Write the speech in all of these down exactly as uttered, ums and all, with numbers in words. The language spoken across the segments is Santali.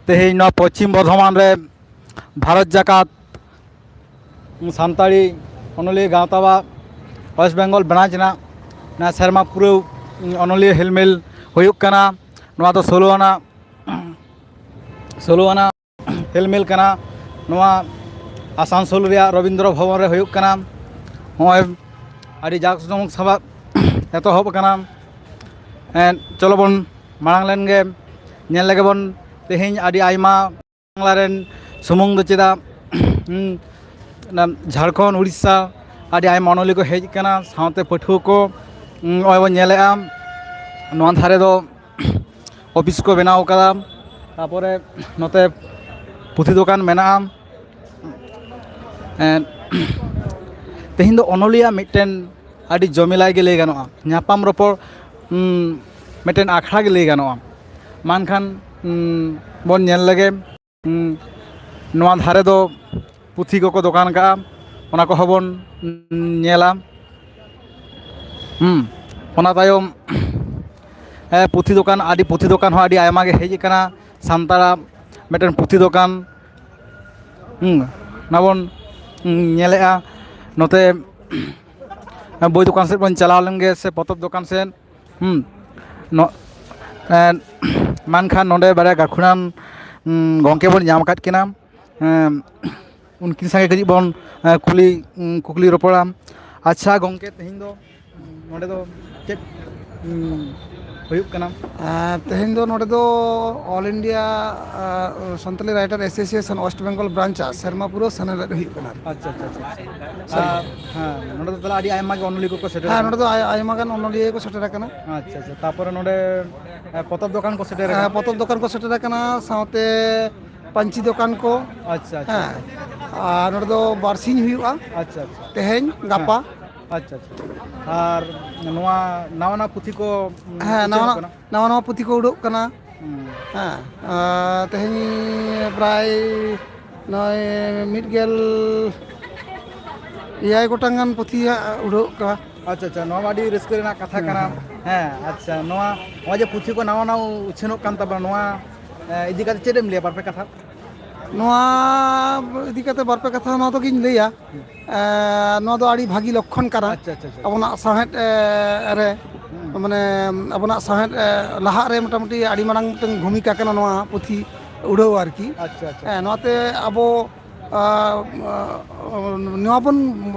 ᱛᱮᱦᱮᱧ ᱱᱚᱣᱟ ᱯᱚᱪᱷᱤᱢ ᱵᱚᱨᱫᱷᱚᱢᱟᱱ ᱨᱮ ᱵᱷᱟᱨᱚᱛ ᱡᱟᱠᱟᱛ ᱥᱟᱱᱛᱟᱲᱤ ᱚᱱᱚᱞᱤᱭᱟᱹ ᱜᱟᱶᱛᱟᱣᱟᱜ ᱳᱭᱮᱥᱴ ᱵᱮᱝᱜᱚᱞ ᱵᱨᱟᱧᱪ ᱨᱮᱱᱟᱜ ᱱᱚᱣᱟ ᱥᱮᱨᱢᱟ ᱯᱩᱨᱟᱹᱣ ᱚᱱᱚᱞᱤᱭᱟᱹ ᱦᱮᱞᱢᱮᱞ ᱦᱩᱭᱩᱜ ᱠᱟᱱᱟ᱾ ᱱᱚᱣᱟ ᱫᱚ ᱥᱳᱞᱳ ᱟᱱᱟᱜ ᱥᱳᱞᱳ ᱟᱱᱟᱜ ᱦᱮᱞᱢᱮᱞ ᱠᱟᱱᱟ᱾ ᱱᱚᱣᱟ ᱟᱥᱟᱱᱥᱳᱞ ᱨᱮᱭᱟᱜ ᱨᱚᱵᱤᱱᱫᱨᱚ ᱵᱷᱚᱵᱚᱱ ᱨᱮ ᱦᱩᱭᱩᱜ ᱠᱟᱱᱟ᱾ ᱱᱚᱜᱼᱚᱭ ᱟᱹᱰᱤ ᱡᱟᱠ ᱡᱚᱢᱚᱠ ᱥᱟᱞᱟᱜ ᱮᱛᱚᱦᱚᱵ ᱟᱠᱟᱱᱟ᱾ ᱮᱸ, ᱪᱚᱞᱚ ᱵᱚᱱ ᱢᱟᱲᱟᱝ ᱞᱮᱱ ᱜᱮ, ᱧᱮᱞ ᱞᱮᱜᱮ ᱵᱚᱱ ᱛᱮᱦᱮᱧ ᱟᱹᱰᱤ ᱟᱭᱢᱟ ᱵᱟᱝᱞᱟ ᱨᱮᱱ ᱥᱩᱢᱩᱝ ᱫᱚ ᱪᱮᱫᱟᱜ, ᱦᱩᱸ, ᱚᱱᱟ ᱡᱷᱟᱲᱠᱷᱚᱸᱰ, ᱩᱲᱤᱥᱥᱟ ᱟᱹᱰᱤ ᱟᱭᱢᱟ ᱚᱱᱚᱞᱤᱭᱟᱹ ᱠᱚ ᱦᱮᱡ ᱟᱠᱟᱱᱟ, ᱥᱟᱶᱛᱮ ᱯᱟᱹᱴᱷᱩᱣᱟᱹ ᱠᱚ, ᱦᱩᱸ, ᱱᱚᱜᱼᱚᱭ ᱵᱚᱱ ᱧᱮᱞᱮᱜᱼᱟ ᱱᱚᱣᱟ ᱫᱷᱟᱨᱮ ᱫᱚ ᱚᱯᱷᱤᱥ ᱠᱚ ᱵᱮᱱᱟᱣ ᱟᱠᱟᱫᱟ᱾ ᱛᱟᱨᱯᱚᱨᱮ ᱱᱚᱛᱮ ᱯᱩᱛᱷᱤ ᱫᱚᱠᱟᱱ ᱢᱮᱱᱟᱜᱼᱟ᱾ ᱮᱸ, ᱛᱮᱦᱮᱧ ᱫᱚ ᱚᱱᱚᱞᱤᱭᱟᱹ ᱢᱤᱫᱴᱮᱱ ᱟᱹᱰᱤ ᱡᱚᱢᱮᱞᱟᱭ ᱜᱮ ᱞᱟᱹᱭ ᱜᱟᱱᱚᱜᱼᱟ, ᱧᱟᱯᱟᱢ ᱨᱚᱯᱚᱲ, ᱩᱸ, ᱢᱤᱫᱴᱮᱱ ᱟᱠᱷᱲᱟ ᱜᱮ ᱞᱟᱹᱭ ᱜᱟᱱᱚᱜᱼᱟ᱾ ᱢᱮᱱᱠᱷᱟᱱ, ᱩᱸ, ᱵᱚᱱ ᱧᱮᱞ ᱞᱮᱜᱮ᱾ ᱦᱩᱸ, ᱱᱚᱣᱟ ᱫᱷᱟᱨᱮ ᱫᱚ ᱯᱩᱛᱷᱤ ᱠᱚᱠᱚ ᱫᱚᱠᱟᱱ ᱠᱟᱜᱼᱟ, ᱚᱱᱟ ᱠᱚᱦᱚᱸ ᱵᱚᱱ ᱧᱮᱞᱟ᱾ ᱦᱩᱸ, ᱚᱱᱟ ᱛᱟᱭᱚᱢ, ᱦᱮᱸ, ᱯᱩᱛᱷᱤ ᱫᱚᱠᱟᱱ, ᱟᱹᱰᱤ ᱯᱩᱛᱷᱤ ᱫᱚᱠᱟᱱ ᱦᱚᱸ ᱟᱹᱰᱤ ᱟᱭᱢᱟ ᱜᱮ ᱦᱮᱡ ᱟᱠᱟᱱᱟ᱾ ᱥᱟᱱᱛᱟᱲᱟᱜ ᱢᱤᱫᱴᱮᱱ ᱯᱩᱛᱷᱤ ᱫᱚᱠᱟᱱ, ᱦᱩᱸ, ᱚᱱᱟ ᱵᱚᱱ, ᱦᱩᱸ, ᱧᱮᱞᱮᱜᱼᱟ᱾ ᱱᱚᱛᱮ ᱵᱳᱭ ᱫᱚᱠᱟᱱ ᱥᱮᱫ ᱵᱚᱱ ᱪᱟᱞᱟᱣ ᱞᱮᱱ ᱜᱮ, ᱥᱮ ᱯᱚᱛᱚᱵ ᱫᱚᱠᱟᱱ ᱥᱮᱫ᱾ ᱦᱩᱸ, ᱱᱚ-, ᱮᱸ, ᱢᱮᱱᱠᱷᱟᱱ ᱱᱚᱰᱮ ᱵᱟᱨᱭᱟ ᱜᱟᱹᱠᱷᱩᱲᱟᱱ, ᱩᱸ, ᱜᱚᱢᱠᱮ ᱵᱚᱱ ᱧᱟᱢ ᱟᱠᱟᱫ ᱠᱤᱱᱟ᱾ ᱮᱸ, ᱩᱱᱠᱤᱱ ᱥᱟᱸᱜᱮ ᱠᱟᱹᱴᱤᱡ ᱵᱚᱱ, ᱮᱸ, ᱠᱩᱞᱤ, ᱩᱸ, ᱠᱩᱠᱞᱤ ᱨᱚᱯᱚᱲᱟ᱾ ᱟᱪᱪᱷᱟ ᱜᱚᱢᱠᱮ, ᱛᱮᱦᱮᱧ ᱫᱚ, ᱩᱸ, ᱱᱚᱰᱮ ᱫᱚ ᱪᱮᱫ, ᱩᱸ, ᱦᱩᱭᱩᱜ ᱠᱟᱱᱟ? ᱟᱨ ᱛᱮᱦᱮᱧ ᱫᱚ ᱱᱚᱰᱮ ᱫᱚ All India, ᱟᱨ, Santali Writer Association West Bengal branch ᱟᱜ ᱥᱮᱨᱢᱟ ᱯᱩᱨᱟᱹᱣ ᱥᱮᱱᱮᱞᱮᱫ ᱦᱩᱭᱩᱜ ᱠᱟᱱᱟ᱾ ᱟᱪᱪᱷᱟ, ᱟᱪᱪᱷᱟ, ᱟᱪᱪᱷᱟ, ᱟᱪᱪᱷᱟ᱾ ᱥᱟᱹᱨᱤ᱾ ᱟᱨ, ᱦᱮᱸ, ᱱᱚᱰᱮ ᱫᱚ ᱛᱟᱦᱚᱞᱮ ᱟᱹᱰᱤ ᱟᱭᱢᱟ ᱜᱮ ᱚᱱᱚᱞᱤᱭᱟᱹ ᱠᱚᱠᱚ ᱥᱮᱴᱮᱨ ᱦᱮᱸ, ᱟᱠᱟᱱᱟ? ᱱᱚᱰᱮ ᱫᱚ ᱟᱭ-, ᱟᱭᱢᱟ ᱜᱟᱱ ᱚᱱᱚᱞᱤᱭᱟᱹ ᱠᱚ ᱥᱮᱴᱮᱨ ᱟᱠᱟᱱᱟ᱾ ᱟᱪᱪᱷᱟ, ᱟᱪᱪᱷᱟ᱾ ᱛᱟᱯᱚᱨᱮ ᱱᱚᱰᱮ, ᱮ, ᱯᱚᱛᱚᱵ ᱫᱚᱠᱟᱱ ᱠᱚ ᱥᱮᱴᱮᱨ ᱟᱠᱟᱱᱟ? ᱦᱮᱸ, ᱯᱚᱛᱚᱵ ᱫᱚᱠᱟᱱ ᱠᱚ ᱥᱮᱴᱮᱨ ᱟᱠᱟᱱᱟ, ᱥᱟᱶᱛᱮ ᱯᱟᱹᱧᱪᱤ ᱫᱚᱠᱟᱱ ᱠᱚ᱾ ᱟᱪᱪᱷᱟ, ᱟᱪᱪᱷᱟ, ᱦᱮᱸ᱾ ᱟᱪᱪᱷᱟ᱾ ᱟᱨ ᱱᱚᱰᱮ ᱫᱚ ᱵᱟᱨᱥᱤᱧ ᱦᱩᱭᱩᱜᱼᱟ᱾ ᱟᱪᱪᱷᱟ, ᱟᱪᱪᱷᱟ᱾ ᱛᱮᱦᱮᱧ, ᱦᱮᱸ᱾ ᱜᱟᱯᱟ᱾ ᱟᱪᱪᱷᱟ, ᱟᱪᱪᱷᱟ᱾ ᱟᱨ ᱱᱚᱣᱟ ᱱᱟᱣᱟ ᱱᱟᱣᱟ ᱯᱩᱛᱷᱤ ᱠᱚ, ᱩᱸ, ᱦᱮᱸ, ᱩᱪᱷᱟᱹᱱᱚᱜ ᱱᱟᱣᱟ ᱱᱟᱣᱟ, ᱠᱟᱱᱟ? ᱱᱟᱣᱟ ᱱᱟᱣᱟ ᱯᱩᱛᱷᱤ ᱠᱚ ᱩᱰᱩᱠ ᱠᱟᱱᱟ᱾ ᱦᱩᱸ᱾ ᱦᱮᱸ, ᱟᱨ ᱛᱮᱦᱮᱧ ᱯᱨᱟᱭ ᱱᱚᱜᱼᱚᱭ ᱢᱤᱫ ᱜᱮᱞ ᱮᱭᱟᱭ ᱜᱚᱴᱟᱝ ᱜᱟᱱ ᱯᱩᱛᱷᱤ ᱦᱟᱸᱜ ᱩᱰᱩᱠᱚᱜ ᱠᱟᱱᱟ᱾ ᱟᱪᱪᱷᱟ, ᱟᱪᱪᱷᱟ, ᱱᱚᱣᱟ ᱢᱟ ᱟᱹᱰᱤ ᱨᱟᱹᱥᱠᱟᱹ ᱨᱮᱱᱟᱜ ᱠᱟᱛᱷᱟ ᱦᱮᱸ, ᱠᱟᱱᱟ᱾ ᱦᱮᱸ᱾ ᱦᱮᱸ, ᱟᱪᱪᱷᱟ, ᱱᱚᱣᱟ, ᱱᱚᱜᱼᱚᱭ ᱡᱮ ᱯᱩᱛᱷᱤ ᱠᱚ ᱱᱟᱣᱟ ᱱᱟᱣᱟ ᱩᱪᱷᱟᱹᱱᱚᱜ ᱠᱟᱱ ᱛᱟᱵᱚᱱᱟ, ᱱᱚᱣᱟ, ᱮ, ᱤᱫᱤ ᱠᱟᱛᱮ ᱪᱮᱫ ᱮᱢ ᱞᱟᱹᱭᱟ ᱵᱟᱨᱯᱮ ᱠᱟᱛᱷᱟ? ᱱᱚᱣᱟ ᱤᱫᱤ ᱠᱟᱛᱮ ᱵᱟᱨᱯᱮ ᱠᱟᱛᱷᱟ ᱱᱚᱣᱟ ᱫᱚᱜᱤᱧ ᱞᱟᱹᱭᱟ᱾ ᱮ, ᱱᱚᱣᱟ ᱫᱚ ᱟᱹᱰᱤ ᱵᱷᱟᱹᱜᱤ ᱞᱚᱠᱠᱷᱚᱱ ᱠᱟᱱᱟ᱾ ᱟᱪᱪᱷᱟ, ᱟᱪᱪᱷᱟ, ᱟᱪᱪᱷᱟ᱾ ᱟᱵᱚᱱᱟᱜ ᱥᱟᱶᱦᱮᱫ, ᱮ, ᱨᱮ, ᱦᱩᱸ᱾ ᱢᱟᱱᱮ, ᱟᱵᱚᱱᱟᱜ ᱥᱟᱶᱦᱮᱫ, ᱮ, ᱞᱟᱦᱟᱜ ᱨᱮ ᱢᱚᱴᱟᱢᱩᱴᱤ ᱟᱹᱰᱤ ᱢᱟᱨᱟᱝ ᱢᱤᱫᱴᱟᱝ ᱵᱷᱩᱢᱤᱠᱟ ᱠᱟᱱᱟ ᱱᱚᱣᱟ ᱯᱩᱛᱷᱤ ᱩᱰᱷᱟᱹᱣ ᱟᱨᱠᱤ᱾ ᱟᱪᱪᱷᱟ, ᱟᱪᱪᱷᱟ᱾ ᱮ, ᱱᱚᱣᱟᱛᱮ ᱟᱵᱚ, ᱟ, ᱟ, ᱱᱚᱣᱟ ᱵᱚᱱ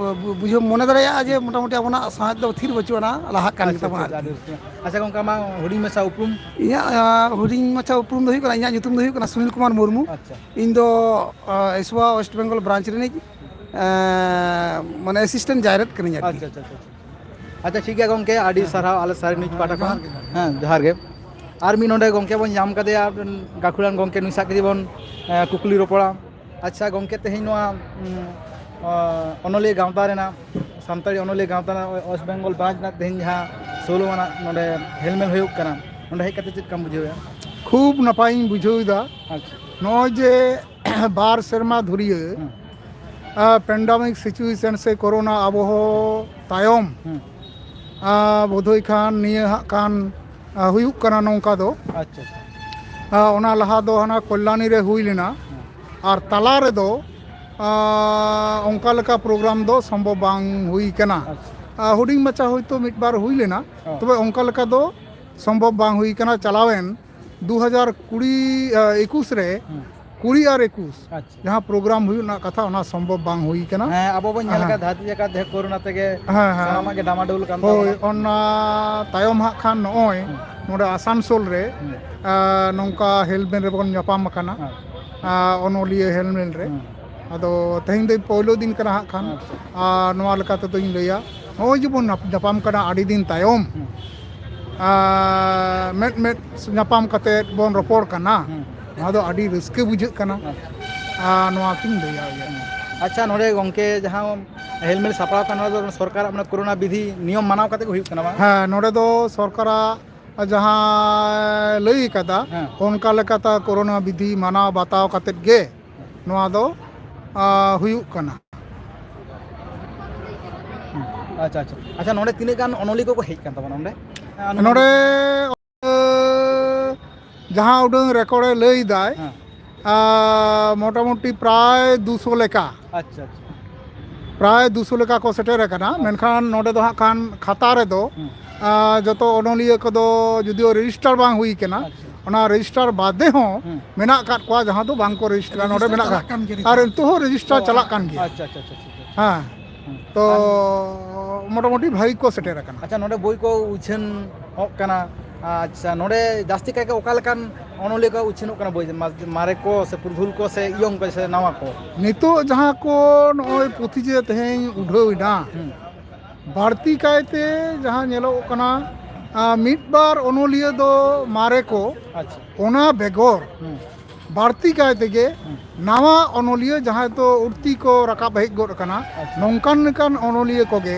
ᱵᱩᱡᱷᱟᱹᱣ ᱢᱚᱱᱮ ᱫᱟᱲᱮᱭᱟᱜᱼᱟ ᱡᱮ ᱢᱚᱴᱟᱢᱩᱴᱤ ᱟᱵᱚᱱᱟᱜ ᱥᱟᱶᱦᱮᱫ ᱫᱚ ᱛᱷᱤᱨ ᱵᱟᱹᱪᱩᱜ ᱟᱱᱟ, ᱞᱟᱦᱟᱜ ᱠᱟᱱ ᱟᱪᱪᱷᱟ, ᱜᱮᱛᱟᱵᱚᱱᱟ ᱟᱪᱪᱷᱟ, ᱟᱨᱠᱤ᱾ ᱟᱹᱰᱤ ᱨᱟᱹᱥᱠᱟᱹ᱾ ᱟᱪᱪᱷᱟ ᱜᱚᱝᱠᱮ, ᱟᱢᱟᱜ ᱦᱩᱰᱤᱧ ᱢᱟᱪᱷᱟ ᱩᱯᱨᱩᱢ? ᱤᱧᱟᱹᱜ, ᱟ, ᱦᱩᱰᱤᱧ ᱢᱟᱪᱷᱟ ᱩᱯᱨᱩᱢ ᱫᱚ ᱦᱩᱭᱩᱜ ᱠᱟᱱᱟ, ᱤᱧᱟᱹᱜ ᱧᱩᱛᱩᱢ ᱫᱚ ᱦᱩᱭᱩᱜ ᱠᱟᱱᱟ ᱥᱩᱱᱤᱞ ᱠᱩᱢᱟᱨ ᱢᱩᱨᱢᱩ᱾ ᱟᱪᱪᱷᱟ᱾ ᱤᱧ ᱫᱚ, ᱟ, ᱮᱥᱣᱟ ᱣᱮᱥᱴ ᱵᱮᱝᱜᱚᱞ ᱵᱨᱟᱧᱪ ᱨᱤᱱᱤᱡ, ᱟ, ᱢᱟᱱᱮ ᱮᱥᱤᱥᱴᱮᱱᱴ ᱡᱟᱭᱨᱮᱛ ᱠᱟᱹᱱᱟᱹᱧ ᱟᱨᱠᱤ᱾ ᱟᱪᱪᱷᱟ, ᱟᱪᱪᱷᱟ, ᱟᱪᱪᱷᱟ, ᱟᱪᱪᱷᱟ᱾ ᱟᱪᱪᱷᱟ, ᱴᱷᱤᱠ ᱜᱮᱭᱟ ᱜᱚᱝᱠᱮ, ᱟᱹᱰᱤ ᱦᱮᱸ, ᱥᱟᱨᱦᱟᱣ ᱟᱞᱮ ᱥᱟᱭᱨᱤᱱᱤᱡ ᱯᱟᱦᱴᱟ ᱡᱚᱦᱟᱨ ᱠᱷᱚᱱ᱾ ᱜᱮ, ᱡᱚᱦᱟᱨ ᱜᱮ᱾ ᱦᱮᱸ, ᱡᱚᱦᱟᱨ ᱜᱮ᱾ ᱟᱨ ᱢᱤᱫ ᱱᱚᱰᱮ ᱜᱚᱝᱠᱮ ᱵᱚᱱ ᱧᱟᱢ ᱠᱟᱫᱮᱭᱟ, ᱜᱟᱹᱠᱷᱩᱲᱟᱱ ᱜᱚᱝᱠᱮ, ᱱᱩᱭ ᱥᱟᱶ ᱠᱟᱹᱴᱤᱡ ᱵᱚᱱ, ᱮ, ᱠᱩᱠᱞᱤ ᱨᱚᱯᱚᱲᱟ᱾ ᱟᱪᱪᱷᱟ ᱜᱚᱝᱠᱮ, ᱛᱮᱦᱮᱧ ᱱᱚᱣᱟ, ᱩᱸ, ᱚ, ᱚᱱᱚᱞᱤᱭᱟᱹ ᱜᱟᱶᱛᱟ ᱨᱮᱱᱟᱜ, ᱥᱟᱱᱛᱟᱲᱤ ᱚᱱᱚᱞᱤᱭᱟᱹ ᱜᱟᱶᱛᱟ ᱨᱮᱱᱟᱜ ᱳᱭᱮᱥᱴ ᱵᱮᱝᱜᱚᱞ ᱵᱨᱟᱧᱪ ᱨᱮᱱᱟᱜ ᱛᱮᱦᱮᱧ ᱡᱟᱦᱟᱸ ᱥᱳᱞᱳ ᱟᱱᱟᱜ ᱱᱚᱰᱮ ᱦᱮᱞᱢᱮᱞ ᱦᱩᱭᱩᱜ ᱠᱟᱱᱟ, ᱱᱚᱰᱮ ᱦᱮᱡ ᱠᱟᱛᱮ ᱪᱮᱫ ᱞᱮᱠᱟᱢ ᱵᱩᱡᱷᱟᱹᱣᱮᱫᱼᱟ? ᱠᱷᱩᱵ ᱱᱟᱯᱟᱭᱤᱧ ᱵᱩᱡᱷᱟᱹᱣ ᱮᱫᱟ᱾ ᱟᱪᱪᱷᱟ᱾ ᱱᱚᱜᱼᱚᱭ ᱡᱮ ᱵᱟᱨ ᱥᱮᱨᱢᱟ ᱫᱷᱩᱨᱤᱭᱟᱹ, ᱦᱩᱸ᱾ ᱟ, ᱯᱮᱱᱰᱟᱢᱤᱠ ᱥᱤᱪᱩᱭᱮᱥᱚᱱ ᱥᱮ ᱠᱳᱨᱳᱱᱟ ᱟᱵᱚᱦᱚ ᱛᱟᱭᱚᱢ, ᱦᱩᱸ᱾ ᱟ, ᱵᱳᱫᱷᱚᱭ ᱠᱷᱟᱱ ᱱᱤᱭᱟᱹ ᱦᱟᱸᱜ ᱠᱷᱟᱱ, ᱟ, ᱦᱩᱭᱩᱜ ᱠᱟᱱᱟ ᱱᱚᱝᱠᱟ ᱫᱚ᱾ ᱟᱪᱪᱷᱟ, ᱟᱪᱪᱷᱟ᱾ ᱟ, ᱚᱱᱟ ᱞᱟᱦᱟ ᱫᱚ ᱦᱟᱱᱟ ᱠᱚᱞᱞᱟᱱᱤ ᱨᱮ ᱦᱩᱭ ᱞᱮᱱᱟ᱾ ᱦᱩᱸ᱾ ᱟᱨ ᱛᱟᱞᱟ ᱨᱮᱫᱚ, ᱟ, ᱚᱱᱠᱟ ᱞᱮᱠᱟ ᱯᱨᱳᱜᱨᱟᱢ ᱫᱚ ᱥᱚᱢᱵᱷᱚᱵ ᱵᱟᱝ ᱦᱩᱭ ᱠᱟᱱᱟ᱾ ᱟᱪᱪᱷᱟ᱾ ᱟ, ᱦᱩᱰᱤᱧ ᱢᱟᱪᱷᱟ ᱦᱚᱭᱛᱳ ᱢᱤᱫ ᱵᱟᱨ ᱦᱩᱭ ᱞᱮᱱᱟ, ᱚ᱾ ᱛᱚᱵᱮ ᱚᱱᱠᱟ ᱞᱮᱠᱟ ᱫᱚ ᱥᱚᱢᱵᱷᱚᱵ ᱵᱟᱝ ᱦᱩᱭ ᱠᱟᱱᱟ᱾ ᱪᱟᱞᱟᱣᱮᱱ ᱫᱩ ᱦᱟᱡᱟᱨ ᱠᱩᱲᱤ, ᱟ, ᱮᱠᱩᱥ ᱨᱮ, ᱦᱩᱸ᱾ ᱠᱩᱲᱤ ᱟᱨ ᱮᱠᱩᱥ, ᱟᱪᱪᱷᱟ᱾ ᱡᱟᱦᱟᱸ ᱯᱨᱳᱜᱨᱟᱢ ᱦᱩᱭᱩᱜ ᱨᱮᱱᱟᱜ ᱠᱟᱛᱷᱟ, ᱚᱱᱟ ᱥᱚᱢᱵᱷᱚᱵ ᱵᱟᱝ ᱦᱩᱭ ᱠᱟᱱᱟ᱾ ᱦᱮᱸ, ᱟᱵᱚ ᱵᱚᱱ ᱧᱮᱞ ᱦᱮᱸ᱾ ᱟᱠᱟᱫ ᱫᱷᱟᱹᱨᱛᱤ ᱡᱟᱠᱟᱛ ᱡᱟᱦᱟᱸ ᱠᱳᱨᱳᱱᱟ ᱛᱮᱜᱮ ᱦᱮᱸ, ᱦᱮᱸ᱾ ᱥᱟᱱᱟᱢᱟᱜ ᱜᱮ ᱰᱟᱢᱟᱰᱳᱞ ᱠᱟᱱ ᱦᱳᱭ, ᱛᱟᱵᱚᱱᱟ᱾ ᱚᱱᱟ ᱛᱟᱭᱚᱢ ᱦᱟᱸᱜ ᱠᱷᱟᱱ ᱱᱚᱜᱼᱚᱭ ᱦᱩᱸ᱾ ᱱᱚᱰᱮ ᱟᱥᱟᱱᱥᱳᱞ ᱨᱮ, ᱦᱩᱸ᱾ ᱟ, ᱱᱚᱝᱠᱟ ᱦᱮᱞᱢᱮᱞ ᱨᱮᱵᱚᱱ ᱧᱟᱯᱟᱢ ᱟᱠᱟᱱᱟ᱾ ᱦᱮᱸ᱾ ᱟ, ᱚᱱᱚᱞᱤᱭᱟᱹ ᱦᱮᱞᱢᱮᱞ ᱨᱮ᱾ ᱦᱩᱸ᱾ ᱟᱫᱚ ᱛᱮᱦᱮᱧ ᱫᱚ ᱯᱳᱭᱞᱳ ᱫᱤᱱ ᱠᱟᱱᱟ ᱦᱟᱸᱜ ᱠᱷᱟᱱ᱾ ᱟᱪᱪᱷᱟ᱾ ᱟᱨ ᱱᱚᱣᱟ ᱞᱮᱠᱟ ᱛᱮᱫᱚᱧ ᱞᱟᱹᱭᱟ, ᱱᱚᱜᱼᱚᱭ ᱡᱮᱵᱚᱱ ᱧᱟᱯ-, ᱧᱟᱯᱟᱢ ᱠᱟᱱᱟ ᱟᱹᱰᱤ ᱫᱤᱱ ᱛᱟᱭᱚᱢ, ᱦᱩᱸ᱾ ᱟᱨ ᱢᱮᱫ ᱢᱮᱫ ᱧᱟᱯᱟᱢ ᱠᱟᱛᱮᱫ ᱵᱚᱱ ᱨᱚᱯᱚᱲ ᱠᱟᱱᱟ, ᱦᱩᱸ᱾ ᱱᱚᱣᱟ ᱫᱚ ᱟᱹᱰᱤ ᱨᱟᱹᱥᱠᱟᱹ ᱵᱩᱡᱷᱟᱹᱜ ᱠᱟᱱᱟ᱾ ᱟᱪᱪᱷᱟ᱾ ᱟᱨ ᱱᱚᱣᱟ ᱠᱤᱱ ᱞᱟᱹᱭᱟ ᱤᱭᱟᱹ᱾ ᱟᱪᱪᱷᱟ, ᱱᱚᱰᱮ ᱜᱚᱝᱠᱮ ᱡᱟᱦᱟᱸ ᱦᱮᱞᱢᱮᱞ ᱥᱟᱯᱲᱟᱣ ᱠᱟᱱᱟ, ᱱᱚᱣᱟ ᱫᱚ ᱥᱚᱨᱠᱟᱨᱟᱜ ᱢᱟᱱᱮ ᱠᱳᱨᱳᱱᱟ ᱵᱤᱫᱷᱤ ᱱᱤᱭᱚᱢ ᱢᱟᱱᱟᱣ ᱠᱟᱛᱮ ᱜᱮ ᱦᱩᱭᱩᱜ ᱠᱟᱱᱟ, ᱵᱟᱝ? ᱦᱮᱸ, ᱱᱚᱰᱮ ᱫᱚ ᱥᱚᱨᱠᱟᱨᱟᱜ ᱡᱟᱦᱟᱸ ᱞᱟᱹᱭ ᱠᱟᱫᱟ, ᱦᱮᱸ᱾ ᱚᱱᱠᱟ ᱞᱮᱠᱟᱛᱮ ᱠᱳᱨᱳᱱᱟ ᱵᱤᱫᱷᱤ ᱢᱟᱱᱟᱣ ᱵᱟᱛᱟᱣ ᱠᱟᱛᱮᱫ ᱜᱮ ᱱᱚᱣᱟ ᱫᱚ, ᱟ, ᱦᱩᱭᱩᱜ ᱠᱟᱱᱟ᱾ ᱟᱪᱪᱷᱟ, ᱟᱪᱪᱷᱟ᱾ ᱟᱪᱪᱷᱟ, ᱱᱚᱰᱮ ᱛᱤᱱᱟᱹᱜ ᱜᱟᱱ ᱚᱱᱚᱞᱤᱭᱟᱹ ᱠᱚᱠᱚ ᱦᱮᱡ ᱠᱟᱱ ᱛᱟᱵᱚᱱᱟ ᱱᱚᱰᱮ? ᱱᱚᱰᱮ ᱡᱟᱦᱟᱸ ᱩᱰᱟᱹᱝ ᱨᱮᱠᱚᱨᱰ ᱮ ᱞᱟᱹᱭ ᱫᱟᱭ, ᱦᱮᱸ᱾ ᱟᱨ ᱢᱚᱴᱟᱢᱩᱴᱤ ᱯᱨᱟᱭ ᱫᱩᱥᱚ ᱞᱮᱠᱟ, ᱟᱪᱪᱷᱟ, ᱟᱪᱪᱷᱟ᱾ ᱯᱨᱟᱭ ᱫᱩᱥᱚ ᱞᱮᱠᱟ ᱠᱚ ᱥᱮᱴᱮᱨ ᱟᱠᱟᱱᱟ᱾ ᱢᱮᱱᱠᱷᱟᱱ ᱱᱚᱰᱮ ᱫᱚ ᱦᱟᱸᱜ ᱠᱷᱟᱱ ᱠᱷᱟᱛᱟ ᱨᱮᱫᱚ, ᱦᱩᱸ᱾ ᱟᱨ ᱡᱚᱛᱚ ᱚᱱᱚᱞᱤᱭᱟᱹ ᱠᱚᱫᱚ ᱡᱩᱫᱤᱭᱳ ᱨᱮᱡᱤᱥᱴᱟᱨ ᱵᱟᱝ ᱦᱩᱭ ᱠᱟᱱᱟ, ᱟᱪᱪᱷᱟ᱾ ᱚᱱᱟ ᱨᱮᱡᱤᱥᱴᱟᱨ ᱵᱟᱫᱮ ᱦᱚᱸ ᱦᱩᱸ᱾ ᱢᱮᱱᱟᱜ ᱟᱠᱟᱫ ᱠᱚᱣᱟ, ᱡᱟᱦᱟᱸ ᱫᱚ ᱵᱟᱝ ᱠᱚ ᱨᱮᱡᱤᱥᱴᱟᱨ, ᱱᱚᱰᱮ ᱨᱮᱡᱤᱥᱴᱟᱨ ᱢᱮᱱᱟᱜ ᱪᱟᱞᱟᱜ ᱟᱠᱟᱫ ᱠᱟᱱ ᱜᱮᱭᱟ, ᱟᱨ ᱨᱮᱡᱤᱥᱴᱟᱨ᱾ ᱱᱤᱛᱚᱜ ᱦᱚᱸ ᱨᱮᱡᱤᱥᱴᱟᱨ ᱚ, ᱪᱟᱞᱟᱜ ᱠᱟᱱ ᱜᱮᱭᱟ᱾ ᱟᱪᱪᱷᱟ, ᱟᱪᱪᱷᱟ, ᱟᱪᱪᱷᱟ, ᱟᱪᱪᱷᱟ᱾ ᱦᱮᱸ᱾ ᱦᱩᱸ᱾ ᱛᱚ, ᱟᱨ ᱢᱚᱴᱟᱢᱩᱴᱤ ᱵᱷᱟᱹᱜᱤ ᱠᱚ ᱥᱮᱴᱮᱨ ᱟᱠᱟᱱᱟ᱾ ᱟᱪᱪᱷᱟ, ᱱᱚᱰᱮ ᱵᱳᱭ ᱠᱚ ᱩᱪᱷᱟᱹᱱᱚᱜ ᱠᱟᱱᱟ᱾ ᱟᱪᱪᱷᱟ, ᱱᱚᱰᱮ ᱡᱟᱹᱥᱛᱤ ᱠᱟᱭᱛᱮ ᱚᱠᱟ ᱞᱮᱠᱟᱱ ᱚᱱᱚᱞᱤᱭᱟᱹ ᱠᱚ ᱩᱪᱷᱟᱹᱱᱚᱜ ᱠᱟᱱᱟ ᱵᱳᱭ? ᱢᱟ-, ᱢᱟᱨᱮ ᱠᱚ ᱥᱮ ᱯᱩᱨᱩᱫᱷᱩᱞ ᱠᱚ ᱥᱮ ᱤᱭᱚᱝ ᱠᱚ ᱥᱮ ᱱᱟᱣᱟ ᱠᱚ? ᱱᱤᱛᱚᱜ ᱡᱟᱦᱟᱸ ᱠᱚ ᱱᱚᱜᱼᱚᱭ ᱯᱩᱛᱷᱤ ᱡᱮ ᱛᱮᱦᱮᱧ ᱩᱰᱷᱟᱹᱣ ᱮᱱᱟ, ᱦᱩᱸ᱾ ᱵᱟᱹᱲᱛᱤ ᱠᱟᱭᱛᱮ ᱡᱟᱦᱟᱸ ᱧᱮᱞᱚᱜ ᱠᱟᱱᱟ, ᱟ, ᱢᱤᱫ ᱵᱟᱨ ᱚᱱᱚᱞᱤᱭᱟᱹ ᱫᱚ ᱢᱟᱨᱮ ᱠᱚ, ᱟᱪᱪᱷᱟ᱾ ᱚᱱᱟ ᱵᱮᱜᱚᱨ ᱦᱩᱸ᱾ ᱵᱟᱹᱲᱛᱤ ᱠᱟᱭ ᱛᱮᱜᱮ ᱦᱩᱸ᱾ ᱱᱟᱣᱟ ᱚᱱᱚᱞᱤᱭᱟᱹ ᱡᱟᱦᱟᱸᱭ ᱫᱚ ᱩᱲᱛᱤ ᱠᱚ ᱨᱟᱠᱟᱵ ᱦᱮᱡ ᱜᱚᱫ ᱟᱠᱟᱱᱟ, ᱟᱪᱪᱷᱟ᱾ ᱱᱚᱝᱠᱟᱱ ᱞᱮᱠᱟᱱ ᱚᱱᱚᱞᱤᱭᱟᱹ ᱠᱚᱜᱮ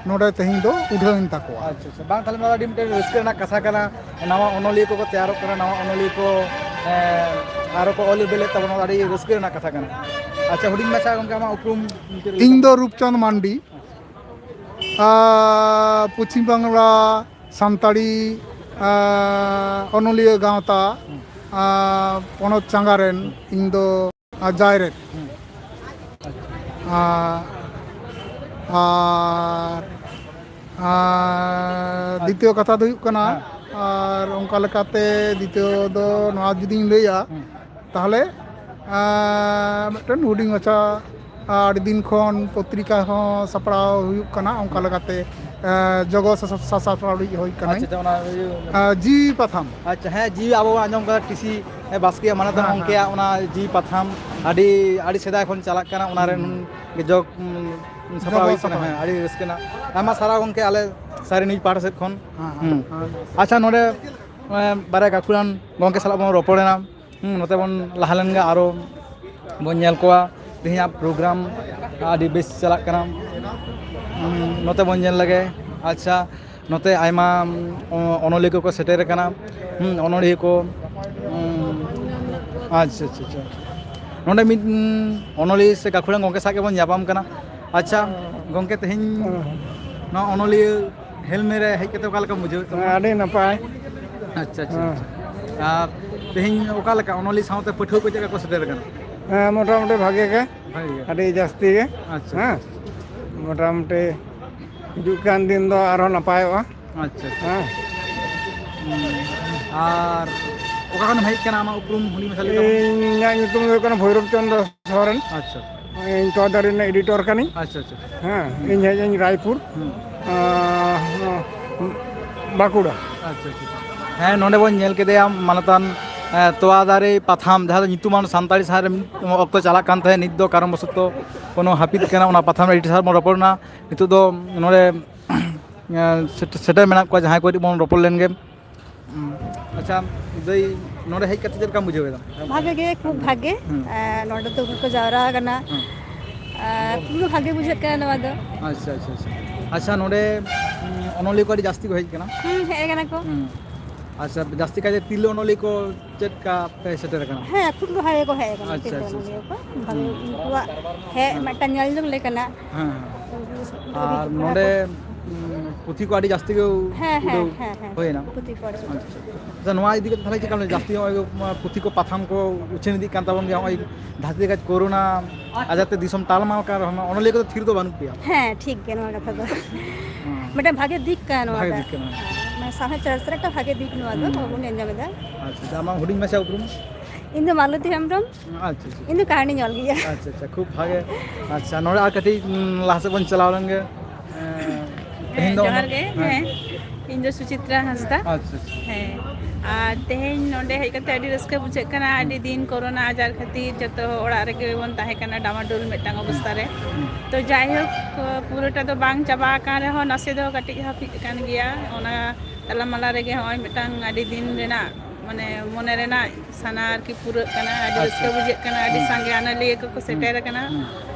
ᱱᱚᱰᱮ ᱛᱮᱦᱮᱧ ᱫᱚ ᱩᱰᱷᱟᱹᱣ ᱮᱱ ᱛᱟᱠᱚᱣᱟ᱾ ᱟᱪᱪᱷᱟ, ᱟᱪᱪᱷᱟ᱾ ᱵᱟᱝ, ᱛᱟᱦᱞᱮ ᱱᱚᱣᱟ ᱫᱚ ᱟᱹᱰᱤ ᱢᱤᱫᱴᱮᱱ ᱨᱟᱹᱥᱠᱟᱹ ᱨᱮᱱᱟᱜ ᱠᱟᱛᱷᱟ ᱠᱟᱱᱟ᱾ ᱱᱟᱣᱟ ᱚᱱᱚᱞᱤᱭᱟᱹ ᱠᱚᱠᱚ ᱛᱮᱭᱟᱨᱚᱜ ᱠᱟᱱᱟ, ᱱᱟᱣᱟ ᱚᱱᱚᱞᱤᱭᱟᱹ ᱠᱚ, ᱮᱸ, ᱟᱨᱚ ᱠᱚ ᱚᱞ ᱵᱮᱞᱮᱫ ᱛᱟᱵᱚᱱᱟ, ᱟᱹᱰᱤ ᱨᱟᱹᱥᱠᱟᱹ ᱨᱮᱱᱟᱜ ᱠᱟᱛᱷᱟ ᱠᱟᱱᱟ᱾ ᱟᱪᱪᱷᱟ, ᱦᱩᱰᱤᱧ ᱢᱟᱪᱷᱟ ᱜᱚᱢᱠᱮ, ᱟᱢᱟᱜ ᱩᱯᱨᱩᱢ ᱪᱮᱫ ᱞᱮᱠᱟ? ᱤᱧ ᱫᱚ ᱨᱩᱯᱪᱟᱸᱫᱽ ᱢᱟᱱᱰᱤ, ᱟᱨ ᱯᱚᱪᱷᱤᱢ ᱵᱟᱝᱞᱟ ᱥᱟᱱᱛᱟᱲᱤ, ᱟᱨ ᱚᱱᱚᱞᱤᱭᱟᱹ ᱜᱟᱶᱛᱟ, ᱦᱩᱸ᱾ ᱟᱨ ᱯᱚᱱᱚᱛ ᱪᱟᱸᱜᱟ ᱨᱮᱱ ᱦᱩᱸ᱾ ᱤᱧ ᱫᱚ, ᱟᱨ ᱡᱟᱭᱨᱮᱫ᱾ ᱦᱩᱸ᱾ ᱟᱪᱪᱷᱟ᱾ ᱟᱨ, ᱟᱨ, ᱟᱨ ᱟᱪᱪᱷᱟ᱾ ᱫᱤᱛᱤᱭᱚ ᱠᱟᱛᱷᱟ ᱫᱚ ᱦᱩᱭᱩᱜ ᱠᱟᱱᱟ, ᱦᱮᱸ᱾ ᱟᱨ ᱚᱱᱠᱟ ᱞᱮᱠᱟᱛᱮ ᱫᱤᱛᱤᱭᱚ ᱫᱚ ᱱᱚᱣᱟ ᱡᱩᱫᱤᱧ ᱞᱟᱹᱭᱟ, ᱦᱩᱸ᱾ ᱛᱟᱦᱚᱞᱮ, ᱟᱸ, ᱢᱤᱫᱴᱮᱱ ᱦᱩᱰᱤᱧ ᱢᱟᱪᱷᱟ, ᱟᱹᱰᱤ ᱫᱤᱱ ᱠᱷᱚᱱ ᱯᱚᱛᱨᱤᱠᱟ ᱦᱚᱸ ᱥᱟᱯᱲᱟᱣ ᱦᱩᱭᱩᱜ ᱠᱟᱱᱟ, ᱚᱱᱠᱟ ᱞᱮᱠᱟᱛᱮ, ᱟᱸ, ᱡᱚᱜᱚ ᱥᱟ-, ᱥᱟ-, ᱥᱟᱥᱟᱯᱲᱟᱣᱤᱡ ᱦᱩᱭ ᱠᱟᱱᱟᱹᱧ᱾ ᱟᱪᱪᱷᱟ, ᱟᱪᱪᱷᱟ, ᱚᱱᱟ ᱤᱭᱟᱹ ᱟᱸ, ᱡᱤᱣᱤ ᱯᱟᱛᱷᱟᱢ᱾ ᱟᱪᱪᱷᱟ, ᱦᱮᱸ, ᱡᱤᱣᱤ ᱟᱵᱚ ᱵᱚᱱ ᱟᱸᱡᱚᱢ ᱠᱟᱫᱟ ᱴᱤ ᱥᱤ ᱵᱟᱥᱠᱮᱭᱟᱜ ᱢᱟᱱᱚᱛᱟᱱ ᱦᱮᱸ, ᱦᱮᱸ, ᱜᱚᱢᱠᱮᱭᱟᱜ ᱦᱮᱸ᱾ ᱚᱱᱟ ᱡᱤᱣᱤ ᱯᱟᱛᱷᱟᱢ ᱟᱹᱰᱤ, ᱟᱹᱰᱤ ᱥᱮᱫᱟᱭ ᱠᱷᱚᱱ ᱪᱟᱞᱟᱜ ᱠᱟᱱᱟ, ᱚᱱᱟ ᱨᱮᱱ ᱦᱩᱸ᱾ ᱜᱮ ᱡᱚᱜᱽ, ᱩᱸ, ᱥᱟᱯᱲᱟᱣ ᱡᱚᱜᱚ ᱦᱩᱭ ᱠᱟᱱᱟ᱾ ᱥᱟᱯᱲᱟᱣ᱾ ᱦᱮᱸ, ᱟᱹᱰᱤ ᱨᱟᱹᱥᱠᱟᱹ ᱨᱮᱱᱟᱜ᱾ ᱟᱭᱢᱟ ᱥᱟᱨᱦᱟᱣ ᱜᱚᱢᱠᱮ, ᱟᱞᱮ ᱥᱟᱭᱨᱤᱱᱤᱡ ᱯᱟᱦᱴᱟ ᱥᱮᱫ ᱠᱷᱚᱱ᱾ ᱦᱮᱸ, ᱦᱮᱸ, ᱦᱩᱸ᱾ ᱦᱮᱸ᱾ ᱟᱪᱪᱷᱟ, ᱱᱚᱰᱮ, ᱮᱸ, ᱵᱟᱨᱭᱟ ᱜᱟᱹᱠᱷᱩᱲᱟᱱ ᱜᱚᱢᱠᱮ ᱥᱟᱞᱟᱜ ᱵᱚᱱ ᱨᱚᱯᱚᱲᱮᱱᱟ᱾ ᱦᱩᱸ, ᱱᱚᱛᱮ ᱵᱚᱱ ᱞᱟᱦᱟ ᱞᱮᱱ ᱜᱮ, ᱟᱨᱚ ᱵᱚᱱ ᱧᱮᱞ ᱠᱚᱣᱟ᱾ ᱛᱮᱦᱮᱧᱟᱜ ᱯᱨᱳᱜᱨᱟᱢ ᱟᱹᱰᱤ ᱵᱮᱥ ᱪᱟᱞᱟᱜ ᱠᱟᱱᱟ᱾ ᱦᱩᱸ, ᱱᱚᱛᱮ ᱵᱚᱱ ᱧᱮᱞ ᱞᱮᱜᱮ᱾ ᱟᱪᱪᱷᱟ, ᱱᱚᱛᱮ ᱟᱭᱢᱟ, ᱩᱸ, ᱚᱱᱚᱞᱤᱭᱟᱹ ᱠᱚᱠᱚ ᱥᱮᱴᱮᱨ ᱟᱠᱟᱱᱟ᱾ ᱦᱩᱸ, ᱚᱱᱚᱞᱤᱭᱟᱹ ᱠᱚ, ᱩᱸ, ᱟᱪᱪᱷᱟ, ᱟᱪᱪᱷᱟ, ᱟᱪᱪᱷᱟ᱾ ᱱᱚᱰᱮ ᱢᱤᱫ, ᱩᱸ, ᱚᱱᱚᱞᱤᱭᱟᱹ ᱥᱮ ᱜᱟᱹᱠᱷᱩᱲᱟᱱ ᱜᱚᱢᱠᱮ ᱥᱟᱶ ᱜᱮᱵᱚᱱ ᱧᱟᱯᱟᱢ ᱠᱟᱱᱟ᱾ ᱟᱪᱪᱷᱟ, ᱜᱚᱢᱠᱮ, ᱛᱮᱦᱮᱧ ᱦᱮᱸ᱾ ᱱᱚᱣᱟ ᱚᱱᱚᱞᱤᱭᱟᱹ ᱦᱮᱞᱢᱮ ᱨᱮ ᱦᱮᱡ ᱠᱟᱛᱮ ᱚᱠᱟ ᱞᱮᱠᱟᱢ ᱵᱩᱡᱷᱟᱹᱣᱮᱫ ᱛᱟᱵᱚᱱᱟ? ᱟᱹᱰᱤ ᱱᱟᱯᱟᱭ᱾ ᱟᱪᱪᱷᱟ, ᱟᱪᱪᱷᱟ, ᱦᱮᱸ᱾ ᱟᱪᱪᱷᱟ᱾ ᱟᱨ ᱛᱮᱦᱮᱧ ᱚᱠᱟ ᱞᱮᱠᱟ ᱚᱱᱚᱞᱤ ᱥᱟᱶᱛᱮ ᱯᱟᱹᱴᱷᱩᱣᱟᱹ ᱠᱚ ᱪᱮᱫ ᱞᱮᱠᱟ ᱠᱚ ᱥᱮᱴᱮᱨ ᱟᱠᱟᱱᱟ? ᱦᱮᱸ, ᱢᱚᱴᱟᱢᱩᱴᱤ ᱵᱷᱟᱜᱮ ᱜᱮ᱾ ᱵᱷᱟᱜᱮ ᱜᱮ᱾ ᱟᱹᱰᱤ ᱡᱟᱹᱥᱛᱤ ᱜᱮ᱾ ᱟᱪᱪᱷᱟ᱾ ᱦᱮᱸ, ᱢᱚᱴᱟᱢᱩᱴᱤ ᱦᱤᱡᱩᱜ ᱠᱟᱱ ᱫᱤᱱ ᱫᱚ ᱟᱨᱦᱚᱸ ᱱᱟᱯᱟᱭᱚᱜᱼᱟ᱾ ᱟᱪᱪᱷᱟ, ᱟᱪᱪᱷᱟ᱾ ᱦᱮᱸ᱾ ᱦᱩᱸ᱾ ᱟᱨ ᱚᱠᱟ ᱠᱷᱚᱱᱮᱢ ᱦᱮᱡ ᱟᱠᱟᱱᱟ, ᱟᱢᱟᱜ ᱩᱯᱨᱩᱢ ᱦᱩᱰᱤᱧ ᱢᱟᱪᱷᱟ ᱞᱟᱹᱭ ᱛᱟᱵᱚᱱ ᱢᱮ᱾ ᱤᱧᱟᱹᱜ ᱧᱩᱛᱩᱢ ᱫᱚ ᱦᱩᱭᱩᱜ ᱠᱟᱱᱟ ᱵᱷᱳᱭᱨᱚᱵ ᱪᱚᱱᱫᱨᱚ ᱥᱚᱨᱮᱱ᱾ ᱟᱪᱪᱷᱟ᱾ ᱤᱧ ᱛᱚᱣᱟ ᱫᱟᱨᱮ ᱨᱮᱱᱟᱜ ᱮᱰᱤᱴᱚᱨ ᱠᱟᱹᱱᱟᱹᱧ᱾ ᱟᱪᱪᱷᱟ, ᱟᱪᱪᱷᱟ᱾ ᱦᱮᱸ, ᱤᱧ ᱦᱮᱡ ᱟᱹᱧ ᱨᱟᱭᱯᱩᱨ, ᱦᱩᱸ᱾ ᱟᱸ, ᱵᱟᱸᱠᱩᱲᱟ᱾ ᱟᱪᱪᱷᱟ, ᱟᱪᱪᱷᱟ, ᱟᱪᱪᱷᱟ᱾ ᱦᱮᱸ, ᱱᱚᱰᱮ ᱵᱚᱱ ᱧᱮᱞ ᱠᱮᱫᱮᱭᱟ ᱢᱟᱱᱚᱛᱟᱱ, ᱮ, ᱛᱚᱣᱟ ᱫᱟᱨᱮ ᱯᱟᱛᱷᱟᱢ, ᱡᱟᱦᱟᱸ ᱫᱚ ᱧᱩᱛᱩᱢᱟᱱ ᱥᱟᱱᱛᱟᱲᱤ ᱥᱟᱶᱦᱮᱫ ᱨᱮ ᱢᱤᱫ ᱚᱠᱛᱚ ᱪᱟᱞᱟᱜ ᱠᱟᱱ ᱛᱟᱦᱮᱸᱫ, ᱱᱤᱛ ᱫᱚ ᱠᱟᱨᱚᱱ ᱵᱚᱥᱚᱛᱚ ᱠᱳᱱᱳ ᱦᱟᱹᱯᱤᱫ ᱠᱟᱱᱟ᱾ ᱚᱱᱟ ᱯᱟᱛᱷᱟᱢ ᱨᱮ ᱮᱰᱤᱴᱚᱨ ᱥᱟᱶ ᱵᱚᱱ ᱨᱚᱯᱚᱲ ᱮᱱᱟ᱾ ᱱᱤᱛᱚᱜ ᱫᱚ ᱱᱚᱰᱮ, ᱮ, ᱥᱮᱴ-, ᱥᱮᱴᱮᱨ ᱢᱮᱱᱟᱜ ᱠᱚᱣᱟ, ᱡᱟᱦᱟᱸᱭ ᱠᱚ ᱠᱟᱹᱴᱤᱡ ᱵᱚᱱ ᱨᱚᱯᱚᱲ ᱞᱮᱱ ᱜᱮ᱾ ᱦᱩᱸ᱾ ᱟᱪᱪᱷᱟ, ᱫᱟᱹᱭ, ᱱᱚᱰᱮ ᱦᱮᱡ ᱠᱟᱛᱮ ᱪᱮᱫ ᱞᱮᱠᱟᱢ ᱵᱩᱡᱷᱟᱹᱣ ᱮᱫᱟ? ᱵᱷᱟᱜᱮ ᱜᱮ, ᱠᱷᱩᱵ ᱵᱷᱟᱜᱮ᱾ ᱦᱩᱸ᱾ ᱮ, ᱱᱚᱰᱮ ᱫᱚ ᱩᱱᱠᱩ ᱠᱚ ᱡᱟᱣᱨᱟ ᱟᱠᱟᱱᱟ᱾ ᱦᱩᱸ᱾ ᱮ, ᱠᱷᱩᱵ ᱵᱷᱟᱜᱮ ᱵᱩᱡᱷᱟᱹᱜ ᱠᱟᱱᱟ ᱱᱚᱣᱟ ᱫᱚ᱾ ᱟᱪᱪᱷᱟ, ᱟᱪᱪᱷᱟ, ᱟᱪᱪᱷᱟ᱾ ᱟᱪᱪᱷᱟ, ᱱᱚᱰᱮ, ᱩᱸ, ᱚᱱᱚᱞᱤᱭᱟᱹ ᱠᱚ ᱟᱹᱰᱤ ᱡᱟᱹᱥᱛᱤ ᱠᱚ ᱦᱮᱡ ᱟᱠᱟᱱᱟ᱾ ᱦᱩᱸ, ᱦᱮᱡ ᱟᱠᱟᱱᱟ ᱠᱚ᱾ ᱦᱩᱸ᱾ ᱟᱪᱪᱷᱟ, ᱡᱟᱹᱥᱛᱤ ᱠᱟᱭᱛᱮ ᱛᱤᱨᱞᱟᱹ ᱚᱱᱚᱞᱤᱭᱟᱹ ᱠᱚ ᱪᱮᱫ ᱞᱮᱠᱟ ᱯᱮ ᱥᱮᱴᱮᱨ ᱟᱠᱟᱱᱟ? ᱦᱮᱸ, ᱠᱷᱩᱵ ᱵᱷᱟᱜᱮ ᱠᱚ ᱦᱮᱡ ᱟᱠᱟᱱᱟ, ᱟᱪᱪᱷᱟ, ᱛᱤᱨᱞᱟᱹ ᱟᱪᱪᱷᱟ, ᱟᱪᱪᱷᱟ᱾ ᱚᱱᱚᱞᱤᱭᱟᱹ ᱠᱚ᱾ ᱵᱷᱟᱜᱮ ᱦᱩᱸ᱾ ᱩᱱᱠᱩᱣᱟᱜ ᱦᱮᱡ ᱦᱮᱸ᱾ ᱢᱤᱫᱴᱟᱝ ᱧᱮᱞ ᱡᱚᱝ ᱞᱮᱠᱟᱱᱟᱜ᱾ ᱦᱮᱸ, ᱦᱮᱸ᱾ ᱩᱱᱠᱩ ᱟᱨ ᱠᱚᱲᱟ ᱱᱚᱰᱮ, ᱠᱚ᱾ ᱩᱸ, ᱯᱩᱛᱷᱤ ᱠᱚ ᱟᱹᱰᱤ ᱡᱟᱹᱥᱛᱤ ᱜᱮ ᱦᱮᱸ, ᱦᱮᱸ, ᱩᱰᱟᱹᱣ ᱦᱮᱸ, ᱦᱮᱸ᱾ ᱦᱩᱭᱮᱱᱟ᱾ ᱯᱩᱛᱷᱤ ᱠᱚ ᱟᱹᱰᱤ ᱡᱟᱹᱥᱛᱤ᱾ ᱟᱪᱪᱷᱟ᱾ ᱟᱪᱪᱷᱟ, ᱱᱚᱣᱟ ᱤᱫᱤ ᱠᱟᱛᱮ ᱛᱟᱦᱞᱮ ᱪᱮᱫ ᱞᱮᱠᱟ ᱡᱟᱹᱥᱛᱤ ᱱᱚᱜᱼᱚᱭ ᱯᱩᱛᱷᱤ ᱠᱚ ᱯᱟᱛᱷᱟᱢ ᱠᱚ ᱩᱪᱷᱟᱹᱱ ᱤᱫᱤᱜ ᱠᱟᱱ ᱛᱟᱵᱚᱱ ᱜᱮᱭᱟ, ᱱᱚᱜᱼᱚᱭ ᱫᱷᱟᱹᱨᱛᱤ ᱨᱮ ᱠᱳᱨᱳᱱᱟ ᱟᱡᱟᱨ ᱛᱮ ᱫᱤᱥᱚᱢ ᱴᱟᱞᱢᱟᱞ ᱠᱟᱱ ᱨᱮᱦᱚᱸ ᱚᱱᱚᱞᱤᱭᱟᱹ ᱠᱚᱫᱚ ᱛᱷᱤᱨ ᱫᱚ ᱵᱟᱹᱱᱩᱜ ᱯᱮᱭᱟ᱾ ᱦᱮᱸ, ᱴᱷᱤᱠ ᱜᱮᱭᱟ ᱱᱚᱣᱟ ᱠᱟᱛᱷᱟ ᱫᱚ᱾ ᱦᱮᱸ᱾ ᱢᱤᱫᱴᱟᱝ ᱵᱷᱟᱜᱮ ᱫᱤᱠ ᱠᱟᱱᱟ ᱱᱚᱣᱟ ᱵᱷᱟᱜᱮ ᱫᱚ᱾ ᱫᱤᱠ ᱠᱟᱱᱟ᱾ ᱢᱟᱱᱮ ᱥᱟᱶᱦᱮᱫ ᱪᱟᱨᱪᱟ ᱨᱮ ᱢᱤᱫᱴᱟᱝ ᱵᱷᱟᱜᱮ ᱫᱤᱠ ᱱᱚᱣᱟ ᱫᱚ, ᱦᱩᱸ᱾ ᱟᱵᱚ ᱵᱚᱱ ᱧᱮᱞ ᱧᱟᱢ ᱮᱫᱟ᱾ ᱟᱪᱪᱷᱟ, ᱟᱪᱪᱷᱟ, ᱟᱢᱟᱜ ᱦᱩᱰᱤᱧ ᱢᱟᱪᱷᱟ ᱩᱯᱨᱩᱢ? ᱤᱧ ᱫᱚ ᱢᱟᱞᱚᱛᱤ ᱦᱮᱢᱵᱨᱚᱢ᱾ ᱟᱪᱪᱷᱟ, ᱟᱪᱪᱷᱟ᱾ ᱤᱧ ᱫᱚ ᱠᱟᱹᱦᱱᱤᱧ ᱚᱞ ᱜᱮᱭᱟ᱾ ᱟᱪᱪᱷᱟ, ᱟᱪᱪᱷᱟ, ᱠᱷᱩᱵ ᱵᱷᱟᱜᱮ᱾ ᱟᱪᱪᱷᱟ, ᱱᱚᱰᱮ ᱟᱨ ᱠᱟᱹᱴᱤᱡ, ᱩᱸ, ᱞᱟᱦᱟ ᱥᱮᱫ ᱵᱚᱱ ᱪᱟᱞᱟᱣ ᱞᱮᱱ ᱜᱮ᱾ ᱮᱸ, ᱛᱮᱦᱮᱧ ᱦᱮᱸ, ᱫᱚ ᱡᱚᱦᱟᱨ ᱜᱮ᱾ ᱦᱮᱸ᱾ ᱦᱮᱸ, ᱤᱧ ᱫᱚ ᱥᱩᱪᱤᱛᱨᱟ ᱦᱟᱸᱥᱫᱟ᱾ ᱟᱪᱪᱷᱟ, ᱟᱪᱪᱷᱟ᱾ ᱦᱮᱸ, ᱟᱨ ᱛᱮᱦᱮᱧ ᱱᱚᱰᱮ ᱦᱮᱡ ᱠᱟᱛᱮ ᱟᱹᱰᱤ ᱨᱟᱹᱥᱠᱟᱹ ᱵᱩᱡᱷᱟᱹᱜ ᱠᱟᱱᱟ᱾ ᱦᱩᱸ᱾ ᱟᱹᱰᱤ ᱫᱤᱱ ᱠᱳᱨᱳᱱᱟ ᱟᱡᱟᱨ ᱠᱷᱟᱹᱛᱤᱨ ᱡᱚᱛᱚ ᱚᱲᱟᱜ ᱨᱮᱜᱮ ᱵᱚᱱ ᱛᱟᱦᱮᱸ ᱠᱟᱱᱟ, ᱰᱟᱢᱟᱰᱳᱞ ᱢᱤᱫᱴᱟᱝ ᱦᱩᱸ᱾ ᱚᱵᱚᱥᱛᱟ ᱨᱮ᱾ ᱦᱩᱸ᱾ ᱛᱚ, ᱡᱟᱭᱦᱳᱠ, ᱯᱩᱨᱟᱹᱴᱟ ᱫᱚ ᱵᱟᱝ ᱪᱟᱵᱟ ᱟᱠᱟᱱ ᱨᱮᱦᱚᱸ, ᱱᱟᱥᱮ ᱫᱚ ᱠᱟᱹᱴᱤᱡ ᱦᱟᱹᱯᱤᱫ ᱟᱠᱟᱱ ᱜᱮᱭᱟ᱾ ᱚᱱᱟ ᱛᱟᱞᱟ ᱢᱟᱞᱟ ᱨᱮᱜᱮ ᱦᱚᱸᱜᱼᱚᱭ ᱢᱤᱫᱴᱟᱝ ᱟᱹᱰᱤ ᱫᱤᱱ ᱨᱮᱱᱟᱜ, ᱢᱟᱱᱮ, ᱢᱚᱱᱮ ᱨᱮᱱᱟᱜ ᱥᱟᱱᱟ ᱟᱨᱠᱤ ᱯᱩᱨᱟᱹᱜ ᱠᱟᱱᱟ᱾ ᱟᱹᱰᱤ ᱟᱪᱪᱷᱟ᱾ ᱨᱟᱹᱥᱠᱟᱹ ᱵᱩᱡᱷᱟᱹᱜ ᱠᱟᱱᱟ, ᱟᱹᱰᱤ ᱦᱩᱸ᱾ ᱥᱟᱸᱜᱮ ᱚᱱᱚᱞᱤᱭᱟᱹ ᱠᱚᱠᱚ ᱦᱩᱸ᱾ ᱥᱮᱴᱮᱨ ᱟᱠᱟᱱᱟ᱾ ᱦᱩᱸ᱾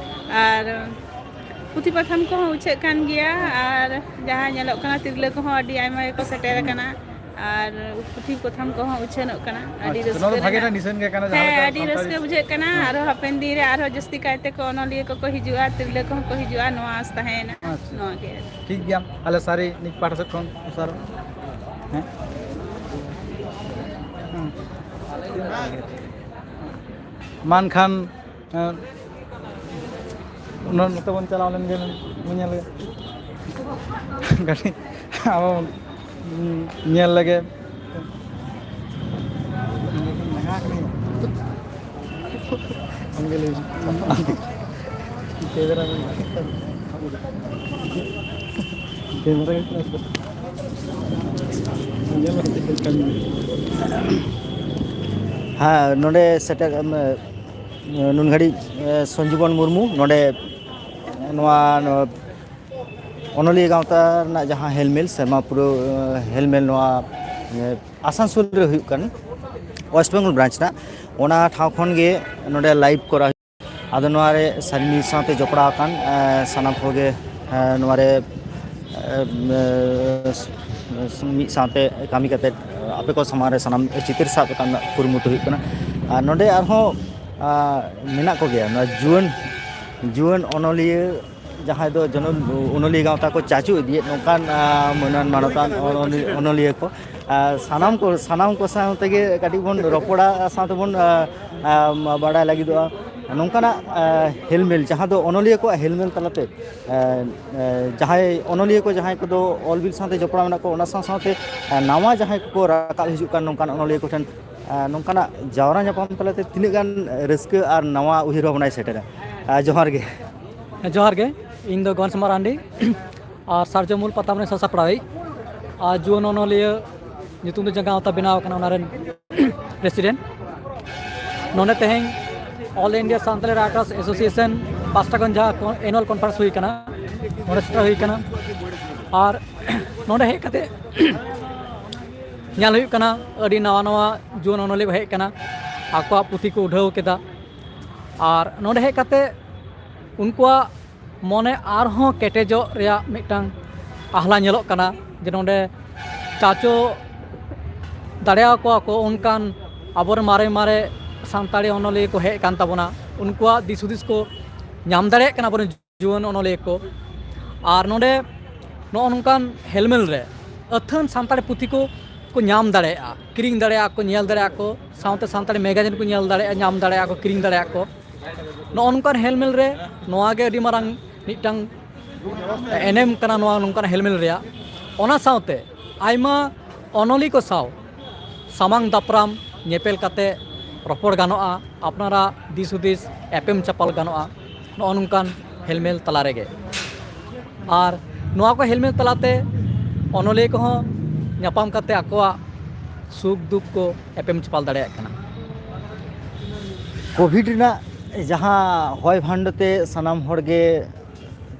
ᱟᱨ ᱯᱩᱛᱷᱤ ᱯᱟᱛᱷᱟᱢ ᱠᱚᱦᱚᱸ ᱩᱪᱷᱟᱹᱜ ᱠᱟᱱ ᱜᱮᱭᱟ᱾ ᱦᱩᱸ᱾ ᱟᱨ ᱡᱟᱦᱟᱸ ᱧᱮᱞᱚᱜ ᱠᱟᱱᱟ, ᱛᱤᱨᱞᱟᱹ ᱠᱚᱦᱚᱸ ᱟᱹᱰᱤ ᱟᱭᱢᱟ ᱜᱮᱠᱚ ᱥᱮᱴᱮᱨ ᱦᱩᱸ᱾ ᱟᱠᱟᱱᱟ᱾ ᱟᱨ ᱯᱩᱛᱷᱤ ᱯᱟᱛᱷᱟᱢ ᱠᱚᱦᱚᱸ ᱩᱪᱷᱟᱹᱱᱚᱜ ᱠᱟᱱᱟ᱾ ᱟᱹᱰᱤ ᱟᱪᱪᱷᱟ, ᱱᱚᱣᱟ ᱨᱟᱹᱥᱠᱟᱹ ᱫᱚ ᱵᱷᱟᱜᱮ ᱨᱮᱱᱟᱜ, ᱨᱮᱱᱟᱜ ᱱᱤᱥᱟᱹᱱ ᱜᱮ ᱠᱟᱱᱟ, ᱡᱟᱦᱟᱸ ᱦᱮᱸ, ᱞᱮᱠᱟ ᱟᱹᱰᱤ ᱥᱟᱱᱛᱟᱲᱤ ᱨᱟᱹᱥᱠᱟᱹ ᱵᱩᱡᱷᱟᱹᱜ ᱠᱟᱱᱟ᱾ ᱦᱮᱸ᱾ ᱟᱨᱦᱚᱸ ᱦᱟᱯᱮᱱ ᱫᱤᱱ ᱨᱮ ᱟᱨᱦᱚᱸ ᱡᱟᱹᱥᱛᱤ ᱠᱟᱭᱛᱮ ᱠᱚ ᱚᱱᱚᱞᱤᱭᱟᱹ ᱠᱚᱠᱚ ᱦᱤᱡᱩᱜᱼᱟ, ᱛᱤᱨᱞᱟᱹ ᱠᱚᱦᱚᱸ ᱠᱚ ᱦᱤᱡᱩᱜᱼᱟ, ᱱᱚᱣᱟ ᱟᱸᱥ ᱛᱟᱦᱮᱸᱭᱮᱱᱟ᱾ ᱟᱪᱪᱷᱟ᱾ ᱱᱚᱣᱟ ᱜᱮ ᱟᱨᱠᱤ᱾ ᱴᱷᱤᱠ ᱜᱮᱭᱟ, ᱟᱞᱮ ᱥᱟᱹᱨᱤ ᱱᱤᱡ ᱯᱟᱦᱴᱟ ᱥᱮᱫ ᱠᱷᱚᱱ ᱥᱟᱨ, ᱦᱮᱸ᱾ ᱢᱟ ᱮᱱᱠᱷᱟᱱ, ᱮᱸ, ᱱᱚ-, ᱱᱚᱛᱮ ᱵᱚᱱ ᱪᱟᱞᱟᱣ ᱞᱮᱱ ᱜᱮ, ᱵᱚᱱ ᱧᱮᱞ ᱜᱮ᱾ ᱠᱟᱹᱴᱤᱡ ᱟᱵᱚ ᱵᱚᱱ ᱧᱮᱞ ᱞᱮᱜᱮ᱾ ᱟᱢ ᱜᱮ ᱞᱟᱹᱭ ᱢᱮ᱾ ᱠᱮᱢᱮᱨᱟ ᱢᱮᱱ ᱠᱮᱢᱮᱨᱟ ᱜᱮ ᱧᱮᱞ ᱢᱮ ᱪᱮᱫ ᱞᱮᱠᱟ ᱢᱮᱱᱟᱜᱼᱟ᱾ ᱦᱮᱸ, ᱱᱚᱰᱮ ᱥᱮᱴᱮᱨ, ᱮᱢ, ᱱᱩᱱ ᱜᱷᱟᱹᱲᱤᱡ, ᱮ, ᱥᱚᱧᱡᱤᱵᱚᱱ ᱢᱩᱨᱢᱩ ᱱᱚᱰᱮ ᱱᱚᱣᱟ, ᱱᱚᱣᱟ ᱚᱱᱚᱞᱤᱭᱟᱹ ᱜᱟᱶᱛᱟ ᱨᱮᱱᱟᱜ ᱡᱟᱦᱟᱸ ᱦᱮᱞᱢᱮᱞ, ᱥᱮᱨᱢᱟ ᱯᱩᱨᱟᱹᱣ, ᱮ, ᱦᱮᱞᱢᱮᱞ ᱱᱚᱣᱟ, ᱮ, ᱟᱥᱟᱱᱥᱳᱞ ᱨᱮ ᱦᱩᱭᱩᱜ ᱠᱟᱱ, ᱳᱭᱮᱥᱴ ᱵᱮᱝᱜᱚᱞ ᱵᱨᱟᱧᱪ ᱨᱮᱱᱟᱜ, ᱚᱱᱟ ᱴᱷᱟᱶ ᱠᱷᱚᱱ ᱜᱮ ᱱᱚᱰᱮ ᱞᱟᱭᱤᱵᱷ ᱠᱚᱨᱟᱣ ᱦᱩᱭᱩᱜ ᱠᱟᱱᱟ᱾ ᱟᱫᱚ ᱱᱚᱣᱟ ᱨᱮ ᱥᱟᱨᱢᱤ ᱥᱟᱶᱛᱮ ᱡᱚᱯᱲᱟᱣ ᱟᱠᱟᱱ, ᱮ, ᱥᱟᱱᱟᱢ ᱠᱚᱜᱮ, ᱮ, ᱱᱚᱣᱟ ᱨᱮ, ᱮ, ᱮ, ᱢᱤᱫ ᱥᱟᱶᱛᱮ ᱠᱟᱹᱢᱤ ᱠᱟᱛᱮ ᱟᱯᱮ ᱠᱚ ᱥᱟᱢᱟᱝ ᱨᱮ ᱥᱟᱱᱟᱢ ᱪᱤᱛᱟᱹᱨ ᱥᱟᱵ ᱨᱟᱠᱟᱵ ᱨᱮᱱᱟᱜ ᱠᱩᱨᱩᱢᱩᱴᱩ ᱦᱩᱭᱩᱜ ᱠᱟᱱᱟ᱾ ᱟᱨ ᱱᱚᱰᱮ ᱟᱨᱦᱚᱸ, ᱟ, ᱢᱮᱱᱟᱜ ᱠᱚᱜᱮᱭᱟ, ᱱᱚᱣᱟ ᱡᱩᱣᱟᱹᱱ, ᱡᱩᱣᱟᱹᱱ ᱚᱱᱚᱞᱤᱭᱟᱹ, ᱡᱟᱦᱟᱸᱭ ᱫᱚ ᱡᱚᱱᱚ-, ᱚᱱᱚᱞᱤᱭᱟᱹ ᱜᱟᱶᱛᱟ ᱠᱚ ᱪᱟᱪᱳ ᱤᱫᱤᱭᱮᱫ, ᱱᱚᱝᱠᱟᱱ, ᱟ, ᱢᱟᱹᱱᱟᱱ ᱢᱟᱱᱚᱛᱟᱱ ᱚᱱᱚᱞᱤ-, ᱚᱱᱚᱞᱤᱭᱟᱹ ᱠᱚ, ᱟ, ᱥᱟᱱᱟᱢ ᱠᱚ, ᱥᱟᱱᱟᱢ ᱠᱚ ᱥᱟᱶ ᱛᱮᱜᱮ ᱠᱟᱹᱴᱤᱡ ᱵᱚᱱ ᱨᱚᱯᱚᱲᱟ, ᱥᱟᱶ ᱛᱮᱵᱚᱱ, ᱟ, ᱟ, ᱵᱟᱲᱟᱭ ᱞᱟᱹᱜᱤᱫᱚᱜᱼᱟ᱾ ᱱᱚᱝᱠᱟᱱᱟᱜ, ᱟ, ᱦᱮᱞᱢᱮᱞ, ᱡᱟᱦᱟᱸ ᱫᱚ ᱚᱱᱚᱞᱤᱭᱟᱹ ᱠᱚᱣᱟᱜ ᱦᱮᱞᱢᱮᱞ ᱛᱟᱞᱟᱛᱮ, ᱟ, ᱟ, ᱡᱟᱦᱟᱸᱭ ᱚᱱᱚᱞᱤᱭᱟᱹ ᱠᱚ, ᱡᱟᱦᱟᱸᱭ ᱠᱚᱫᱚ ᱚᱞ ᱵᱤᱞ ᱥᱟᱶᱛᱮ ᱡᱚᱯᱲᱟᱣ ᱢᱮᱱᱟᱜ ᱠᱚᱣᱟ, ᱚᱱᱟ ᱥᱟᱶ ᱥᱟᱶᱛᱮ, ᱟ, ᱱᱟᱣᱟ ᱡᱟᱦᱟᱸᱭ ᱠᱚᱠᱚ ᱨᱟᱠᱟᱵ ᱦᱤᱡᱩᱜ ᱠᱟᱱ ᱱᱚᱝᱠᱟᱱ ᱚᱱᱚᱞᱤᱭᱟᱹ ᱠᱚᱴᱷᱮᱱ, ᱟ, ᱱᱚᱝᱠᱟᱱᱟᱜ ᱡᱟᱣᱨᱟ ᱧᱟᱯᱟᱢ ᱛᱟᱞᱟᱛᱮ ᱛᱤᱱᱟᱹᱜ ᱜᱟᱱ ᱨᱟᱹᱥᱠᱟᱹ ᱟᱨ ᱱᱟᱣᱟ ᱩᱭᱦᱟᱹᱨ ᱵᱷᱟᱵᱽᱱᱟᱭ ᱥᱮᱴᱮᱨᱟ᱾ ᱟ, ᱡᱚᱦᱟᱨ ᱜᱮ᱾ ᱡᱚᱦᱟᱨ ᱜᱮ, ᱤᱧ ᱫᱚ ᱜᱚᱱᱥ ᱢᱟᱨᱟᱱᱰᱤ ᱟᱨ ᱥᱟᱨᱡᱚᱢ ᱢᱩᱞ ᱯᱟᱛᱟᱢ ᱨᱮᱱ ᱥᱟᱥᱟᱯᱲᱟᱣᱤᱡ ᱟᱨ ᱡᱩᱣᱟᱹᱱ ᱚᱱᱚᱞᱤᱭᱟᱹ ᱧᱩᱛᱩᱢ ᱛᱮ ᱡᱟᱸᱜᱟ ᱜᱟᱶᱛᱟ ᱵᱮᱱᱟᱣ ᱟᱠᱟᱱᱟ, ᱚᱱᱟ ᱨᱮᱱ ᱯᱨᱮᱥᱤᱰᱮᱱᱴ᱾ ᱱᱚᱰᱮ ᱛᱮᱦᱮᱧ All India Santali Writers Association ᱯᱟᱥᱴᱟ ᱠᱷᱚᱱ ᱡᱟᱦᱟᱸ ᱠᱚ annual conference ᱦᱩᱭ ᱠᱟᱱᱟ, ᱱᱚᱰᱮ ᱥᱮᱴᱮᱨ ᱦᱩᱭ ᱠᱟᱱᱟ᱾ ᱟᱨ ᱱᱚᱰᱮ ᱦᱮᱡ ᱠᱟᱛᱮ ᱧᱮᱞ ᱦᱩᱭᱩᱜ ᱠᱟᱱᱟ, ᱟᱹᱰᱤ ᱱᱟᱣᱟ ᱱᱟᱣᱟ ᱡᱩᱣᱟᱹᱱ ᱚᱱᱚᱞᱤᱭᱟᱹ ᱠᱚ ᱦᱮᱡ ᱠᱟᱱᱟ, ᱟᱠᱚᱣᱟᱜ ᱯᱩᱛᱷᱤ ᱠᱚ ᱩᱰᱷᱟᱹᱣ ᱠᱮᱫᱟ᱾ ᱟᱨ ᱱᱚᱰᱮ ᱦᱮᱡ ᱠᱟᱛᱮ ᱩᱱᱠᱩᱣᱟᱜ ᱢᱚᱱᱮ ᱟᱨᱦᱚᱸ ᱠᱮᱴᱮᱡᱚᱜ ᱨᱮᱭᱟᱜ ᱢᱤᱫᱴᱟᱝ ᱟᱦᱞᱟ ᱧᱮᱞᱚᱜ ᱠᱟᱱᱟ, ᱡᱮ ᱱᱚᱰᱮ ᱪᱟᱪᱳ ᱫᱟᱲᱮᱭᱟᱠᱚᱣᱟ ᱠᱚ ᱚᱱᱠᱟᱱ ᱟᱵᱚᱨᱮᱱ ᱢᱟᱨᱮ ᱢᱟᱨᱮ ᱥᱟᱱᱛᱟᱲᱤ ᱚᱱᱚᱞᱤᱭᱟᱹ ᱠᱚ ᱦᱮᱡ ᱟᱠᱟᱱ ᱛᱟᱵᱚᱱᱟ, ᱩᱱᱠᱩᱣᱟᱜ ᱫᱤᱥ ᱦᱩᱫᱤᱥ ᱠᱚ ᱧᱟᱢ ᱫᱟᱲᱮᱭᱟᱜ ᱠᱟᱱᱟ ᱟᱵᱚᱨᱮᱱ ᱡᱩᱣᱟᱹᱱ ᱚᱱᱚᱞᱤᱭᱟᱹ ᱠᱚ᱾ ᱟᱨ ᱱᱚᱰᱮ ᱱᱚᱜᱼᱚ ᱱᱚᱝᱠᱟᱱ ᱦᱮᱞᱢᱮᱞ ᱨᱮ ᱟᱹᱛᱷᱟᱹᱱ ᱥᱟᱱᱛᱟᱲᱤ ᱯᱩᱛᱷᱤ ᱠᱚ ᱠᱚ ᱧᱟᱢ ᱫᱟᱲᱮᱭᱟᱜᱼᱟ, ᱠᱤᱨᱤᱧ ᱫᱟᱲᱮᱭᱟᱜᱼᱟ ᱠᱚ, ᱧᱮᱞ ᱫᱟᱲᱮᱭᱟᱜᱼᱟ ᱠᱚ, ᱥᱟᱶᱛᱮ ᱥᱟᱱᱛᱟᱲᱤ ᱢᱮᱜᱟᱡᱤᱱ ᱠᱚ ᱧᱮᱞ ᱫᱟᱲᱮᱭᱟᱜᱼᱟ, ᱧᱟᱢ ᱫᱟᱲᱮᱭᱟᱜᱼᱟ ᱠᱚ, ᱠᱤᱨᱤᱧ ᱫᱟᱲᱮᱭᱟᱜᱼᱟ ᱠᱚ᱾ ᱱᱚᱜᱼᱚ ᱱᱚᱝᱠᱟᱱ ᱦᱮᱞᱢᱮᱞ ᱨᱮ ᱱᱚᱣᱟ ᱜᱮ ᱟᱹᱰᱤ ᱢᱟᱨᱟᱝ ᱢᱤᱫᱴᱟᱝ ᱮᱱᱮᱢ ᱠᱟᱱᱟ ᱱᱚᱣᱟ ᱱᱚᱝᱠᱟᱱ ᱦᱮᱞᱢᱮᱞ ᱨᱮᱭᱟᱜ᱾ ᱚᱱᱟ ᱥᱟᱶᱛᱮ ᱟᱭᱢᱟ ᱚᱱᱚᱞᱤᱭᱟᱹ ᱠᱚ ᱥᱟᱶ ᱥᱟᱢᱟᱝ ᱫᱟᱯᱨᱟᱢ ᱧᱮᱯᱮᱞ ᱠᱟᱛᱮ ᱨᱚᱯᱚᱲ ᱜᱟᱱᱚᱜᱼᱟ, ᱟᱯᱱᱟᱨᱟᱜ ᱫᱤᱥ ᱦᱩᱫᱤᱥ ᱮᱯᱮᱢ ᱪᱟᱯᱟᱞ ᱜᱟᱱᱚᱜᱼᱟ ᱱᱚᱜᱼᱚ ᱱᱚᱝᱠᱟᱱ ᱦᱮᱞᱢᱮᱞ ᱛᱟᱞᱟ ᱨᱮᱜᱮ᱾ ᱟᱨ ᱱᱚᱣᱟ ᱠᱚ ᱦᱮᱞᱢᱮᱞ ᱛᱟᱞᱟᱛᱮ ᱚᱱᱚᱞᱤᱭᱟᱹ ᱠᱚᱦᱚᱸ ᱧᱟᱯᱟᱢ ᱠᱟᱛᱮ ᱟᱠᱚᱣᱟᱜ ᱥᱩᱠ ᱫᱩᱠ ᱠᱚ ᱮᱯᱮᱢ ᱪᱟᱯᱟᱞ ᱫᱟᱲᱮᱭᱟᱜ ᱠᱟᱱᱟ᱾ ᱠᱳᱵᱷᱤᱰ ᱨᱮᱱᱟᱜ ᱡᱟᱦᱟᱸ ᱦᱚᱭ ᱵᱷᱟᱱᱰᱚ ᱛᱮ ᱥᱟᱱᱟᱢ ᱦᱚᱲ ᱜᱮ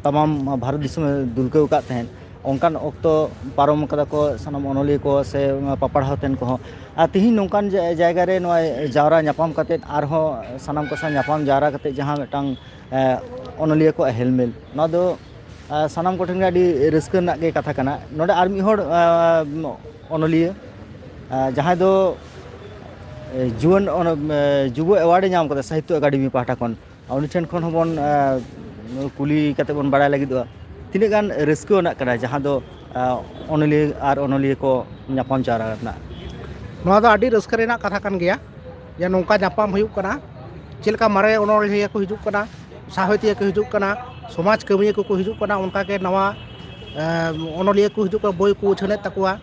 ᱛᱟᱢᱟᱢ ᱵᱷᱟᱨᱚᱛ ᱫᱤᱥᱚᱢᱮ ᱫᱩᱞᱠᱟᱹᱣ ᱟᱠᱟᱫ ᱛᱟᱦᱮᱸᱫ, ᱚᱱᱠᱟᱱ ᱚᱠᱛᱚ ᱯᱟᱨᱚᱢ ᱠᱟᱫᱟ ᱠᱚ ᱥᱟᱱᱟᱢ ᱚᱱᱚᱞᱤᱭᱟᱹ ᱠᱚ ᱥᱮ ᱯᱟᱯᱟᱲᱦᱟᱣ ᱛᱮᱱ ᱠᱚᱦᱚᱸ᱾ ᱟᱨ ᱛᱤᱦᱤᱧ ᱱᱚᱝᱠᱟᱱ ᱡᱟ- ᱡᱟᱭᱜᱟ ᱨᱮ ᱱᱚᱣᱟ ᱡᱟᱣᱨᱟ ᱧᱟᱯᱟᱢ ᱠᱟᱛᱮᱫ ᱟᱨᱦᱚᱸ ᱥᱟᱱᱟᱢ ᱠᱚ ᱥᱟᱶ ᱧᱟᱯᱟᱢ ᱡᱟᱣᱨᱟ ᱠᱟᱛᱮᱫ ᱡᱟᱦᱟᱸ ᱢᱤᱫᱴᱟᱝ ᱮ, ᱚᱱᱚᱞᱤᱭᱟᱹ ᱠᱚᱣᱟᱜ ᱦᱮᱞᱢᱮᱞ, ᱱᱚᱣᱟ ᱫᱚ ᱮ, ᱥᱟᱱᱟᱢ ᱠᱚᱴᱷᱮᱱ ᱜᱮ ᱟᱹᱰᱤ ᱨᱟᱹᱥᱠᱟᱹ ᱨᱮᱱᱟᱜ ᱜᱮ ᱠᱟᱛᱷᱟ ᱠᱟᱱᱟ᱾ ᱱᱚᱰᱮ ᱟᱨ ᱢᱤᱫ ᱦᱚᱲ ᱮ, ᱚᱱᱚᱞᱤᱭᱟᱹ ᱮ, ᱡᱟᱦᱟᱸᱭ ᱫᱚ ᱮ, ᱡᱩᱣᱟᱹᱱ ᱚᱱ- ᱮ, ᱡᱩᱵᱚ ᱮᱣᱟᱨᱰ ᱮ ᱧᱟᱢ ᱠᱟᱫᱟ ᱥᱟᱦᱤᱛᱛᱚ ᱮᱠᱟᱰᱮᱢᱤ ᱯᱟᱦᱴᱟ ᱠᱷᱚᱱ, ᱩᱱᱤ ᱴᱷᱮᱱ ᱠᱷᱚᱱ ᱦᱚᱸᱵᱚᱱ ᱮ, ᱠᱩᱞᱤ ᱠᱟᱛᱮ ᱵᱚᱱ ᱵᱟᱲᱟᱭ ᱞᱟᱹᱜᱤᱫᱚᱜᱼᱟ ᱛᱤᱱᱟᱹᱜ ᱜᱟᱱ ᱨᱟᱹᱥᱠᱟᱹ ᱟᱱᱟᱜ ᱠᱟᱱᱟ ᱡᱟᱦᱟᱸ ᱫᱚ ᱮ, ᱚᱱᱚᱞᱤᱭᱟᱹ ᱟᱨ ᱚᱱᱚᱞᱤᱭᱟᱹ ᱠᱚ ᱧᱟᱯᱟᱢ ᱡᱟᱣᱨᱟ ᱨᱮᱱᱟᱜ᱾ ᱱᱚᱣᱟ ᱫᱚ ᱟᱹᱰᱤ ᱨᱟᱹᱥᱠᱟᱹ ᱨᱮᱱᱟᱜ ᱠᱟᱛᱷᱟ ᱠᱟᱱ ᱜᱮᱭᱟ ᱡᱮ ᱱᱚᱝᱠᱟ ᱧᱟᱯᱟᱢ ᱦᱩᱭᱩᱜ ᱠᱟᱱᱟ, ᱪᱮᱫ ᱞᱮᱠᱟ ᱢᱟᱨᱮ ᱚᱱᱚᱞᱤᱭᱟᱹ ᱠᱚ ᱦᱤᱡᱩᱜ ᱠᱟᱱᱟ, ᱥᱟᱶᱦᱮᱫᱤᱭᱟᱹ ᱠᱚ ᱦᱤᱡᱩᱜ ᱠᱟᱱᱟ, ᱥᱚᱢᱟᱡᱽ ᱠᱟᱹᱢᱤᱭᱟᱹ ᱠᱚᱠᱚ ᱦᱤᱡᱩᱜ ᱠᱟᱱᱟ, ᱚᱱᱠᱟᱜᱮ ᱱᱟᱣᱟ ᱮ, ᱚᱱᱚᱞᱤᱭᱟᱹ ᱠᱚ ᱦᱤᱡᱩᱜ ᱠᱟᱱᱟ, ᱵᱳᱭ ᱠᱚ ᱩᱪᱷᱟᱹᱱᱮᱫ ᱛᱟᱠᱚᱣᱟ᱾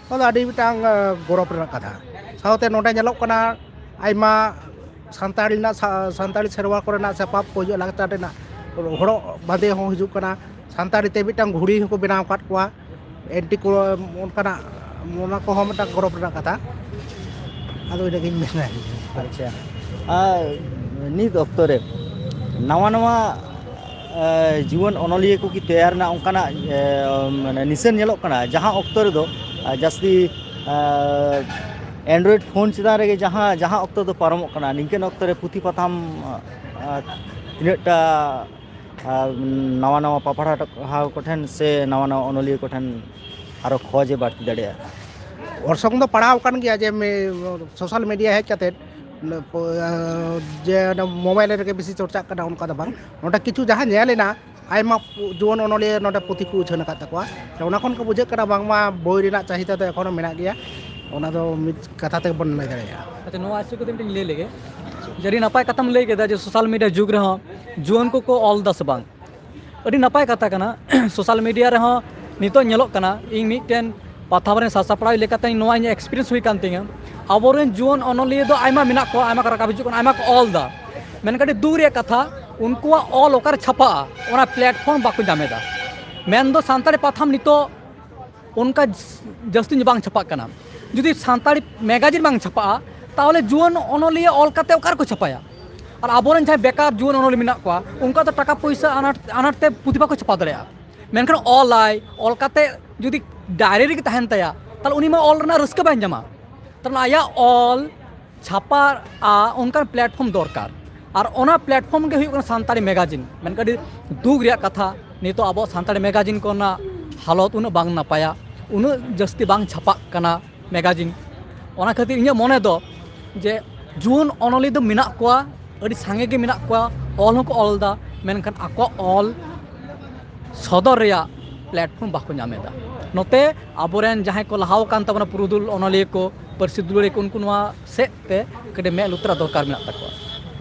ᱱᱚᱣᱟ ᱫᱚ ᱟᱹᱰᱤ ᱢᱤᱫᱴᱟᱝ ᱮ, ᱜᱚᱨᱚᱵᱽ ᱨᱮᱱᱟᱜ ᱠᱟᱛᱷᱟ᱾ ᱥᱟᱶᱛᱮ ᱱᱚᱰᱮ ᱧᱮᱞᱚᱜ ᱠᱟᱱᱟ ᱟᱭᱢᱟ ᱥᱟᱱᱛᱟᱲᱤ ᱨᱮᱱᱟᱜ ᱥᱟ- ᱥᱟᱱᱛᱟᱲᱤ ᱥᱮᱨᱣᱟ ᱠᱚᱨᱮᱱᱟᱜ ᱥᱟᱯᱟᱵ ᱠᱚ ᱦᱤᱡᱩᱜᱼᱟ, ᱞᱟᱠᱪᱟᱨ ᱨᱮᱱᱟᱜ ᱦᱚᱨᱚᱜ ᱵᱟᱸᱫᱮ ᱦᱚᱸ ᱦᱤᱡᱩᱜ ᱠᱟᱱᱟ, ᱥᱟᱱᱛᱟᱲᱤ ᱛᱮ ᱢᱤᱫᱴᱟᱝ ᱜᱷᱩᱲᱤ ᱦᱚᱸᱠᱚ ᱵᱮᱱᱟᱣ ᱟᱠᱟᱫ ᱠᱚᱣᱟ, ᱮᱱᱴᱤ ᱠᱚ ᱚᱱᱠᱟᱱᱟᱜ, ᱚᱱᱟ ᱠᱚᱦᱚᱸ ᱢᱤᱫᱴᱟᱝ ᱜᱚᱨᱚᱵᱽ ᱨᱮᱱᱟᱜ ᱠᱟᱛᱷᱟ᱾ ᱟᱫᱚ ᱤᱱᱟᱹᱜᱤᱧ ᱢᱮᱱᱟ᱾ ᱟᱪᱪᱷᱟ, ᱟᱨ ᱱᱤᱛ ᱚᱠᱛᱚ ᱨᱮ ᱱᱟᱣᱟ ᱱᱟᱣᱟ ᱮ, ᱡᱩᱣᱟᱹᱱ ᱚᱱᱚᱞᱤᱭᱟᱹ ᱠᱚ ᱠᱤ ᱛᱮᱭᱟᱨ ᱨᱮᱱᱟᱜ ᱚᱱᱠᱟᱱᱟᱜ ᱮ, ᱢᱟᱱᱮ ᱱᱤᱥᱟᱹᱱ ᱧᱮᱞᱚᱜ ᱠᱟᱱᱟ ᱡᱟᱦᱟᱸ ᱚᱠᱛᱚ ᱨᱮᱫᱚ ᱮ, ᱡᱟᱹᱥᱛᱤ ᱮ, ᱮᱱᱰᱨᱚᱭᱮᱰ ᱯᱷᱳᱱ ᱪᱮᱛᱟᱱ ᱨᱮᱜᱮ ᱡᱟᱦᱟᱸ ᱡᱟᱦᱟᱸ ᱚᱠᱛᱚ ᱫᱚ ᱯᱟᱨᱚᱢᱚᱜ ᱠᱟᱱᱟ, ᱱᱤᱝᱠᱟᱹᱱ ᱚᱠᱛᱚ ᱨᱮ ᱯᱩᱛᱷᱤ ᱯᱟᱛᱷᱟᱢ ᱮ, ᱛᱤᱱᱟᱹᱜᱴᱟ ᱟᱨ ᱱᱟᱣᱟ ᱱᱟᱣᱟ ᱯᱟᱯᱟᱲᱦᱟᱣ ᱠᱚᱴᱷᱮᱱ ᱥᱮ ᱱᱟᱣᱟ ᱱᱟᱣᱟ ᱚᱱᱚᱞᱤᱭᱟᱹ ᱠᱚᱴᱷᱮᱱ ᱟᱨᱚ ᱠᱷᱚᱡᱮ ᱵᱟᱹᱲᱛᱤ ᱫᱟᱲᱮᱭᱟᱜᱼᱟ᱾ ᱚᱨᱥᱚᱝ ᱫᱚ ᱯᱟᱲᱟᱣ ᱟᱠᱟᱱ ᱜᱮᱭᱟ ᱡᱮ ᱥᱳᱥᱟᱞ ᱢᱤᱰᱤᱭᱟ ᱦᱮᱡ ᱠᱟᱛᱮᱫ ᱡᱮ ᱢᱳᱵᱟᱭᱤᱞ ᱨᱮᱜᱮ ᱵᱮᱥᱤ ᱪᱚᱨᱪᱟᱜ ᱠᱟᱱᱟ, ᱚᱱᱠᱟ ᱫᱚ ᱵᱟᱝ᱾ ᱱᱚᱰᱮ ᱠᱤᱪᱷᱩ ᱡᱟᱦᱟᱸ ᱧᱮᱞ ᱮᱱᱟ ᱟᱭᱢᱟ ᱡᱩᱣᱟᱹᱱ ᱚᱱᱚᱞᱤᱭᱟᱹ ᱱᱚᱰᱮ ᱯᱩᱛᱷᱤ ᱠᱚ ᱩᱪᱷᱟᱹᱱ ᱟᱠᱟᱫ ᱛᱟᱠᱚᱣᱟ᱾ ᱛᱚ, ᱚᱱᱟ ᱠᱷᱚᱱ ᱠᱚ ᱵᱩᱡᱷᱟᱹᱜ ᱠᱟᱱᱟ ᱵᱟᱝᱢᱟ ᱵᱳᱭ ᱨᱮᱱᱟᱜ ᱪᱟᱦᱤᱫᱟ ᱫᱚ ᱮᱠᱷᱚᱱᱳ ᱢᱮᱱᱟᱜ ᱜᱮᱭᱟ᱾ ᱚᱱᱟ ᱫᱚ ᱢᱤᱫ ᱠᱟᱛᱷᱟ ᱛᱮᱜᱮ ᱵᱚᱱ ᱞᱟᱹᱭ ᱫᱟᱲᱮᱭᱟᱜᱼᱟ᱾ ᱟᱪᱪᱷᱟ, ᱱᱚᱣᱟ ᱟᱹᱥᱩ ᱠᱟᱛᱮ ᱢᱤᱫᱴᱮᱱ ᱞᱟᱹᱭ ᱞᱮᱜᱮ᱾ ᱡᱮ ᱟᱹᱰᱤ ᱱᱟᱯᱟᱭ ᱠᱟᱛᱷᱟᱢ ᱞᱟᱹᱭ ᱠᱮᱫᱟ ᱡᱮ ᱥᱳᱥᱟᱞ ᱢᱤᱰᱤᱭᱟ ᱡᱩᱜᱽ ᱨᱮᱦᱚᱸ ᱡᱩᱣᱟᱹᱱ ᱠᱚᱠᱚ ᱚᱞ ᱫᱟ ᱥᱮ ᱵᱟᱝ? ᱟᱹᱰᱤ ᱱᱟᱯᱟᱭ ᱠᱟᱛᱷᱟ ᱠᱟᱱᱟ᱾ ᱥᱳᱥᱟᱞ ᱢᱤᱰᱤᱭᱟ ᱨᱮᱦᱚᱸ ᱱᱤᱛᱚᱜ ᱧᱮᱞᱚᱜ ᱠᱟᱱᱟ, ᱤᱧ ᱢᱤᱫᱴᱮᱱ ᱯᱟᱛᱷᱟᱢ ᱨᱮᱱ ᱥᱟᱥᱟᱯᱲᱟᱣᱤᱡ ᱞᱮᱠᱟᱛᱮ ᱱᱚᱣᱟ ᱤᱧᱟᱹᱜ ᱮᱠᱥᱯᱤᱨᱤᱭᱮᱱᱥ ᱦᱩᱭ ᱠᱟᱱ ᱛᱤᱧᱟᱹ᱾ ᱟᱵᱚᱨᱮᱱ ᱡᱩᱣᱟᱹᱱ ᱚᱱᱚᱞᱤᱭᱟᱹ ᱫᱚ ᱟᱭᱢᱟ ᱢᱮᱱᱟᱜ ᱠᱚᱣᱟ, ᱟᱭᱢᱟ ᱠᱚ ᱨᱟᱠᱟᱵ ᱦᱤᱡᱩᱜ ᱠᱟᱱᱟ, ᱟᱭᱢᱟ ᱠᱚ ᱚᱞ ᱫᱟ᱾ ᱢᱮᱱᱠᱷᱟᱱ ᱟᱹᱰᱤ ᱫᱩᱠ ᱨᱮᱭᱟᱜ ᱠᱟᱛᱷᱟ, ᱩᱱᱠᱩᱣᱟᱜ ᱚᱞ ᱚᱠᱟᱨᱮ ᱪᱷᱟᱯᱟᱜᱼᱟ? ᱚᱱᱟ ᱯᱞᱮᱴᱯᱷᱚᱨᱢ ᱵᱟᱠᱚ ᱧᱟᱢ ᱮᱫᱟ᱾ ᱢᱮᱱᱫᱚ ᱥᱟᱱᱛᱟᱲᱤ ᱯᱟᱛᱷᱟᱢ ᱱᱤᱛᱚᱜ ᱚᱱᱠᱟ ᱡᱟᱹᱥᱛᱤ ᱧᱚᱜ ᱵᱟᱝ ᱪᱷᱟᱯᱟᱜ ᱠᱟᱱᱟ᱾ ᱡᱩᱫᱤ ᱥᱟᱱᱛᱟᱲᱤ ᱢᱮᱜᱟᱡᱤᱱ ᱵᱟᱝ ᱪᱷᱟᱯᱟᱜᱼᱟ, ᱛᱟᱦᱚᱞᱮ ᱡᱩᱣᱟᱹᱱ ᱚᱱᱚᱞᱤᱭᱟᱹ ᱚᱞ ᱠᱟᱛᱮ ᱚᱠᱟ ᱨᱮᱠᱚ ᱪᱷᱟᱯᱟᱭᱟ? ᱟᱨ ᱟᱵᱚᱨᱮᱱ ᱡᱟᱦᱟᱸᱭ ᱵᱮᱠᱟᱨ ᱡᱩᱣᱟᱹᱱ ᱚᱱᱚᱞᱤᱭᱟᱹ ᱢᱮᱱᱟᱜ ᱠᱚᱣᱟ, ᱩᱱᱠᱩᱣᱟᱜ ᱫᱚ ᱴᱟᱠᱟ ᱯᱚᱭᱥᱟ ᱟᱱᱟᱴ, ᱟᱱᱟᱴ ᱛᱮ ᱯᱩᱛᱷᱤ ᱵᱟᱠᱚ ᱪᱷᱟᱯᱟ ᱫᱟᱲᱮᱭᱟᱜᱼᱟ᱾ ᱢᱮᱱᱠᱷᱟᱱ ᱚᱞᱟᱭ, ᱚᱞ ᱠᱟᱛᱮ ᱡᱩᱫᱤ ᱰᱟᱭᱨᱤ ᱨᱮᱜᱮ ᱛᱟᱦᱮᱱ ᱛᱟᱭᱟ, ᱛᱟᱦᱚᱞᱮ ᱩᱱᱤ ᱢᱟ ᱚᱞ ᱨᱮᱱᱟᱜ ᱨᱟᱹᱥᱠᱟᱹ ᱵᱟᱭ ᱧᱟᱢᱟ᱾ ᱛᱟᱦᱚᱞᱮ ᱟᱭᱟᱜ ᱚᱞ ᱪᱷᱟᱯᱟᱜᱼᱟ, ᱚᱱᱠᱟᱱ ᱯᱞᱮᱴᱯᱷᱚᱨᱢ ᱫᱚᱨᱠᱟᱨ᱾ ᱟᱨ ᱚᱱᱟ ᱯᱞᱮᱴᱯᱷᱚᱨᱢ ᱜᱮ ᱦᱩᱭᱩᱜ ᱠᱟᱱᱟ ᱥᱟᱱᱛᱟᱲᱤ ᱢᱮᱜᱟᱡᱤᱱ᱾ ᱢᱮᱱᱠᱷᱟᱱ ᱟᱹᱰᱤ ᱫᱩᱠ ᱨᱮᱭᱟᱜ ᱠᱟᱛᱷᱟ, ᱱᱤᱛᱚᱜ ᱟᱵᱚᱣᱟᱜ ᱥᱟᱱᱛᱟᱲᱤ ᱢᱮᱜᱟᱡᱤᱱ ᱠᱚᱨᱮᱱᱟᱜ ᱦᱟᱞᱚᱛ ᱩᱱᱟᱹᱜ ᱵᱟᱝ ᱱᱟᱯᱟᱭᱟ, ᱩᱱᱟᱹᱜ ᱡᱟᱹᱥᱛᱤ ᱵᱟᱝ ᱪᱷᱟᱯᱟᱜ ᱠᱟᱱᱟ ᱢᱮᱜᱟᱡᱤᱱ᱾ ᱚᱱᱟ ᱠᱷᱟᱹᱛᱤᱨ ᱤᱧᱟᱹᱜ ᱢᱚᱱᱮ ᱫᱚ ᱡᱮ ᱡᱩᱣᱟᱹᱱ ᱚᱱᱚᱞᱤᱭᱟᱹ ᱫᱚ ᱢᱮᱱᱟᱜ ᱠᱚᱣᱟ, ᱟᱹᱰᱤ ᱥᱟᱸᱜᱮ ᱜᱮ ᱢᱮᱱᱟᱜ ᱠᱚᱣᱟ, ᱚᱞ ᱦᱚᱸᱠᱚ ᱚᱞ ᱮᱫᱟ, ᱢᱮᱱᱠᱷᱟᱱ ᱟᱠᱚᱣᱟᱜ ᱚᱞ ᱥᱚᱫᱚᱨ ᱨᱮᱭᱟᱜ ᱯᱞᱮᱴᱯᱷᱚᱨᱢ ᱵᱟᱠᱚ ᱧᱟᱢ ᱮᱫᱟ᱾ ᱱᱚᱛᱮ ᱟᱵᱚᱨᱮᱱ ᱡᱟᱦᱟᱸᱭ ᱠᱚ ᱞᱟᱦᱟᱣ ᱟᱠᱟᱱ ᱛᱟᱵᱚᱱᱟ, ᱯᱩᱨᱩᱫᱷᱩᱞ ᱚᱱᱚᱞᱤᱭᱟᱹ ᱠᱚ, ᱯᱟᱹᱨᱥᱤ ᱫᱩᱞᱟᱹᱲᱤᱭᱟᱹ ᱠᱚ, ᱩᱱᱠᱩ ᱱᱚᱣᱟ ᱥᱮᱫ ᱛᱮ ᱠᱟᱹᱴᱤᱡ ᱢᱮᱫ ᱞᱩᱛᱩᱨᱟᱜ ᱫᱚᱨᱠᱟᱨ ᱢᱮᱱᱟᱜ ᱛᱟᱠᱚᱣᱟ᱾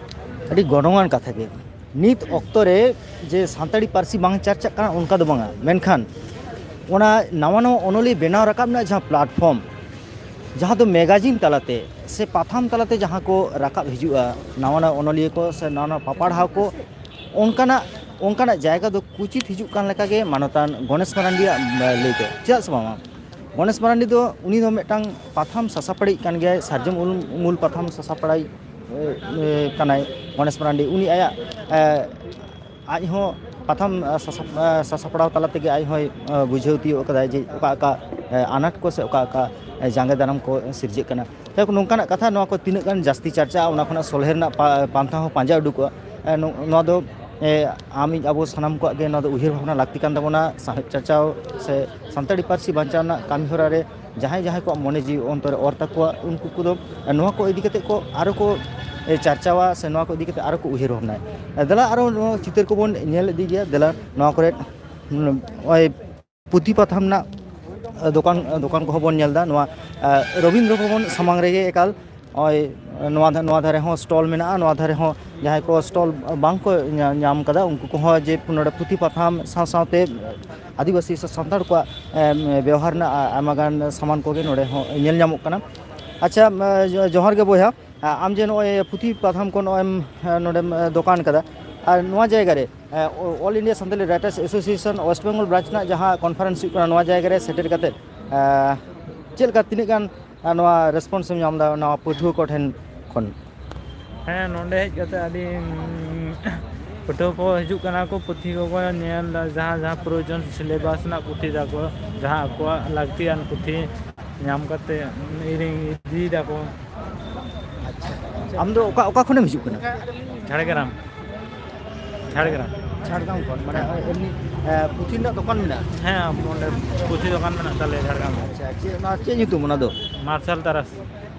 ᱟᱹᱰᱤ ᱜᱚᱱᱚᱝᱟᱱ ᱠᱟᱛᱷᱟ ᱜᱮ᱾ ᱱᱤᱛ ᱚᱠᱛᱚ ᱨᱮ ᱡᱮ ᱥᱟᱱᱛᱟᱲᱤ ᱯᱟᱹᱨᱥᱤ ᱵᱟᱝ ᱪᱟᱨᱪᱟᱜ ᱠᱟᱱᱟ, ᱚᱱᱠᱟ ᱫᱚ ᱵᱟᱝᱟ, ᱢᱮᱱᱠᱷᱟᱱ ᱚᱱᱟ ᱱᱟᱣᱟ ᱱᱟᱣᱟ ᱚᱱᱚᱞᱤᱭᱟᱹ ᱵᱮᱱᱟᱣ ᱨᱟᱠᱟᱵ ᱨᱮᱱᱟᱜ ᱡᱟᱦᱟᱸ ᱯᱞᱟᱴᱯᱷᱚᱨᱢ, ᱡᱟᱦᱟᱸ ᱫᱚ ᱢᱮᱜᱟᱡᱤᱱ ᱛᱟᱞᱟᱛᱮ ᱥᱮ ᱯᱟᱛᱷᱟᱢ ᱛᱟᱞᱟᱛᱮ ᱡᱟᱦᱟᱸ ᱠᱚ ᱨᱟᱠᱟᱵ ᱦᱤᱡᱩᱜᱼᱟ, ᱱᱟᱣᱟ ᱱᱟᱣᱟ ᱚᱱᱚᱞᱤᱭᱟᱹ ᱠᱚ ᱥᱮ ᱱᱟᱣᱟ ᱱᱟᱣᱟ ᱯᱟᱯᱟᱲᱦᱟᱣ ᱠᱚ, ᱚᱱᱠᱟᱱᱟᱜ, ᱚᱱᱠᱟᱱᱟᱜ ᱡᱟᱭᱜᱟ ᱫᱚ ᱠᱩᱪᱤᱛ ᱦᱤᱡᱩᱜ ᱠᱟᱱ ᱞᱮᱠᱟᱜᱮ ᱢᱟᱱᱚᱛᱟᱱ ᱜᱚᱱᱮᱥ ᱢᱟᱨᱟᱱᱰᱤᱭᱟᱜ ᱞᱟᱹᱭ ᱫᱚ᱾ ᱪᱮᱫᱟᱜ ᱥᱮ ᱵᱟᱝᱟ, ᱜᱚᱱᱮᱥ ᱢᱟᱨᱟᱱᱰᱤ ᱫᱚ, ᱩᱱᱤ ᱫᱚ ᱢᱤᱫᱴᱟᱝ ᱯᱟᱛᱷᱟᱢ ᱥᱟᱥᱟᱯᱲᱟᱣᱤᱡ ᱠᱟᱱ ᱜᱮᱭᱟᱭ, ᱥᱟᱨᱡᱚᱢ ᱩᱞ ᱩᱢᱩᱞ ᱯᱟᱛᱷᱟᱢ ᱥᱟᱥᱟᱯᱲᱟᱣᱤᱡ, ᱮ, ᱮ, ᱠᱟᱱᱟᱭ ᱜᱚᱱᱮᱥ ᱢᱟᱨᱟᱱᱰᱤ᱾ ᱩᱱᱤ ᱟᱭᱟᱜ, ᱮ, ᱟᱡ ᱦᱚᱸ ᱯᱟᱛᱷᱟᱢ, ᱮ, ᱥᱟᱥᱟᱯ-, ᱮ, ᱥᱟᱥᱟᱯᱲᱟᱣ ᱛᱟᱞᱟ ᱛᱮᱜᱮ ᱟᱡ ᱦᱚᱸᱭ, ᱮ, ᱵᱩᱡᱷᱟᱹᱣ ᱛᱤᱭᱳᱜ ᱠᱟᱫᱟᱭ ᱡᱮ ᱚᱠᱟ ᱚᱠᱟ, ᱮ, ᱟᱱᱟᱴ ᱠᱚ ᱥᱮ ᱚᱠᱟ ᱚᱠᱟ, ᱮ, ᱡᱟᱸᱜᱮ ᱫᱟᱨᱟᱢ ᱠᱚ ᱥᱤᱨᱡᱟᱹᱜ ᱠᱟᱱᱟ᱾ ᱡᱟᱭᱦᱳᱠ, ᱱᱚᱝᱠᱟᱱᱟᱜ ᱠᱟᱛᱷᱟ, ᱱᱚᱣᱟ ᱠᱚ ᱛᱤᱱᱟᱹᱜ ᱜᱟᱱ ᱡᱟᱹᱥᱛᱤ ᱪᱟᱨᱪᱟᱜᱼᱟ, ᱚᱱᱟ ᱠᱷᱚᱱᱟᱜ ᱥᱚᱞᱦᱮ ᱨᱮᱱᱟᱜ ᱯᱟ-, ᱯᱟᱱᱛᱷᱟ ᱦᱚᱸ ᱯᱟᱸᱡᱟ ᱩᱰᱩᱠᱚᱜᱼᱟ᱾ ᱮ, ᱱᱚ-, ᱱᱚᱣᱟ ᱫᱚ, ᱮ, ᱟᱢ ᱤᱧ ᱟᱵᱚ ᱥᱟᱱᱟᱢ ᱠᱚᱣᱟᱜ ᱜᱮ ᱱᱚᱣᱟ ᱫᱚ ᱩᱭᱦᱟᱹᱨ ᱵᱷᱟᱵᱽᱱᱟ ᱞᱟᱹᱠᱛᱤ ᱠᱟᱱ ᱛᱟᱵᱚᱱᱟ᱾ ᱥᱟᱶᱦᱮᱫ ᱪᱟᱨᱪᱟᱣ ᱥᱮ ᱥᱟᱱᱛᱟᱲᱤ ᱯᱟᱹᱨᱥᱤ ᱵᱟᱧᱪᱟᱣ ᱨᱮᱱᱟᱜ ᱠᱟᱹᱢᱤ ᱦᱚᱨᱟ ᱨᱮ ᱡᱟᱦᱟᱸᱭ ᱡᱟᱦᱟᱸᱭ ᱠᱚᱣᱟᱜ ᱢᱚᱱᱮ ᱡᱤᱣᱤ ᱚᱱᱛᱚᱨ ᱨᱮ ᱚᱨ ᱛᱟᱠᱚᱣᱟ, ᱩᱱᱠᱩ ᱠᱚᱫᱚ ᱱᱚᱣᱟ ᱠᱚ ᱤᱫᱤ ᱠᱟᱛᱮ ᱠᱚ ᱟᱨᱚ ᱠᱚ ᱮ, ᱪᱟᱨᱪᱟᱣᱟ ᱥᱮ ᱱᱚᱣᱟ ᱠᱚ ᱤᱫᱤ ᱠᱟᱛᱮ ᱟᱨᱚ ᱠᱚ ᱩᱭᱦᱟᱹᱨ ᱵᱷᱟᱵᱽᱱᱟᱭᱟ᱾ ᱮ, ᱫᱮᱞᱟ ᱟᱨᱚ ᱱᱚᱣᱟ ᱪᱤᱛᱟᱹᱨ ᱠᱚᱵᱚᱱ ᱧᱮᱞ ᱤᱫᱤ ᱜᱮᱭᱟ᱾ ᱫᱮᱞᱟ ᱱᱚᱣᱟ ᱠᱚᱨᱮ, ᱩᱸ, ᱱᱚᱜᱼᱚᱭ ᱯᱩᱛᱷᱤ ᱯᱟᱛᱷᱟᱢ ᱨᱮᱱᱟᱜ, ᱮ, ᱫᱚᱠᱟᱱ, ᱮ, ᱫᱚᱠᱟᱱ ᱠᱚᱦᱚᱸ ᱵᱚᱱ ᱧᱮᱞ ᱮᱫᱟ᱾ ᱱᱚᱣᱟ, ᱮ, ᱨᱚᱵᱤᱱᱫᱨᱚ ᱵᱷᱚᱵᱚᱱ ᱥᱟᱢᱟᱝ ᱨᱮᱜᱮ ᱮᱠᱟᱞ ᱱᱚᱜᱼᱚᱭ ᱱᱚᱣᱟ ᱫᱷᱟ-, ᱱᱚᱣᱟ ᱫᱷᱟᱨᱮ ᱦᱚᱸ ᱥᱴᱚᱞ ᱢᱮᱱᱟᱜᱼᱟ᱾ ᱱᱚᱣᱟ ᱫᱷᱟᱨᱮ ᱦᱚᱸ ᱡᱟᱦᱟᱸᱭ ᱠᱚ ᱥᱴᱚᱞ ᱵᱟᱝ ᱠᱚ ᱧᱟ-, ᱧᱟᱢ ᱠᱟᱫᱟ, ᱩᱱᱠᱩ ᱠᱚᱦᱚᱸ ᱡᱮ ᱱᱚᱰᱮ ᱯᱩᱛᱷᱤ ᱯᱟᱛᱷᱟᱢ ᱥᱟᱶ ᱥᱟᱶᱛᱮ ᱟᱹᱫᱤᱵᱟᱹᱥᱤ ᱥᱮ ᱥᱟᱱᱛᱟᱲ ᱠᱚᱣᱟᱜ, ᱮ, ᱵᱮᱣᱦᱟᱨ ᱨᱮᱱᱟᱜ ᱟ-, ᱟᱭᱢᱟ ᱜᱟᱱ ᱥᱟᱢᱟᱱ ᱠᱚᱜᱮ ᱱᱚᱰᱮ ᱦᱚᱸ ᱧᱮᱞ ᱧᱟᱢᱚᱜ ᱠᱟᱱᱟ᱾ ᱟᱪᱪᱷᱟ, ᱮ, ᱡᱚ-, ᱡᱚᱦᱟᱨ ᱜᱮ ᱵᱚᱭᱦᱟ᱾ ᱟ-, ᱟᱢ ᱡᱮ ᱱᱚᱜᱼᱚᱭ ᱯᱩᱛᱷᱤ ᱯᱟᱛᱷᱟᱢ ᱠᱚ ᱱᱚᱜᱼᱚᱭ ᱮᱢ, ᱮ, ᱱᱚᱰᱮᱢ, ᱮ, ᱫᱚᱠᱟᱱ ᱠᱟᱫᱟ, ᱟᱨ ᱱᱚᱣᱟ ᱡᱟᱭᱜᱟ ᱨᱮ, ᱮ, ᱚ-, All India Santali Writers Association West Bengal branch ᱨᱮᱱᱟᱜ ᱡᱟᱦᱟᱸ conference ᱦᱩᱭᱩᱜ ᱠᱟᱱᱟ, ᱱᱚᱣᱟ ᱡᱟᱭᱜᱟ ᱨᱮ ᱥᱮᱴᱮᱨ ᱠᱟᱛᱮ, ᱮ, ᱪᱮᱫ ᱞᱮᱠᱟ, ᱛᱤᱱᱟᱹᱜ ᱜᱟᱱ, ᱟ, ᱱᱚᱣᱟ response ᱮᱢ ᱧᱟᱢ ᱮᱫᱟ ᱱᱚᱣᱟ ᱯᱟᱹᱴᱷᱩᱣᱟᱹ ᱠᱚ ᱴᱷᱮᱱ ᱠᱷᱚᱱ? ᱦᱮᱸ, ᱱᱚᱰᱮ ᱦᱮᱡ ᱠᱟᱛᱮ ᱟᱹᱰᱤ, ᱩᱸ, ᱯᱟᱹᱴᱷᱩᱣᱟᱹ ᱠᱚ ᱦᱤᱡᱩᱜ ᱠᱟᱱᱟ ᱠᱚ, ᱯᱩᱛᱷᱤ ᱠᱚᱠᱚ ᱧᱮᱞ ᱮᱫᱟ, ᱡᱟᱦᱟᱸ ᱡᱟᱦᱟᱸ ᱯᱨᱚᱭᱳᱡᱚᱱ syllabus ᱨᱮᱱᱟᱜ ᱯᱩᱛᱷᱤ ᱛᱟᱠᱚ, ᱡᱟᱦᱟᱸ ᱟᱠᱚᱣᱟᱜ ᱞᱟᱹᱠᱛᱤᱭᱟᱱ ᱯᱩᱛᱷᱤ ᱧᱟᱢ ᱠᱟᱛᱮ ᱤᱫᱤᱭ ᱫᱟᱠᱚ᱾ ᱟᱢ ᱫᱚ ᱚᱠᱟ, ᱚᱠᱟ ᱠᱷᱚᱱᱮᱢ ᱦᱤᱡᱩᱜ ᱠᱟᱱᱟ? ᱡᱷᱟᱲᱜᱨᱟᱢ᱾ ᱡᱷᱟᱲᱜᱨᱟᱢ᱾ ᱡᱷᱟᱲᱜᱨᱟᱢ ᱠᱷᱚᱱ, ᱢᱟᱱᱮ, ᱮᱢᱱᱤ, ᱮ, ᱯᱩᱛᱷᱤ ᱨᱮᱱᱟᱜ ᱫᱚᱠᱟᱱ ᱢᱮᱱᱟᱜᱼᱟ? ᱦᱮᱸ, ᱚᱸᱰᱮ ᱯᱩᱛᱷᱤ ᱫᱚᱠᱟᱱ ᱢᱮᱱᱟᱜ ᱛᱟᱞᱮᱭᱟ ᱡᱷᱟᱲᱜᱨᱟᱢ ᱨᱮ᱾ ᱟᱪᱪᱷᱟ, ᱪᱮᱫ, ᱚᱱᱟ ᱪᱮᱫ ᱧᱩᱛᱩᱢ ᱚᱱᱟ ᱫᱚ? ᱢᱟᱨᱥᱟᱞ ᱛᱟᱨᱟᱥ᱾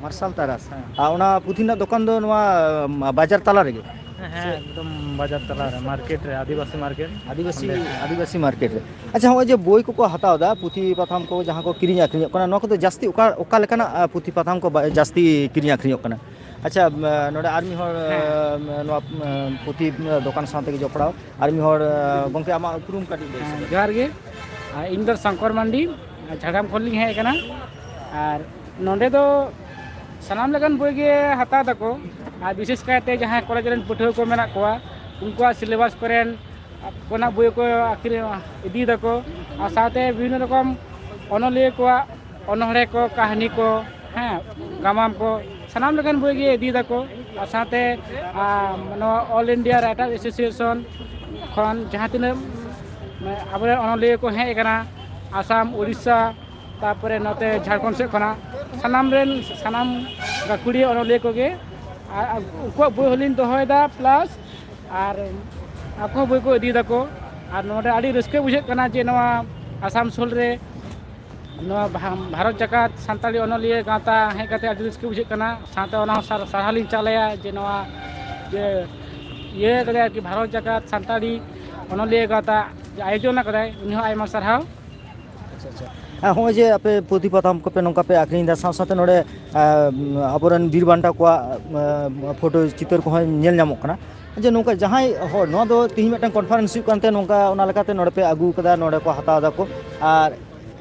ᱢᱟᱨᱥᱟᱞ ᱛᱟᱨᱟᱥ᱾ ᱦᱮᱸ᱾ ᱟᱨ ᱚᱱᱟ ᱯᱩᱛᱷᱤ ᱨᱮᱱᱟᱜ ᱫᱚᱠᱟᱱ ᱫᱚ ᱱᱚᱣᱟ, ᱩᱢ, ᱵᱟᱡᱟᱨ ᱛᱟᱞᱟ ᱨᱮᱜᱮ? ᱦᱮᱸ, ᱥᱮ? ᱮᱠᱫᱚᱢ ᱵᱟᱡᱟᱨ ᱛᱟᱞᱟ ᱨᱮ, ᱢᱟᱨᱠᱮᱴ ᱨᱮ, ᱟᱹᱫᱤᱵᱟᱹᱥᱤ ᱢᱟᱨᱠᱮᱴ᱾ ᱟᱹᱫᱤᱵᱟᱹᱥᱤ, ᱚᱸᱰᱮ᱾ ᱟᱹᱫᱤᱵᱟᱹᱥᱤ ᱢᱟᱨᱠᱮᱴ ᱨᱮ᱾ ᱟᱪᱪᱷᱟ, ᱦᱚᱸᱜᱼᱚᱭ ᱡᱮ ᱵᱳᱭ ᱠᱚᱠᱚ ᱦᱟᱛᱟᱣ ᱮᱫᱟ, ᱯᱩᱛᱷᱤ ᱯᱟᱛᱷᱟᱢ ᱠᱚ ᱡᱟᱦᱟᱸ ᱠᱚ ᱠᱤᱨᱤᱧ ᱟᱹᱠᱷᱨᱤᱧᱚᱜ ᱠᱟᱱᱟ, ᱱᱚᱣᱟ ᱠᱚᱫᱚ ᱡᱟᱹᱥᱛᱤ ᱚᱠᱟ, ᱚᱠᱟ ᱞᱮᱠᱟᱱᱟᱜ, ᱟ, ᱯᱩᱛᱷᱤ ᱯᱟᱛᱷᱟᱢ ᱠᱚ ᱵᱟ-, ᱡᱟᱹᱥᱛᱤ ᱠᱤᱨᱤᱧ ᱟᱹᱠᱷᱨᱤᱧᱚᱜ ᱠᱟᱱᱟ? ᱟᱪᱪᱷᱟ, ᱮ, ᱱᱚᱰᱮ ᱟᱨ ᱢᱤᱫ ᱦᱚᱲ, ᱦᱮᱸ᱾ ᱮ, ᱱᱚᱣᱟ, ᱮ, ᱯᱩᱛᱷᱤ ᱫᱚᱠᱟᱱ ᱥᱟᱶ ᱛᱮᱜᱮ ᱡᱚᱯᱲᱟᱣ ᱟᱨ ᱢᱤᱫ ᱦᱚᱲ, ᱮ, ᱜᱚᱢᱠᱮ, ᱟᱢᱟᱜ ᱩᱯᱨᱩᱢ ᱠᱟᱹᱴᱤᱡ ᱞᱟᱹᱭ ᱦᱮᱸ, ᱥᱚᱫᱚᱨ᱾ ᱡᱚᱦᱟᱨ ᱜᱮ᱾ ᱟ, ᱤᱧ ᱫᱚ ᱥᱚᱝᱠᱚᱨ ᱢᱟᱱᱰᱤ, ᱡᱷᱟᱲᱜᱨᱟᱢ ᱠᱷᱚᱱ ᱞᱤᱧ ᱦᱮᱡ ᱟᱠᱟᱱᱟ᱾ ᱟᱨ ᱱᱚᱰᱮ ᱫᱚ ᱥᱟᱱᱟᱢ ᱞᱮᱠᱟᱱ ᱵᱳᱭ ᱜᱮ ᱦᱟᱛᱟᱣ ᱫᱟᱠᱚ, ᱟᱨ ᱵᱤᱥᱮᱥ ᱠᱟᱭᱛᱮ ᱡᱟᱦᱟᱸᱭ ᱠᱚᱞᱮᱡᱽ ᱨᱮᱱ ᱯᱟᱹᱴᱷᱩᱣᱟᱹ ᱠᱚ ᱢᱮᱱᱟᱜ ᱠᱚᱣᱟ, ᱩᱱᱠᱩᱣᱟᱜ syllabus ᱠᱚᱨᱮᱱ ᱠᱚᱨᱮᱱᱟᱜ ᱵᱳᱭ ᱠᱚ ᱟᱹᱠᱷᱨᱤᱧ ᱤᱫᱤᱭ ᱫᱟᱠᱚ, ᱟᱨ ᱥᱟᱶᱛᱮ ᱵᱤᱵᱷᱤᱱᱱᱚ ᱨᱚᱠᱚᱢ ᱚᱱᱚᱞᱤᱭᱟᱹ ᱠᱚᱣᱟᱜ ᱚᱱᱚᱬᱦᱮ ᱠᱚ, ᱠᱟᱹᱦᱱᱤ ᱠᱚ, ᱦᱮᱸ, ᱜᱟᱢᱟᱢ ᱠᱚ, ᱥᱟᱱᱟᱢ ᱞᱮᱠᱟᱱ ᱵᱳᱭ ᱜᱮ ᱤᱫᱤᱭ ᱫᱟᱠᱚ᱾ ᱟᱨ ᱥᱟᱶᱛᱮ, ᱟᱨ ᱱᱚᱣᱟ All India Writers Association ᱠᱷᱚᱱ ᱡᱟᱦᱟᱸ ᱛᱤᱱᱟᱹᱜ, ᱢᱟᱱᱮ, ᱟᱵᱚᱨᱮᱱ ᱚᱱᱚᱞᱤᱭᱟᱹ ᱠᱚ ᱦᱮᱡ ᱟᱠᱟᱱᱟ, ᱟᱥᱟᱢ, ᱩᱲᱤᱥᱥᱟ, ᱛᱟᱨᱯᱚᱨᱮ ᱱᱚᱛᱮ ᱡᱷᱟᱲᱠᱷᱚᱸᱰ ᱥᱮᱫ ᱠᱷᱚᱱᱟᱜ ᱥᱟᱱᱟᱢ ᱨᱮᱱ, ᱥᱟᱱᱟᱢ ᱜᱟᱹᱠᱷᱩᱲᱤᱭᱟᱹ ᱚᱱᱚᱞᱤᱭᱟᱹ ᱠᱚᱜᱮ, ᱟᱨ ᱩᱱᱠᱩᱣᱟᱜ ᱵᱳᱭ ᱦᱚᱸᱞᱤᱧ ᱫᱚᱦᱚᱭᱮᱫᱟ, plus ᱟᱨ ᱟᱠᱚ ᱦᱚᱸ ᱵᱳᱭ ᱠᱚ ᱤᱫᱤᱭ ᱫᱟᱠᱚ᱾ ᱟᱨ ᱱᱚᱰᱮ ᱟᱹᱰᱤ ᱨᱟᱹᱥᱠᱟᱹ ᱵᱩᱡᱷᱟᱹᱜ ᱠᱟᱱᱟ ᱡᱮ ᱱᱚᱣᱟ ᱟᱥᱟᱱᱥᱳᱞ ᱨᱮ ᱱᱚᱣᱟ ᱵᱷᱟ-, ᱵᱷᱟᱨᱚᱛ ᱡᱟᱠᱟᱛ ᱥᱟᱱᱛᱟᱲᱤ ᱚᱱᱚᱞᱤᱭᱟᱹ ᱜᱟᱶᱛᱟ ᱦᱮᱡ ᱠᱟᱛᱮ ᱟᱹᱰᱤ ᱨᱟᱹᱥᱠᱟᱹ ᱵᱩᱡᱷᱟᱹᱜ ᱠᱟᱱᱟ᱾ ᱥᱟᱶᱛᱮ ᱚᱱᱟ ᱦᱚᱸ ᱥᱟᱨ-, ᱥᱟᱨᱦᱟᱣ ᱞᱤᱧ ᱪᱟᱞ ᱟᱭᱟ ᱡᱮ ᱱᱚᱣᱟ ᱡᱮ ᱤᱭᱟᱹ ᱠᱟᱫᱟᱭ ᱟᱨᱠᱤ, ᱵᱷᱟᱨᱚᱛ ᱡᱟᱠᱟᱛ ᱥᱟᱱᱛᱟᱲᱤ ᱚᱱᱚᱞᱤᱭᱟᱹ ᱜᱟᱶᱛᱟ ᱡᱮ ᱟᱭᱳᱡᱚᱱ ᱟᱠᱟᱫᱟᱭ, ᱩᱱᱤ ᱦᱚᱸ ᱟᱭᱢᱟ ᱥᱟᱨᱦᱟᱣ᱾ ᱟᱪᱪᱷᱟ, ᱟᱪᱪᱷᱟ᱾ ᱟᱨ ᱦᱚᱸᱜᱼᱚᱭ ᱡᱮ ᱟᱯᱮ ᱯᱩᱛᱷᱤ ᱯᱟᱛᱷᱟᱢ ᱠᱚᱯᱮ ᱱᱚᱝᱠᱟ ᱯᱮ ᱟᱠᱷᱨᱤᱧ ᱮᱫᱟ, ᱥᱟᱶ ᱥᱟᱶᱛᱮ ᱱᱚᱰᱮ, ᱟᱸ, ᱟᱵᱚᱨᱮᱱ ᱵᱤᱨ ᱵᱟᱱᱴᱟ ᱠᱚᱣᱟᱜ, ᱟᱸ, ᱯᱷᱳᱴᱳ ᱪᱤᱛᱟᱹᱨ ᱠᱚᱦᱚᱸ ᱧᱮᱞ ᱧᱟᱢᱚᱜ ᱠᱟᱱᱟ, ᱡᱮ ᱱᱚᱝᱠᱟ ᱡᱟᱦᱟᱸᱭ ᱦᱚᱲ, ᱱᱚᱣᱟ ᱫᱚ ᱛᱤᱦᱤᱧ ᱢᱤᱫᱴᱟᱝ conference ᱦᱩᱭᱩᱜ ᱠᱟᱱᱛᱮ ᱱᱚᱝᱠᱟ ᱚᱱᱟ ᱞᱮᱠᱟᱛᱮ ᱱᱚᱰᱮ ᱯᱮ ᱟᱹᱜᱩ ᱠᱟᱫᱟ, ᱱᱚᱰᱮ ᱠᱚ ᱦᱟᱛᱟᱣ ᱫᱟᱠᱚ᱾ ᱟᱨ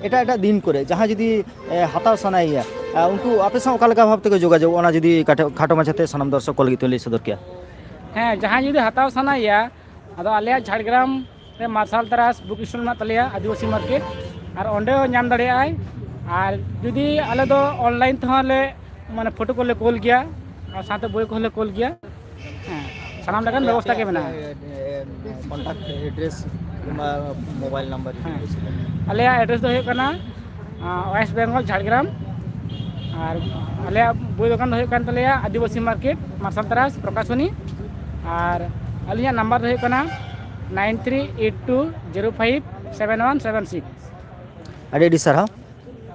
ᱮᱴᱟᱜ ᱮᱴᱟᱜ ᱫᱤᱱ ᱠᱚᱨᱮ ᱡᱟᱦᱟᱸᱭ ᱡᱩᱫᱤ, ᱮ, ᱦᱟᱛᱟᱣ ᱥᱟᱱᱟᱭᱮᱭᱟ, ᱟ, ᱩᱱᱠᱩ ᱟᱯᱮ ᱥᱟᱶ ᱚᱠᱟ ᱞᱮᱠᱟ ᱵᱷᱟᱵᱽ ᱛᱮᱠᱚ ᱡᱳᱜᱟᱡᱳᱜᱽ, ᱚᱱᱟ ᱡᱩᱫᱤ ᱠᱟᱴᱮ-, ᱠᱷᱟᱴᱚ ᱢᱟᱪᱷᱟᱛᱮ ᱥᱟᱱᱟᱢ ᱫᱚᱨᱥᱚᱠ ᱠᱚ ᱞᱟᱹᱜᱤᱫ ᱛᱮ ᱞᱟᱹᱭ ᱥᱚᱫᱚᱨ ᱠᱮᱭᱟ? ᱦᱮᱸ, ᱡᱟᱦᱟᱸᱭ ᱡᱩᱫᱤ ᱦᱟᱛᱟᱣ ᱥᱟᱱᱟᱭᱮᱭᱟ, ᱟᱫᱚ ᱟᱞᱮᱭᱟᱜ ᱡᱷᱟᱲᱜᱨᱟᱢ ᱨᱮ ᱢᱟᱨᱥᱟᱞ ᱛᱟᱨᱟᱥ book stall ᱢᱮᱱᱟᱜ ᱛᱟᱞᱮᱭᱟ, ᱟᱹᱫᱤᱵᱟᱹᱥᱤ market, ᱟᱨ ᱚᱸᱰᱮ ᱦᱚᱸ ᱧᱟᱢ ᱫᱟᱲᱮᱭᱟᱜᱼᱟᱭ᱾ ᱟᱨ ᱡᱩᱫᱤ ᱟᱞᱮ ᱫᱚ online ᱛᱮᱦᱚᱸ ᱞᱮ, ᱢᱟᱱᱮ, ᱯᱷᱳᱴᱳ ᱠᱚᱞᱮ ᱠᱳᱞ ᱜᱮᱭᱟ, ᱟᱨ ᱥᱟᱶᱛᱮ ᱵᱳᱭ ᱠᱚᱦᱚᱸ ᱞᱮ ᱠᱳᱞ ᱜᱮᱭᱟ᱾ ᱦᱮᱸ, ᱥᱟᱱᱟᱢ ᱞᱮᱠᱟᱱ ᱵᱮᱵᱚᱥᱛᱷᱟ ᱜᱮ ᱢᱮᱱᱟᱜᱼᱟ᱾ ᱟᱯᱮᱭᱟᱜ, ᱮ, ᱮ, contact address ᱠᱤᱝᱵᱟ mobile number ᱡᱩᱫᱤ ᱦᱮᱸ᱾ ᱵᱮᱱ ᱞᱟᱹᱭ ᱥᱚᱫᱚᱨ᱾ ᱟᱞᱮᱭᱟᱜ address ᱫᱚ ᱦᱩᱭᱩᱜ ᱠᱟᱱᱟ, ᱟᱸ, West Bengal, ᱡᱷᱟᱲᱜᱨᱟᱢ᱾ ᱟᱨ ᱟᱞᱮᱭᱟᱜ ᱵᱳᱭ ᱫᱚᱠᱟᱱ ᱫᱚ ᱦᱩᱭᱩᱜ ᱠᱟᱱ ᱛᱟᱞᱮᱭᱟ ᱟᱹᱫᱤᱵᱟᱹᱥᱤ market, ᱢᱟᱨᱥᱟᱞ ᱛᱟᱨᱟᱥ ᱯᱨᱚᱠᱟᱥᱚᱱᱤ᱾ ᱟᱨ ᱟᱹᱞᱤᱧᱟᱜ number ᱫᱚ ᱦᱩᱭᱩᱜ ᱠᱟᱱᱟ nine three eight two zero five seven one seven six᱾ ᱟᱹᱰᱤ ᱟᱹᱰᱤ ᱥᱟᱨᱦᱟᱣ᱾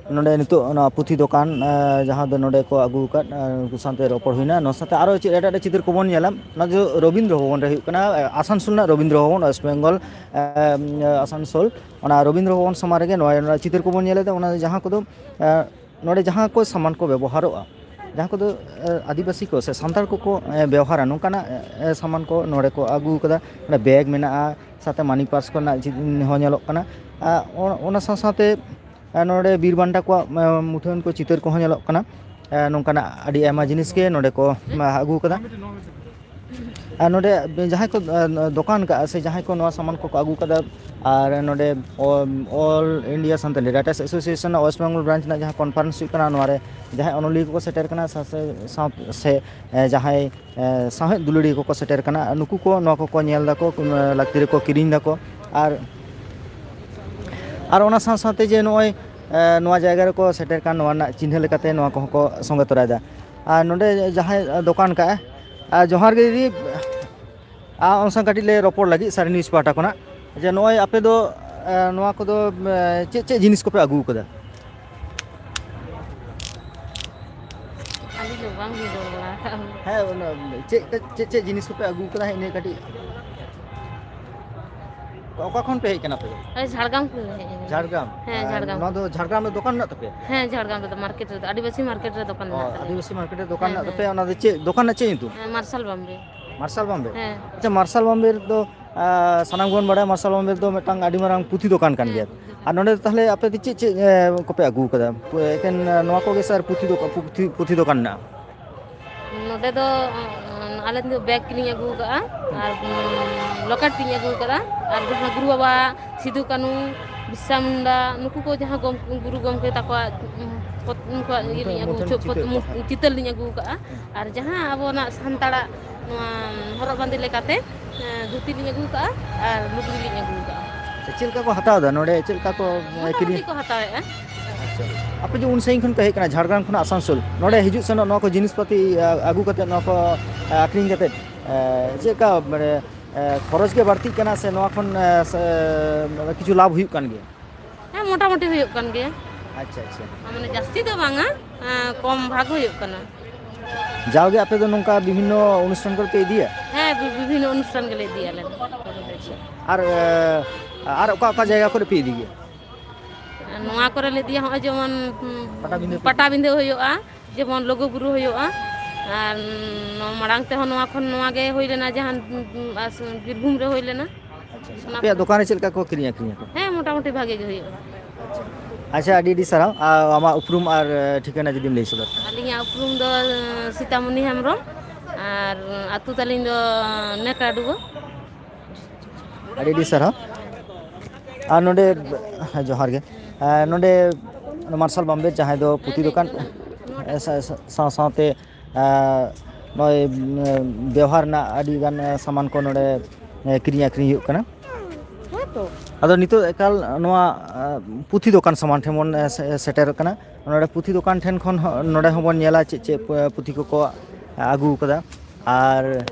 ᱱᱚᱰᱮ ᱱᱤᱛᱚᱜ ᱚᱱᱟ ᱯᱩᱛᱷᱤ ᱫᱚᱠᱟᱱ, ᱮ, ᱡᱟᱦᱟᱸ ᱫᱚ ᱱᱚᱰᱮ ᱠᱚ ᱟᱹᱜᱩ ᱟᱠᱟᱫ, ᱮ, ᱩᱱᱠᱩ ᱥᱟᱶᱛᱮ ᱨᱚᱯᱚᱲ ᱦᱩᱭᱱᱟ᱾ ᱱᱚᱣᱟ ᱥᱟᱶᱛᱮ ᱟᱨᱚ ᱪᱮᱫ ᱮᱴᱟᱜ ᱮᱴᱟᱜ ᱪᱤᱛᱟᱹᱨ ᱠᱚᱵᱚᱱ ᱧᱮᱞᱟ, ᱚᱱᱟ ᱫᱚ ᱨᱚᱵᱤᱱᱫᱨᱚ ᱵᱷᱚᱵᱚᱱ ᱨᱮ ᱦᱩᱭᱩᱜ ᱠᱟᱱᱟ, ᱮ, ᱟᱥᱟᱱᱥᱳᱞ ᱨᱮᱱᱟᱜ ᱨᱚᱵᱤᱱᱫᱨᱚ ᱵᱷᱚᱵᱚᱱ, West Bengal, ᱮ, ᱟᱥᱟᱱᱥᱳᱞ, ᱚᱱᱟ ᱨᱚᱵᱤᱱᱫᱨᱚ ᱵᱷᱚᱵᱚᱱ ᱥᱟᱢᱟᱝ ᱨᱮᱜᱮ ᱱᱚᱣᱟ ᱨᱮᱱᱟᱜ ᱪᱤᱛᱟᱹᱨ ᱠᱚᱵᱚᱱ ᱧᱮᱞᱮᱫᱟ, ᱚᱱᱟ ᱡᱟᱦᱟᱸ ᱠᱚᱫᱚ, ᱮ, ᱱᱚᱰᱮ ᱡᱟᱦᱟᱸ ᱠᱚ ᱥᱟᱢᱟᱱ ᱠᱚ ᱵᱮᱵᱚᱦᱟᱨᱚᱜᱼᱟ, ᱡᱟᱦᱟᱸ ᱠᱚᱫᱚ, ᱮ, ᱟᱹᱫᱤᱵᱟᱹᱥᱤ ᱠᱚ ᱥᱮ ᱥᱟᱱᱛᱟᱲ ᱠᱚᱠᱚ, ᱮ, ᱵᱮᱣᱦᱟᱨᱟ, ᱱᱚᱝᱠᱟᱱᱟᱜ, ᱮ, ᱥᱟᱢᱟᱱ ᱠᱚ ᱱᱚᱰᱮ ᱠᱚ ᱟᱹᱜᱩ ᱟᱠᱟᱫᱟ᱾ ᱱᱚᱰᱮ bag ᱢᱮᱱᱟᱜᱼᱟ, ᱥᱟᱶᱛᱮ money purse ᱠᱚᱨᱮᱱᱟᱜ ᱡᱤ-, ᱦᱚᱸ ᱧᱮᱞᱚᱜ ᱠᱟᱱᱟ᱾ ᱟ, ᱚ-, ᱚᱱᱟ ᱥᱟᱶ ᱥᱟᱶᱛᱮ, ᱟ, ᱱᱚᱰᱮ ᱵᱤᱨ ᱵᱟᱱᱴᱟ ᱠᱚᱣᱟᱜ, ᱮ, ᱢᱩᱴᱷᱟᱹᱱ ᱠᱚ, ᱪᱤᱛᱟᱹᱨ ᱠᱚᱦᱚᱸ ᱧᱮᱞᱚᱜ ᱠᱟᱱᱟ᱾ ᱮ, ᱱᱚᱝᱠᱟᱱᱟᱜ ᱟᱹᱰᱤ ᱟᱭᱢᱟ ᱡᱤᱱᱤᱥ ᱜᱮ ᱱᱚᱰᱮ ᱠᱚ, ᱟ, ᱟᱹᱜᱩ ᱟᱠᱟᱫᱟ᱾ ᱟᱨ ᱱᱚᱰᱮ ᱡᱟᱦᱟᱸᱭ ᱠᱚ, ᱟ, ᱫᱚᱠᱟᱱ ᱠᱟᱜᱼᱟ ᱥᱮ ᱡᱟᱦᱟᱸᱭ ᱠᱚ ᱱᱚᱣᱟ ᱥᱟᱢᱟᱱ ᱠᱚᱠᱚ ᱟᱹᱜᱩ ᱠᱟᱫᱟ, ᱟᱨ ᱱᱚᱰᱮ ᱚ-, All India Santali Writers Association West Bengal branch ᱨᱮᱱᱟᱜ ᱡᱟᱦᱟᱸ conference ᱦᱩᱭᱩᱜ ᱠᱟᱱᱟ, ᱱᱚᱣᱟ ᱨᱮ ᱡᱟᱦᱟᱸᱭ ᱚᱱᱚᱞᱤᱭᱟᱹ ᱠᱚᱠᱚ ᱥᱮᱴᱮᱨ ᱠᱟᱱᱟ, ᱥᱟ-, ᱥᱮ, ᱥᱟᱶ-, ᱥᱮ, ᱮ, ᱡᱟᱦᱟᱸᱭ, ᱮ, ᱥᱟᱶᱦᱮᱫ ᱫᱩᱞᱟᱹᱲᱤᱭᱟᱹ ᱠᱚᱠᱚ ᱥᱮᱴᱮᱨ ᱠᱟᱱᱟ, ᱱᱩᱠᱩ ᱠᱚ ᱱᱚᱣᱟ ᱠᱚᱠᱚ ᱧᱮᱞ ᱫᱟᱠᱚ, ᱮ, ᱞᱟᱹᱠᱛᱤ ᱨᱮᱠᱚ ᱠᱤᱨᱤᱧ ᱫᱟᱠᱚ᱾ ᱟᱨ, ᱟᱨ ᱚᱱᱟ ᱥᱟᱶ ᱥᱟᱶᱛᱮ ᱡᱮ ᱱᱚᱜᱼᱚᱭ, ᱮ, ᱱᱚᱣᱟ ᱡᱟᱭᱜᱟ ᱨᱮᱠᱚ ᱥᱮᱴᱮᱨ ᱠᱟᱱ, ᱱᱚᱣᱟ ᱨᱮᱱᱟᱜ ᱪᱤᱱᱦᱟᱹ ᱞᱮᱠᱟᱛᱮ ᱱᱚᱣᱟ ᱠᱚᱦᱚᱸ ᱠᱚ ᱥᱚᱸᱜᱮ ᱛᱚᱨᱟᱭᱮᱫᱟ᱾ ᱟᱨ ᱱᱚᱰᱮ ᱡᱟᱦᱟᱸᱭ ᱫᱚᱠᱟᱱ ᱠᱟᱜᱼᱟᱭ, ᱟᱨ ᱡᱚᱦᱟᱨ ᱜᱮ ᱫᱤᱫᱤ, ᱟᱨ ᱚᱱᱟ ᱥᱟᱶ ᱠᱟᱹᱴᱤᱡ ᱞᱮ ᱨᱚᱯᱚᱲ ᱞᱟᱹᱜᱤᱫ ᱥᱟᱹᱨᱤ news ᱯᱟᱦᱴᱟ ᱠᱷᱚᱱᱟᱜ, ᱡᱮ ᱱᱚᱜᱼᱚᱭ ᱟᱯᱮ ᱫᱚ, ᱮ, ᱱᱚᱣᱟ ᱠᱚᱫᱚ, ᱮ, ᱪᱮᱫ ᱪᱮᱫ ᱡᱤᱱᱤᱥ ᱠᱚᱯᱮ ᱟᱹᱜᱩ ᱟᱠᱟᱫᱟ? ᱦᱮᱸ, ᱚᱱᱟ ᱪᱮᱫ ᱪᱮᱫ ᱪᱮᱫ ᱡᱤᱱᱤᱥ ᱠᱚᱯᱮ ᱟᱹᱜᱩ ᱠᱟᱫᱟ ᱦᱟᱸᱜ, ᱤᱱᱟᱹ ᱠᱟᱹᱴᱤᱡ? ᱚᱠᱟ ᱠᱷᱚᱱ ᱯᱮ ᱦᱮᱡ ᱠᱟᱱᱟ ᱟᱯᱮ ᱫᱚ? ᱟᱞᱮ ᱡᱷᱟᱲᱜᱨᱟᱢ ᱠᱷᱚᱱ ᱞᱮ ᱦᱮᱡ ᱟᱠᱟᱱᱟ᱾ ᱡᱷᱟᱲᱜᱨᱟᱢ? ᱦᱮᱸ, ᱟᱨ ᱡᱷᱟᱲᱜᱨᱟᱢ᱾ ᱱᱚᱣᱟ ᱫᱚ ᱡᱷᱟᱲᱜᱨᱟᱢ ᱨᱮ ᱫᱚᱠᱟᱱ ᱢᱮᱱᱟᱜ ᱛᱟᱯᱮᱭᱟ? ᱦᱮᱸ, ᱡᱷᱟᱲᱜᱨᱟᱢ ᱨᱮᱫᱚ ᱢᱟᱨᱠᱮᱴ ᱨᱮᱫᱚ, ᱟᱹᱫᱤᱵᱟᱹᱥᱤ ᱢᱟᱨᱠᱮᱴ ᱨᱮ ᱫᱚᱠᱟᱱ ᱚ, ᱢᱮᱱᱟᱜ ᱛᱟᱞᱮᱭᱟ᱾ ᱟᱹᱫᱤᱵᱟᱹᱥᱤ ᱢᱟᱨᱠᱮᱴ ᱨᱮ ᱫᱚᱠᱟᱱ ᱦᱮᱸ, ᱢᱮᱱᱟᱜ ᱦᱮᱸ᱾ ᱛᱟᱯᱮᱭᱟ, ᱚᱱᱟ ᱫᱚ ᱪᱮᱫ ᱫᱚᱠᱟᱱ ᱨᱮᱱᱟᱜ ᱪᱮᱫ ᱧᱩᱛᱩᱢ? ᱦᱮᱸ, ᱢᱟᱨᱥᱟᱞ ᱵᱟᱢᱵᱮ᱾ ᱦᱮᱸ᱾ ᱟᱪᱪᱷᱟ, ᱢᱟᱨᱥᱟᱞ ᱵᱟᱢᱵᱮ ᱨᱮᱫᱚ, ᱟᱸ, ᱥᱟᱱᱟᱢ ᱜᱮᱵᱚᱱ ᱵᱟᱲᱟᱭᱟ, ᱢᱟᱨᱥᱟᱞ ᱵᱟᱢᱵᱮ ᱨᱮᱫᱚ ᱢᱤᱫᱴᱟᱝ ᱟᱹᱰᱤ ᱢᱟᱨᱟᱝ ᱯᱩᱛᱷᱤ ᱫᱚᱠᱟᱱ ᱠᱟᱱ ᱦᱮᱸ, ᱜᱮᱭᱟ᱾ ᱯᱩᱛᱷᱤ ᱫᱚᱠᱟᱱ᱾ ᱟᱨ ᱱᱚᱸᱰᱮ ᱫᱚ ᱛᱟᱦᱞᱮ ᱟᱯᱮ ᱫᱚ ᱪᱮᱫ ᱪᱮᱫ, ᱮ, ᱠᱚᱯᱮ ᱟᱹᱜᱩ ᱠᱟᱫᱟ? ᱮᱠᱮᱱ, ᱮ, ᱱᱚᱣᱟ ᱠᱚᱜᱮ ᱥᱮ ᱟᱨ ᱯᱩᱛᱷᱤ ᱫᱚᱠᱟ-, ᱯᱩ-, ᱯᱩᱛᱷᱤ, ᱯᱩᱛᱷᱤ ᱫᱚᱠᱟᱱ ᱢᱮᱱᱟᱜᱼᱟ? ᱱᱚᱰᱮ ᱫᱚ, ᱩᱸ, ᱟᱞᱮ ᱫᱚ ᱵᱮᱜᱽ ᱞᱤᱧ ᱟᱹᱜᱩ ᱠᱟᱜᱼᱟ ᱟᱨ, ᱩᱸ, ᱞᱚᱠᱮᱴ ᱞᱤᱧ ᱟᱹᱜᱩ ᱠᱟᱫᱟ ᱟᱨ ᱡᱟᱦᱟᱸ ᱜᱩᱨᱩ ᱵᱟᱵᱟ, ᱥᱤᱫᱩ ᱠᱟᱹᱱᱩ, ᱵᱤᱨᱥᱟ ᱢᱩᱱᱰᱟ, ᱱᱩᱠᱩ ᱠᱚ ᱡᱟᱦᱟᱸ ᱜᱚᱢ-, ᱜᱩᱨᱩ ᱜᱚᱢᱠᱮ ᱛᱟᱠᱚᱣᱟᱜ, ᱩᱸ, ᱯᱚᱛ-, ᱩᱱᱠᱩᱣᱟᱜ ᱤᱭᱟᱹ ᱢᱩᱴᱷᱟᱹᱱ, ᱞᱤᱧ ᱟᱹᱜᱩ, ᱢᱩᱴᱷᱟᱹᱱ ᱪᱷᱚ-, ᱯᱚᱛ-, ᱪᱤᱛᱟᱹᱨ ᱠᱚ, ᱢᱩ-, ᱦᱮᱸ᱾ ᱪᱤᱛᱟᱹᱨ ᱞᱤᱧ ᱟᱹᱜᱩ ᱠᱟᱜᱼᱟ᱾ ᱦᱮᱸ᱾ ᱟᱨ ᱡᱟᱦᱟᱸ ᱟᱵᱚᱱᱟᱜ ᱥᱟᱱᱛᱟᱲᱟᱜ ᱱᱚᱣᱟ ᱦᱚᱨᱚᱜ ᱵᱟᱸᱫᱮ ᱞᱮᱠᱟᱛᱮ, ᱮᱸ, ᱫᱷᱩᱛᱤ ᱞᱤᱧ ᱟᱹᱜᱩ ᱠᱟᱜᱼᱟ ᱟᱨ ᱞᱩᱜᱽᱲᱤ ᱞᱤᱧ ᱟᱹᱜᱩ ᱠᱟᱜᱼᱟ᱾ ᱟᱪᱪᱷᱟ, ᱪᱮᱫ ᱞᱮᱠᱟ ᱠᱚ ᱦᱟᱛᱟᱣ ᱮᱫᱟ ᱱᱚᱰᱮ? ᱪᱮᱫ ᱞᱮᱠᱟ ᱠᱚ, ᱮ, ᱢᱚᱴᱟᱢᱩᱴᱤ ᱠᱤᱨᱤᱧ? ᱠᱚ ᱦᱟᱛᱟᱣᱮᱫᱼᱟ᱾ ᱟᱪᱪᱷᱟ, ᱟᱯᱮ ᱡᱮ ᱩᱱ ᱥᱟᱺᱜᱤᱧ ᱠᱷᱚᱱ ᱯᱮ ᱦᱮᱡ ᱠᱟᱱᱟ, ᱡᱷᱟᱲᱜᱨᱟᱢ ᱠᱷᱚᱱᱟᱜ ᱟᱥᱟᱱᱥᱳᱞ, ᱱᱚᱰᱮ ᱦᱮᱸ᱾ ᱦᱤᱡᱩᱜ ᱥᱮᱱᱚᱜ ᱱᱚᱣᱟ ᱠᱚ ᱡᱤᱱᱤᱥ ᱯᱟᱹᱛᱤ, ᱟ-, ᱟᱹᱜᱩ ᱠᱟᱛᱮ, ᱱᱚᱣᱟ ᱠᱚ, ᱟ, ᱟᱹᱠᱷᱨᱤᱧ ᱠᱟᱛᱮ, ᱮ, ᱪᱮᱫ ᱞᱮᱠᱟ, ᱢᱟᱱᱮ, ᱮ, ᱠᱷᱚᱨᱚᱪ ᱜᱮ ᱵᱟᱹᱲᱛᱤᱜ ᱠᱟᱱᱟ ᱥᱮ ᱱᱚᱣᱟ ᱠᱷᱚᱱ, ᱮ, ᱥᱮ, ᱮ, ᱠᱤᱪᱷᱩ ᱞᱟᱵᱷ ᱦᱩᱭᱩᱜ ᱠᱟᱱ ᱜᱮᱭᱟ? ᱦᱮᱸ, ᱢᱚᱴᱟᱢᱩᱴᱤ ᱦᱩᱭᱩᱜ ᱠᱟᱱ ᱜᱮᱭᱟ᱾ ᱟᱪᱪᱷᱟ, ᱟᱪᱪᱷᱟ᱾ ᱢᱟᱱᱮ, ᱡᱟᱹᱥᱛᱤ ᱫᱚ ᱵᱟᱝᱟ, ᱮᱸ, ᱠᱚᱢ ᱵᱷᱟᱜᱽ ᱦᱩᱭᱩᱜ ᱠᱟᱱᱟ᱾ ᱡᱟᱣᱜᱮ ᱟᱯᱮ ᱫᱚ ᱱᱚᱝᱠᱟ ᱵᱤᱵᱷᱤᱱᱱᱚ ᱚᱱᱩᱥᱴᱷᱟᱱ ᱠᱚᱨᱮ ᱯᱮ ᱤᱫᱤᱭᱟ? ᱦᱮᱸ, ᱵᱤ-, ᱵᱤᱵᱷᱤᱱᱱᱚ ᱚᱱᱩᱥᱴᱷᱟᱱ ᱜᱮᱞᱮ ᱤᱫᱤᱭᱟ ᱟᱞᱮ ᱫᱚ᱾ ᱟᱪᱪᱷᱟ᱾ ᱟᱨ, ᱮ, ᱟᱨ ᱚᱠᱟ ᱚᱠᱟ ᱡᱟᱭᱜᱟ ᱠᱚᱨᱮ ᱯᱮ ᱤᱫᱤ ᱜᱮᱭᱟ? ᱱᱚᱣᱟ ᱠᱚᱨᱮ ᱞᱮ ᱤᱫᱤᱭᱟ, ᱦᱚᱸᱜᱼᱚᱭ ᱡᱮᱢᱚᱱ, ᱩᱸ, ᱯᱟᱴᱟᱵᱤᱸᱫᱷᱟᱹ ᱯᱮ ᱯᱟᱴᱟᱵᱤᱸᱫᱷᱟᱹ ᱦᱩᱭᱩᱜᱼᱟ, ᱡᱮᱢᱚᱱ ᱞᱩᱜᱩᱵᱩᱨᱩ ᱦᱩᱭᱩᱜᱼᱟ, ᱟᱨ ᱱᱚᱣᱟ ᱢᱟᱲᱟᱝ ᱛᱮᱦᱚᱸ ᱱᱚᱣᱟ ᱠᱷᱚᱱ ᱱᱚᱣᱟ ᱜᱮ ᱦᱩᱭ ᱞᱮᱱᱟ, ᱡᱟᱦᱟᱸ, ᱩᱸ, ᱟᱥ-, ᱵᱤᱨᱵᱷᱩᱢ ᱨᱮ ᱦᱩᱭ ᱞᱮᱱᱟ᱾ ᱟᱪᱪᱷᱟ, ᱟᱪᱪᱷᱟ᱾ ᱚᱱᱟ ᱟᱯᱮᱭᱟᱜ ᱠᱚᱨᱮ᱾ ᱫᱚᱠᱟᱱ ᱨᱮ ᱪᱮᱫ ᱞᱮᱠᱟ ᱠᱚ ᱠᱤᱨᱤᱧ ᱟᱹᱠᱷᱨᱤᱧ ᱟᱠᱚ? ᱦᱮᱸ, ᱢᱚᱴᱟᱢᱩᱴᱤ ᱵᱷᱟᱜᱮ ᱜᱮ ᱦᱩᱭᱩᱜᱼᱟ᱾ ᱟᱪᱪᱷᱟ, ᱟᱹᱰᱤ ᱟᱹᱰᱤ ᱥᱟᱨᱦᱟᱣ᱾ ᱟᱨ ᱟᱢᱟᱜ ᱩᱯᱨᱩᱢ ᱟᱨ, ᱮ, ᱴᱷᱤᱠᱟᱹᱱᱟ ᱡᱩᱫᱤᱢ ᱞᱟᱹᱭ ᱥᱚᱫᱚᱨ ᱠᱷᱟᱱ᱾ ᱟᱹᱞᱤᱧᱟᱜ ᱩᱯᱨᱩᱢ ᱫᱚ, ᱮ, ᱥᱤᱛᱟᱢᱚᱱᱤ ᱦᱮᱢᱵᱨᱚᱢ, ᱟᱨ ᱟᱹᱛᱩ ᱛᱟᱹᱞᱤᱧ ᱫᱚ ᱱᱮᱠᱟᱰᱩᱵᱟᱹ᱾ ᱟᱹᱰᱤ ᱟᱹᱰᱤ ᱥᱟᱨᱦᱟᱣ᱾ ᱟᱨ ᱱᱚᱰᱮ, ᱦᱮᱸ, ᱡᱚᱦᱟᱨ ᱜᱮ᱾ ᱮ, ᱱᱚᱰᱮ ᱢᱟᱨᱥᱟᱞ ᱵᱟᱢᱵᱮ, ᱡᱟᱦᱟᱸᱭ ᱫᱚ ᱯᱩᱛᱷᱤ ᱫᱚᱠᱟᱱ, ᱮ, ᱥᱟ-, ᱥᱟ-, ᱥᱟᱶ ᱥᱟᱶᱛᱮ, ᱮ, ᱱᱚᱜᱼᱚᱭ, ᱮ, ᱵᱮᱣᱦᱟᱨ ᱨᱮᱱᱟᱜ ᱟᱹᱰᱤ ᱜᱟᱱ, ᱮ, ᱥᱟᱢᱟᱱ ᱠᱚ ᱱᱚᱰᱮ, ᱮ, ᱠᱤᱨᱤᱧ ᱟᱹᱠᱷᱨᱤᱧ ᱦᱩᱭᱩᱜ ᱠᱟᱱᱟ᱾ ᱟᱫᱚ ᱱᱤᱛᱚᱜ ᱮᱠᱟᱞ ᱱᱚᱣᱟ, ᱮ, ᱯᱩᱛᱷᱤ ᱫᱚᱠᱟᱱ ᱥᱟᱢᱟᱝ ᱴᱷᱮᱱ ᱵᱚᱱ, ᱮ, ᱥᱮ-, ᱥᱮᱴᱮᱨ ᱟᱠᱟᱱᱟ᱾ ᱱᱚᱰᱮ ᱯᱩᱛᱷᱤ ᱫᱚᱠᱟᱱ ᱴᱷᱮᱱ ᱠᱷᱚᱱ ᱦᱚᱸ, ᱱᱚᱰᱮ ᱦᱚᱸᱵᱚᱱ ᱧᱮᱞᱟ ᱪᱮᱫ ᱪᱮᱫ ᱯᱩ-, ᱯᱩᱛᱷᱤ ᱠᱚᱠᱚ ᱟᱹᱜᱩ ᱟᱠᱟᱫᱟ᱾ ᱟᱨ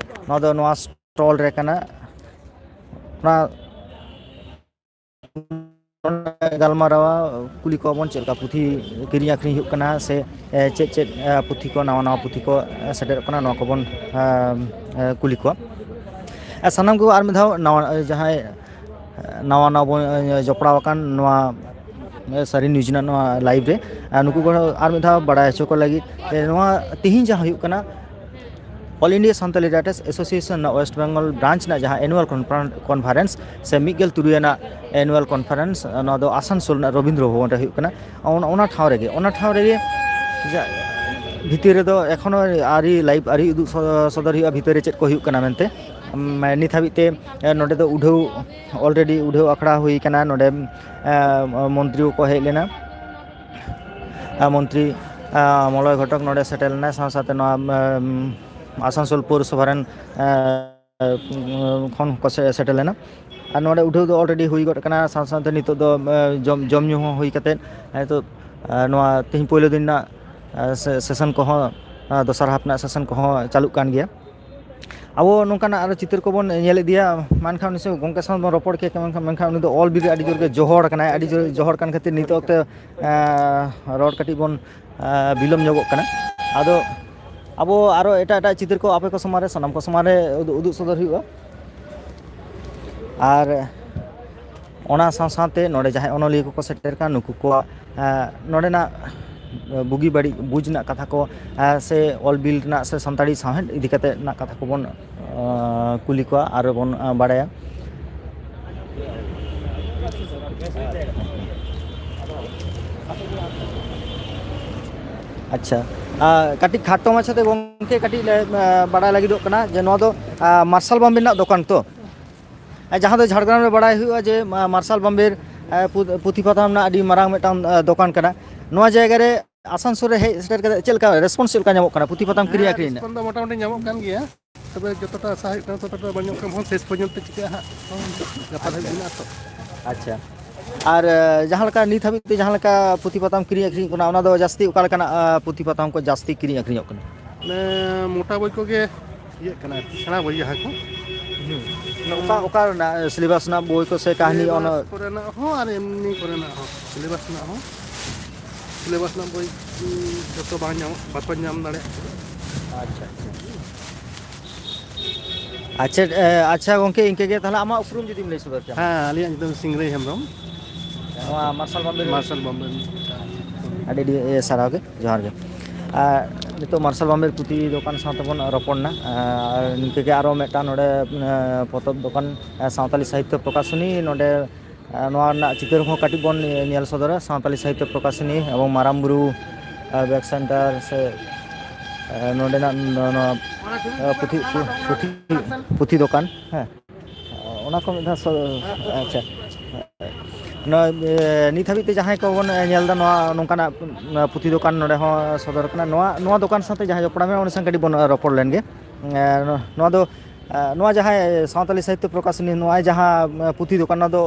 ᱱᱚᱣᱟ ᱫᱚ ᱱᱚᱣᱟ ᱥᱴᱚᱞ ᱨᱮ ᱠᱟᱱᱟ᱾ ᱚᱱᱟ ᱜᱟᱞᱢᱟᱨᱟᱣᱟ, ᱠᱩᱞᱤ ᱠᱚᱣᱟ ᱵᱚᱱ ᱪᱮᱫ ᱞᱮᱠᱟ ᱯᱩᱛᱷᱤ ᱠᱤᱨᱤᱧ ᱟᱹᱠᱷᱨᱤᱧ ᱦᱩᱭᱩᱜ ᱠᱟᱱᱟ, ᱥᱮ ᱮ, ᱪᱮᱫ ᱪᱮᱫ ᱮ, ᱯᱩᱛᱷᱤ ᱠᱚ, ᱱᱟᱣᱟ ᱱᱟᱣᱟ ᱯᱩᱛᱷᱤ ᱠᱚ ᱮ, ᱥᱮᱴᱮᱨᱚᱜ ᱠᱟᱱᱟ, ᱱᱚᱣᱟ ᱠᱚᱵᱚᱱ ᱮ, ᱮ, ᱠᱩᱞᱤ ᱠᱚᱣᱟ᱾ ᱟᱨ ᱥᱟᱱᱟᱢ ᱠᱚ ᱟᱨ ᱢᱤᱫ ᱫᱷᱟᱣ ᱱᱟᱣᱟ, ᱮ, ᱡᱟᱦᱟᱸᱭ ᱮ, ᱱᱟᱣᱟ ᱱᱟᱣᱟ ᱵᱚᱱ ᱮ, ᱡᱚᱯᱲᱟᱣ ᱟᱠᱟᱱ ᱱᱚᱣᱟ ᱮ, ᱥᱟᱹᱨᱤ ᱱᱤᱭᱩᱡᱽ ᱨᱮᱱᱟᱜ ᱱᱚᱣᱟ ᱞᱟᱭᱤᱵᱷ ᱨᱮ, ᱟᱨ ᱱᱩᱠᱩ ᱠᱚ ᱟᱨ ᱢᱤᱫ ᱫᱷᱟᱣ ᱵᱟᱲᱟᱭ ᱦᱚᱪᱚ ᱠᱚ ᱞᱟᱹᱜᱤᱫ ᱮ, ᱱᱚᱣᱟ ᱛᱮᱦᱮᱧ ᱡᱟᱦᱟᱸ ᱦᱩᱭᱩᱜ ᱠᱟᱱᱟ, All India Santali Writers Association ᱨᱮᱱᱟᱜ ᱳᱭᱮᱥᱴ ᱵᱮᱝᱜᱚᱞ ᱵᱨᱟᱧᱪ ᱨᱮᱱᱟᱜ ᱡᱟᱦᱟᱸ ᱮᱱᱩᱣᱟᱞ ᱠᱚᱱᱯᱷᱟᱨᱮᱱᱥ ᱥᱮ ᱢᱤᱫ ᱜᱮᱞ ᱛᱩᱨᱩᱭ ᱟᱱᱟᱜ ᱮᱱᱩᱣᱟᱞ ᱠᱚᱱᱯᱷᱟᱨᱮᱱᱥ, ᱱᱚᱣᱟ ᱫᱚ ᱟᱥᱟᱱᱥᱳᱞ ᱨᱮᱱᱟᱜ ᱨᱚᱵᱤᱱᱫᱨᱚ ᱵᱷᱚᱵᱚᱱ ᱨᱮ ᱦᱩᱭᱩᱜ ᱠᱟᱱᱟ᱾ ᱚᱱ-, ᱚᱱᱟ ᱴᱷᱟᱣ ᱨᱮᱜᱮ, ᱚᱱᱟ ᱴᱷᱟᱣ ᱨᱮᱜᱮ ᱡᱟ-, ᱵᱷᱤᱛᱤᱨ ᱨᱮᱫᱚ ᱮᱠᱷᱚᱱᱳ ᱟᱹᱣᱨᱤ ᱞᱟᱭᱤᱵᱷ ᱟᱹᱣᱨᱤ ᱩᱫᱩᱜ ᱥᱚ-, ᱥᱚᱫᱚᱨ ᱦᱩᱭᱩᱜᱼᱟ ᱵᱷᱤᱛᱤᱨ ᱨᱮ ᱪᱮᱫ ᱠᱚ ᱦᱩᱭᱩᱜ ᱠᱟᱱᱟ ᱢᱮᱱᱛᱮ᱾ ᱩᱢ, ᱱᱤᱛ ᱦᱟᱹᱵᱤᱡ ᱛᱮ ᱮ, ᱱᱚᱰᱮ ᱫᱚ ᱩᱰᱷᱟᱹᱣ, already ᱩᱰᱷᱟᱹᱣ ᱟᱠᱷᱲᱟ ᱦᱩᱭ ᱠᱟᱱᱟ᱾ ᱱᱚᱰᱮ ᱮ, ᱢᱚᱱᱛᱨᱤ ᱠᱚᱠᱚ ᱦᱮᱡ ᱞᱮᱱᱟ᱾ ᱟᱨ ᱢᱚᱱᱛᱨᱤ, ᱟᱨ ᱢᱚᱞᱚᱭ ᱜᱷᱚᱴᱚᱠ ᱱᱚᱰᱮ ᱥᱮᱴᱮᱨ ᱞᱮᱱᱟᱭ, ᱥᱟᱶ ᱥᱟᱶᱛᱮ ᱱᱚᱣᱟ, ᱟᱢ, ᱟᱥᱟᱱᱥᱳᱞ ᱯᱳᱣᱨᱚᱥᱚᱵᱷᱟ ᱨᱮᱱ, ᱟᱨ, ᱠᱷᱚᱱ ᱠᱚ ᱥᱮ-, ᱥᱮᱴᱮᱨ ᱞᱮᱱᱟ᱾ ᱟᱨ ᱱᱚᱰᱮ ᱩᱰᱷᱟᱹᱣ ᱫᱚ already ᱦᱩᱭ ᱜᱚᱫ ᱠᱟᱱᱟ᱾ ᱥᱟᱶ ᱥᱟᱶᱛᱮ ᱱᱤᱛᱚᱜ ᱫᱚ, ᱟᱨ, ᱡᱚᱢ, ᱡᱚᱢ ᱧᱩ ᱦᱚᱸ ᱦᱩᱭ ᱠᱟᱛᱮᱫ ᱱᱤᱛᱚᱜ, ᱟᱨ, ᱱᱚᱣᱟ ᱛᱮᱦᱮᱧ ᱯᱳᱭᱞᱳ ᱫᱤᱱ ᱨᱮᱱᱟᱜ, ᱟᱨ, ᱥᱮ-, ᱥᱮᱥᱚᱱ ᱠᱚᱦᱚᱸ, ᱟᱨ, ᱫᱚᱥᱟᱨ ᱦᱟᱯ ᱨᱮᱱᱟᱜ ᱥᱮᱥᱚᱱ ᱠᱚᱦᱚᱸ ᱪᱟᱹᱞᱩᱜ ᱠᱟᱱ ᱜᱮᱭᱟ᱾ ᱟᱵᱚ ᱱᱚᱝᱠᱟᱱᱟᱜ ᱟᱨᱚ ᱪᱤᱛᱟᱹᱨ ᱠᱚᱵᱚᱱ ᱧᱮᱞ ᱤᱫᱤᱭᱟ, ᱢᱮᱱᱠᱷᱟᱱ ᱩᱱᱤ ᱥᱟᱶ ᱜᱚᱢᱠᱮ ᱥᱟᱶ ᱵᱚᱱ ᱨᱚᱯᱚᱲ ᱠᱮᱭᱟ, ᱢᱮᱱᱠᱷᱟᱱ, ᱢᱮᱱᱠᱷᱟᱱ ᱩᱱᱤ ᱫᱚ ᱚᱞ ᱵᱤᱞ ᱨᱮ ᱟᱹᱰᱤ ᱡᱳᱨ ᱜᱮ ᱡᱚᱦᱚᱲ ᱠᱟᱱᱟᱭ, ᱟᱹᱰᱤ ᱡᱳᱨ ᱡᱚᱦᱚᱲ ᱠᱟᱱ ᱠᱷᱟᱹᱛᱤᱨ ᱱᱤᱛᱚᱜ ᱚᱠᱛᱮ, ᱮᱸ, ᱨᱚᱲ ᱠᱟᱹᱴᱤᱡ ᱵᱚᱱ, ᱮᱸ, ᱵᱤᱞᱚᱢ ᱧᱚᱜᱚᱜ ᱠᱟᱱᱟ᱾ ᱟᱫᱚ ᱟᱵᱚ ᱟᱨᱚ ᱮᱴᱟᱜ ᱮᱴᱟᱜ ᱪᱤᱛᱟᱹᱨ ᱠᱚ ᱟᱯᱮ ᱠᱚ ᱥᱟᱢᱟᱝ ᱨᱮ, ᱥᱟᱱᱟᱢ ᱠᱚ ᱥᱟᱢᱟᱝ ᱨᱮ ᱩᱫᱩᱜ, ᱩᱫᱩᱜ ᱥᱚᱫᱚᱨ ᱦᱩᱭᱩᱜᱼᱟ᱾ ᱟᱨ ᱚᱱᱟ ᱥᱟᱶ ᱥᱟᱶᱛᱮ ᱱᱚᱰᱮ ᱡᱟᱦᱟᱸᱭ ᱚᱱᱚᱞᱤᱭᱟᱹ ᱠᱚᱠᱚ ᱥᱮᱴᱮᱨ ᱠᱟᱱ, ᱱᱩᱠᱩ ᱠᱚᱣᱟᱜ, ᱮᱸ, ᱱᱚᱰᱮᱱᱟᱜ ᱵᱩᱜᱤ ᱵᱟᱹᱲᱤᱡ ᱵᱩᱡᱽ ᱨᱮᱱᱟᱜ ᱠᱟᱛᱷᱟ ᱠᱚ, ᱮᱸ, ᱥᱮ ᱚᱞ ᱵᱤᱞ ᱨᱮᱱᱟᱜ ᱥᱮ ᱥᱟᱱᱛᱟᱲᱤ ᱥᱟᱶᱦᱮᱫ ᱤᱫᱤ ᱠᱟᱛᱮ ᱨᱮᱱᱟᱜ ᱠᱟᱛᱷᱟ ᱠᱚᱵᱚᱱ, ᱮᱸ, ᱠᱩᱞᱤ ᱠᱚᱣᱟ ᱟᱨ ᱵᱚᱱ, ᱮᱸ, ᱵᱟᱲᱟᱭᱟ᱾ ᱟᱪᱪᱷᱟ, ᱟᱨ ᱠᱟᱹᱴᱤᱡ ᱠᱷᱟᱴᱚ ᱢᱟᱪᱷᱟᱛᱮ ᱜᱚᱢᱠᱮ ᱠᱟᱹᱴᱤᱡ ᱞᱮ, ᱮᱸ, ᱵᱟᱲᱟᱭ ᱞᱟᱹᱜᱤᱫᱚᱜ ᱠᱟᱱᱟ ᱡᱮ ᱱᱚᱣᱟ ᱫᱚ, ᱟᱸ, ᱢᱟᱨᱥᱟᱞ ᱵᱟᱢᱵᱮ ᱨᱮᱱᱟᱜ ᱫᱚᱠᱟᱱ ᱛᱚ? ᱡᱟᱦᱟᱸ ᱫᱚ ᱡᱷᱟᱲᱜᱨᱟᱢ ᱨᱮ ᱵᱟᱲᱟᱭ ᱦᱩᱭᱩᱜᱼᱟ ᱡᱮ, ᱢᱟ-, ᱢᱟᱨᱥᱟᱞ ᱵᱟᱢᱵᱮᱨ, ᱮ, ᱯᱩ-, ᱯᱩᱛᱷᱤ ᱯᱟᱛᱷᱟᱢ ᱨᱮᱱᱟᱜ ᱟᱹᱰᱤ ᱢᱟᱨᱟᱝ ᱢᱤᱫᱴᱟᱝ, ᱮ, ᱫᱚᱠᱟᱱ ᱠᱟᱱᱟ᱾ ᱱᱚᱣᱟ ᱡᱟᱭᱜᱟ ᱨᱮ ᱟᱥᱟᱱᱥᱳᱞ ᱨᱮ ᱦᱮᱡ ᱥᱮᱴᱮᱨ ᱠᱟᱛᱮ ᱪᱮᱫ ᱞᱮᱠᱟ ᱨᱮᱥᱯᱚᱱᱥ ᱪᱮᱫ ᱞᱮᱠᱟ ᱧᱟᱢᱚᱜ ᱠᱟᱱᱟ ᱯᱩᱛᱷᱤ ᱯᱟᱛᱷᱟᱢ ᱠᱤᱨᱤᱧ ᱦᱮᱸ, ᱟᱹᱠᱷᱨᱤᱧ ᱨᱮᱱᱟᱜ? ᱨᱮᱥᱯᱚᱱᱥ ᱫᱚ ᱢᱚᱴᱟᱢᱩᱴᱤ ᱧᱟᱢᱚᱜ ᱠᱟᱱ ᱜᱮᱭᱟ, ᱛᱚᱵᱮ ᱡᱚᱛᱚᱴᱟ ᱟᱥᱟ ᱦᱩᱭᱩᱜ ᱠᱟᱱᱟ ᱛᱚᱛᱚᱴᱟ ᱫᱚ ᱵᱟᱝ ᱧᱟᱢᱚᱜ ᱠᱟᱱᱟ, ᱵᱟᱠᱷᱟᱱ ᱥᱮᱥ ᱯᱚᱨᱡᱚᱱᱛᱚ ᱪᱤᱠᱟᱹᱜᱼᱟ ᱦᱟᱸᱜ, ᱜᱟᱯᱟ ᱫᱷᱟᱹᱵᱤᱡ ᱢᱮᱱᱟᱜᱼᱟ ᱛᱚ᱾ ᱟᱪᱪᱷᱟ, ᱟᱨ, ᱮ, ᱡᱟᱦᱟᱸ ᱞᱮᱠᱟ ᱱᱤᱛ ᱦᱟᱹᱵᱤᱡ ᱛᱮ ᱡᱟᱦᱟᱸ ᱞᱮᱠᱟ ᱯᱩᱛᱷᱤ ᱯᱟᱛᱷᱟᱢ ᱠᱤᱨᱤᱧ ᱟᱹᱠᱷᱨᱤᱧ ᱠᱟᱱᱟ, ᱚᱱᱟ ᱫᱚ ᱡᱟᱹᱥᱛᱤ ᱚᱠᱟ ᱞᱮᱠᱟᱱᱟᱜ, ᱮ, ᱯᱩᱛᱷᱤ ᱯᱟᱛᱷᱟᱢ ᱠᱚ ᱡᱟᱹᱥᱛᱤ ᱠᱤᱨᱤᱧ ᱟᱹᱠᱷᱨᱤᱧᱚᱜ ᱠᱟᱱᱟ? ᱢᱟᱱᱮ ᱢᱚᱴᱟ ᱵᱳᱭ ᱠᱚᱜᱮ ᱤᱭᱟᱹᱜ ᱠᱟᱱᱟ ᱟᱨᱠᱤ, ᱥᱮᱬᱟ ᱵᱳᱭ ᱡᱟᱦᱟᱸ ᱠᱚ᱾ ᱦᱩᱸ᱾ ᱚᱱᱟ ᱚᱠᱟ, ᱚᱠᱟ ᱨᱮᱱᱟᱜ syllabus ᱨᱮᱱᱟᱜ ᱵᱳᱭ ᱠᱚ ᱥᱮ ᱠᱟᱹᱦᱱᱤ? ᱚᱱᱟ ᱥᱤᱞᱮᱵᱟᱥ ᱠᱚᱨᱮᱱᱟᱜ ᱦᱚᱸ ᱟᱨ ᱮᱢᱱᱤ ᱠᱚᱨᱮᱱᱟᱜ ᱦᱚᱸ, ᱥᱤᱞᱮᱵᱟᱥ ᱨᱮᱱᱟᱜ ᱦᱚᱸ, ᱥᱤᱞᱮᱵᱟᱥ ᱨᱮᱱᱟᱜ ᱵᱳᱭ, ᱩᱸ, ᱡᱚᱛᱚ ᱵᱟᱝ ᱧᱟᱢᱚᱜ, ᱵᱟᱠᱚ ᱧᱟᱢ ᱫᱟᱲᱮᱭᱟᱜ ᱠᱟᱱᱟ᱾ ᱟᱪᱪᱷᱟ, ᱟᱪᱪᱷᱟ᱾ ᱟᱪᱪᱷᱟ, ᱮ, ᱟᱪᱪᱷᱟ ᱜᱚᱝᱠᱮ, ᱤᱱᱠᱟᱹ ᱜᱮ ᱛᱟᱦᱞᱮ ᱟᱢᱟᱜ ᱩᱯᱨᱩᱢ ᱡᱩᱫᱤᱢ ᱞᱟᱹᱭ ᱥᱚᱫᱚᱨ ᱠᱮᱭᱟ᱾ ᱦᱮᱸ, ᱟᱹᱞᱤᱧᱟᱜ ᱧᱩᱛᱩᱢ ᱥᱤᱝᱨᱟᱹᱭ ᱦᱮᱢᱵᱨᱚᱢ᱾ ᱱᱚᱣᱟ ᱢᱟᱨᱥᱟᱞ ᱵᱟᱢᱵᱮᱨ᱾ ᱢᱟᱨᱥᱟᱞ ᱵᱟᱢᱵᱮᱨ᱾ ᱟᱹᱰᱤ ᱟᱹᱰᱤ, ᱮ, ᱥᱟᱨᱦᱟᱣ ᱜᱮ, ᱡᱚᱦᱟᱨ ᱜᱮ᱾ ᱟᱨ ᱱᱤᱛᱚᱜ ᱢᱟᱨᱥᱟᱞ ᱵᱟᱢᱵᱮᱨ ᱯᱩᱛᱷᱤ ᱫᱚᱠᱟᱱ ᱥᱟᱶ ᱛᱮᱵᱚᱱ ᱨᱚᱯᱚᱲ ᱮᱱᱟ᱾ ᱟᱨ ᱱᱤᱝᱠᱟᱹ ᱜᱮ ᱟᱨᱚ ᱢᱤᱫᱴᱟᱝ ᱱᱚᱰᱮ, ᱮ, ᱯᱚᱛᱚᱵ ᱫᱚᱠᱟᱱ, ᱮ, ᱥᱟᱶᱛᱟᱞᱤ ᱥᱟᱦᱤᱛᱛᱚ ᱯᱨᱚᱠᱟᱥᱚᱱᱤ, ᱱᱚᱰᱮ, ᱮ, ᱱᱚᱣᱟ ᱨᱮᱱᱟᱜ ᱪᱤᱛᱟᱹᱨ ᱦᱚᱸ ᱠᱟᱹᱴᱤᱡ ᱵᱚᱱ ᱧᱮᱞ ᱥᱚᱫᱚᱨᱟ᱾ ᱥᱟᱶᱛᱟᱞᱤ ᱥᱟᱦᱤᱛᱛᱚ ᱯᱨᱚᱠᱟᱥᱚᱱᱤ ᱮᱵᱚᱝ ᱢᱟᱨᱟᱝ ᱵᱩᱨᱩ, ᱮ, ᱵᱮᱠ ᱥᱮᱱᱴᱟᱨ ᱥᱮ, ᱮ, ᱱᱚᱰᱮᱱᱟᱜ ᱱᱚ-, ᱱᱚᱣᱟ, ᱮ, ᱯᱩᱛᱷᱤ, ᱯᱩ-, ᱯᱩᱛᱷᱤ, ᱯᱩᱛᱷᱤ ᱫᱚᱠᱟᱱ, ᱦᱮᱸ᱾ ᱚᱱᱟ ᱠᱚ ᱢᱤᱫ ᱫᱷᱟᱣ ᱥᱚ-, ᱟᱪᱪᱷᱟ᱾ ᱱᱚᱣᱟ, ᱮ, ᱱᱤᱛ ᱦᱟᱹᱵᱤᱡ ᱛᱮ ᱡᱟᱦᱟᱸᱭ ᱠᱚᱵᱚᱱ, ᱮ, ᱧᱮᱞ ᱮᱫᱟ, ᱱᱚᱣᱟ ᱱᱚᱝᱠᱟᱱᱟᱜ, ᱱᱚᱣᱟ ᱯᱩᱛᱷᱤ ᱫᱚᱠᱟᱱ ᱱᱚᱰᱮ ᱦᱚᱸ ᱥᱚᱫᱚᱨ ᱠᱟᱱᱟ᱾ ᱱᱚᱣᱟ, ᱱᱚᱣᱟ ᱫᱚᱠᱟᱱ ᱥᱟᱶᱛᱮ ᱡᱟᱦᱟᱸᱭ ᱡᱚᱯᱲᱟᱣ ᱢᱮᱱᱟᱜᱼᱟ, ᱩᱱᱤ ᱥᱟᱶ ᱠᱟᱹᱴᱤᱡ ᱵᱚᱱ ᱨᱚᱯᱚᱲ ᱞᱮᱱ ᱜᱮ᱾ ᱮ, ᱱᱚᱣᱟ ᱫᱚ, ᱮ, ᱱᱚᱣᱟ ᱡᱟᱦᱟᱸᱭ ᱥᱟᱶᱛᱟᱞᱤ ᱥᱟᱦᱤᱛᱛᱚ ᱯᱨᱚᱠᱟᱥᱚᱱᱤ, ᱱᱚᱣᱟ ᱡᱟᱦᱟᱸ, ᱮ, ᱯᱩᱛᱷᱤ ᱫᱚᱠᱟᱱ, ᱱᱚᱣᱟ ᱫᱚ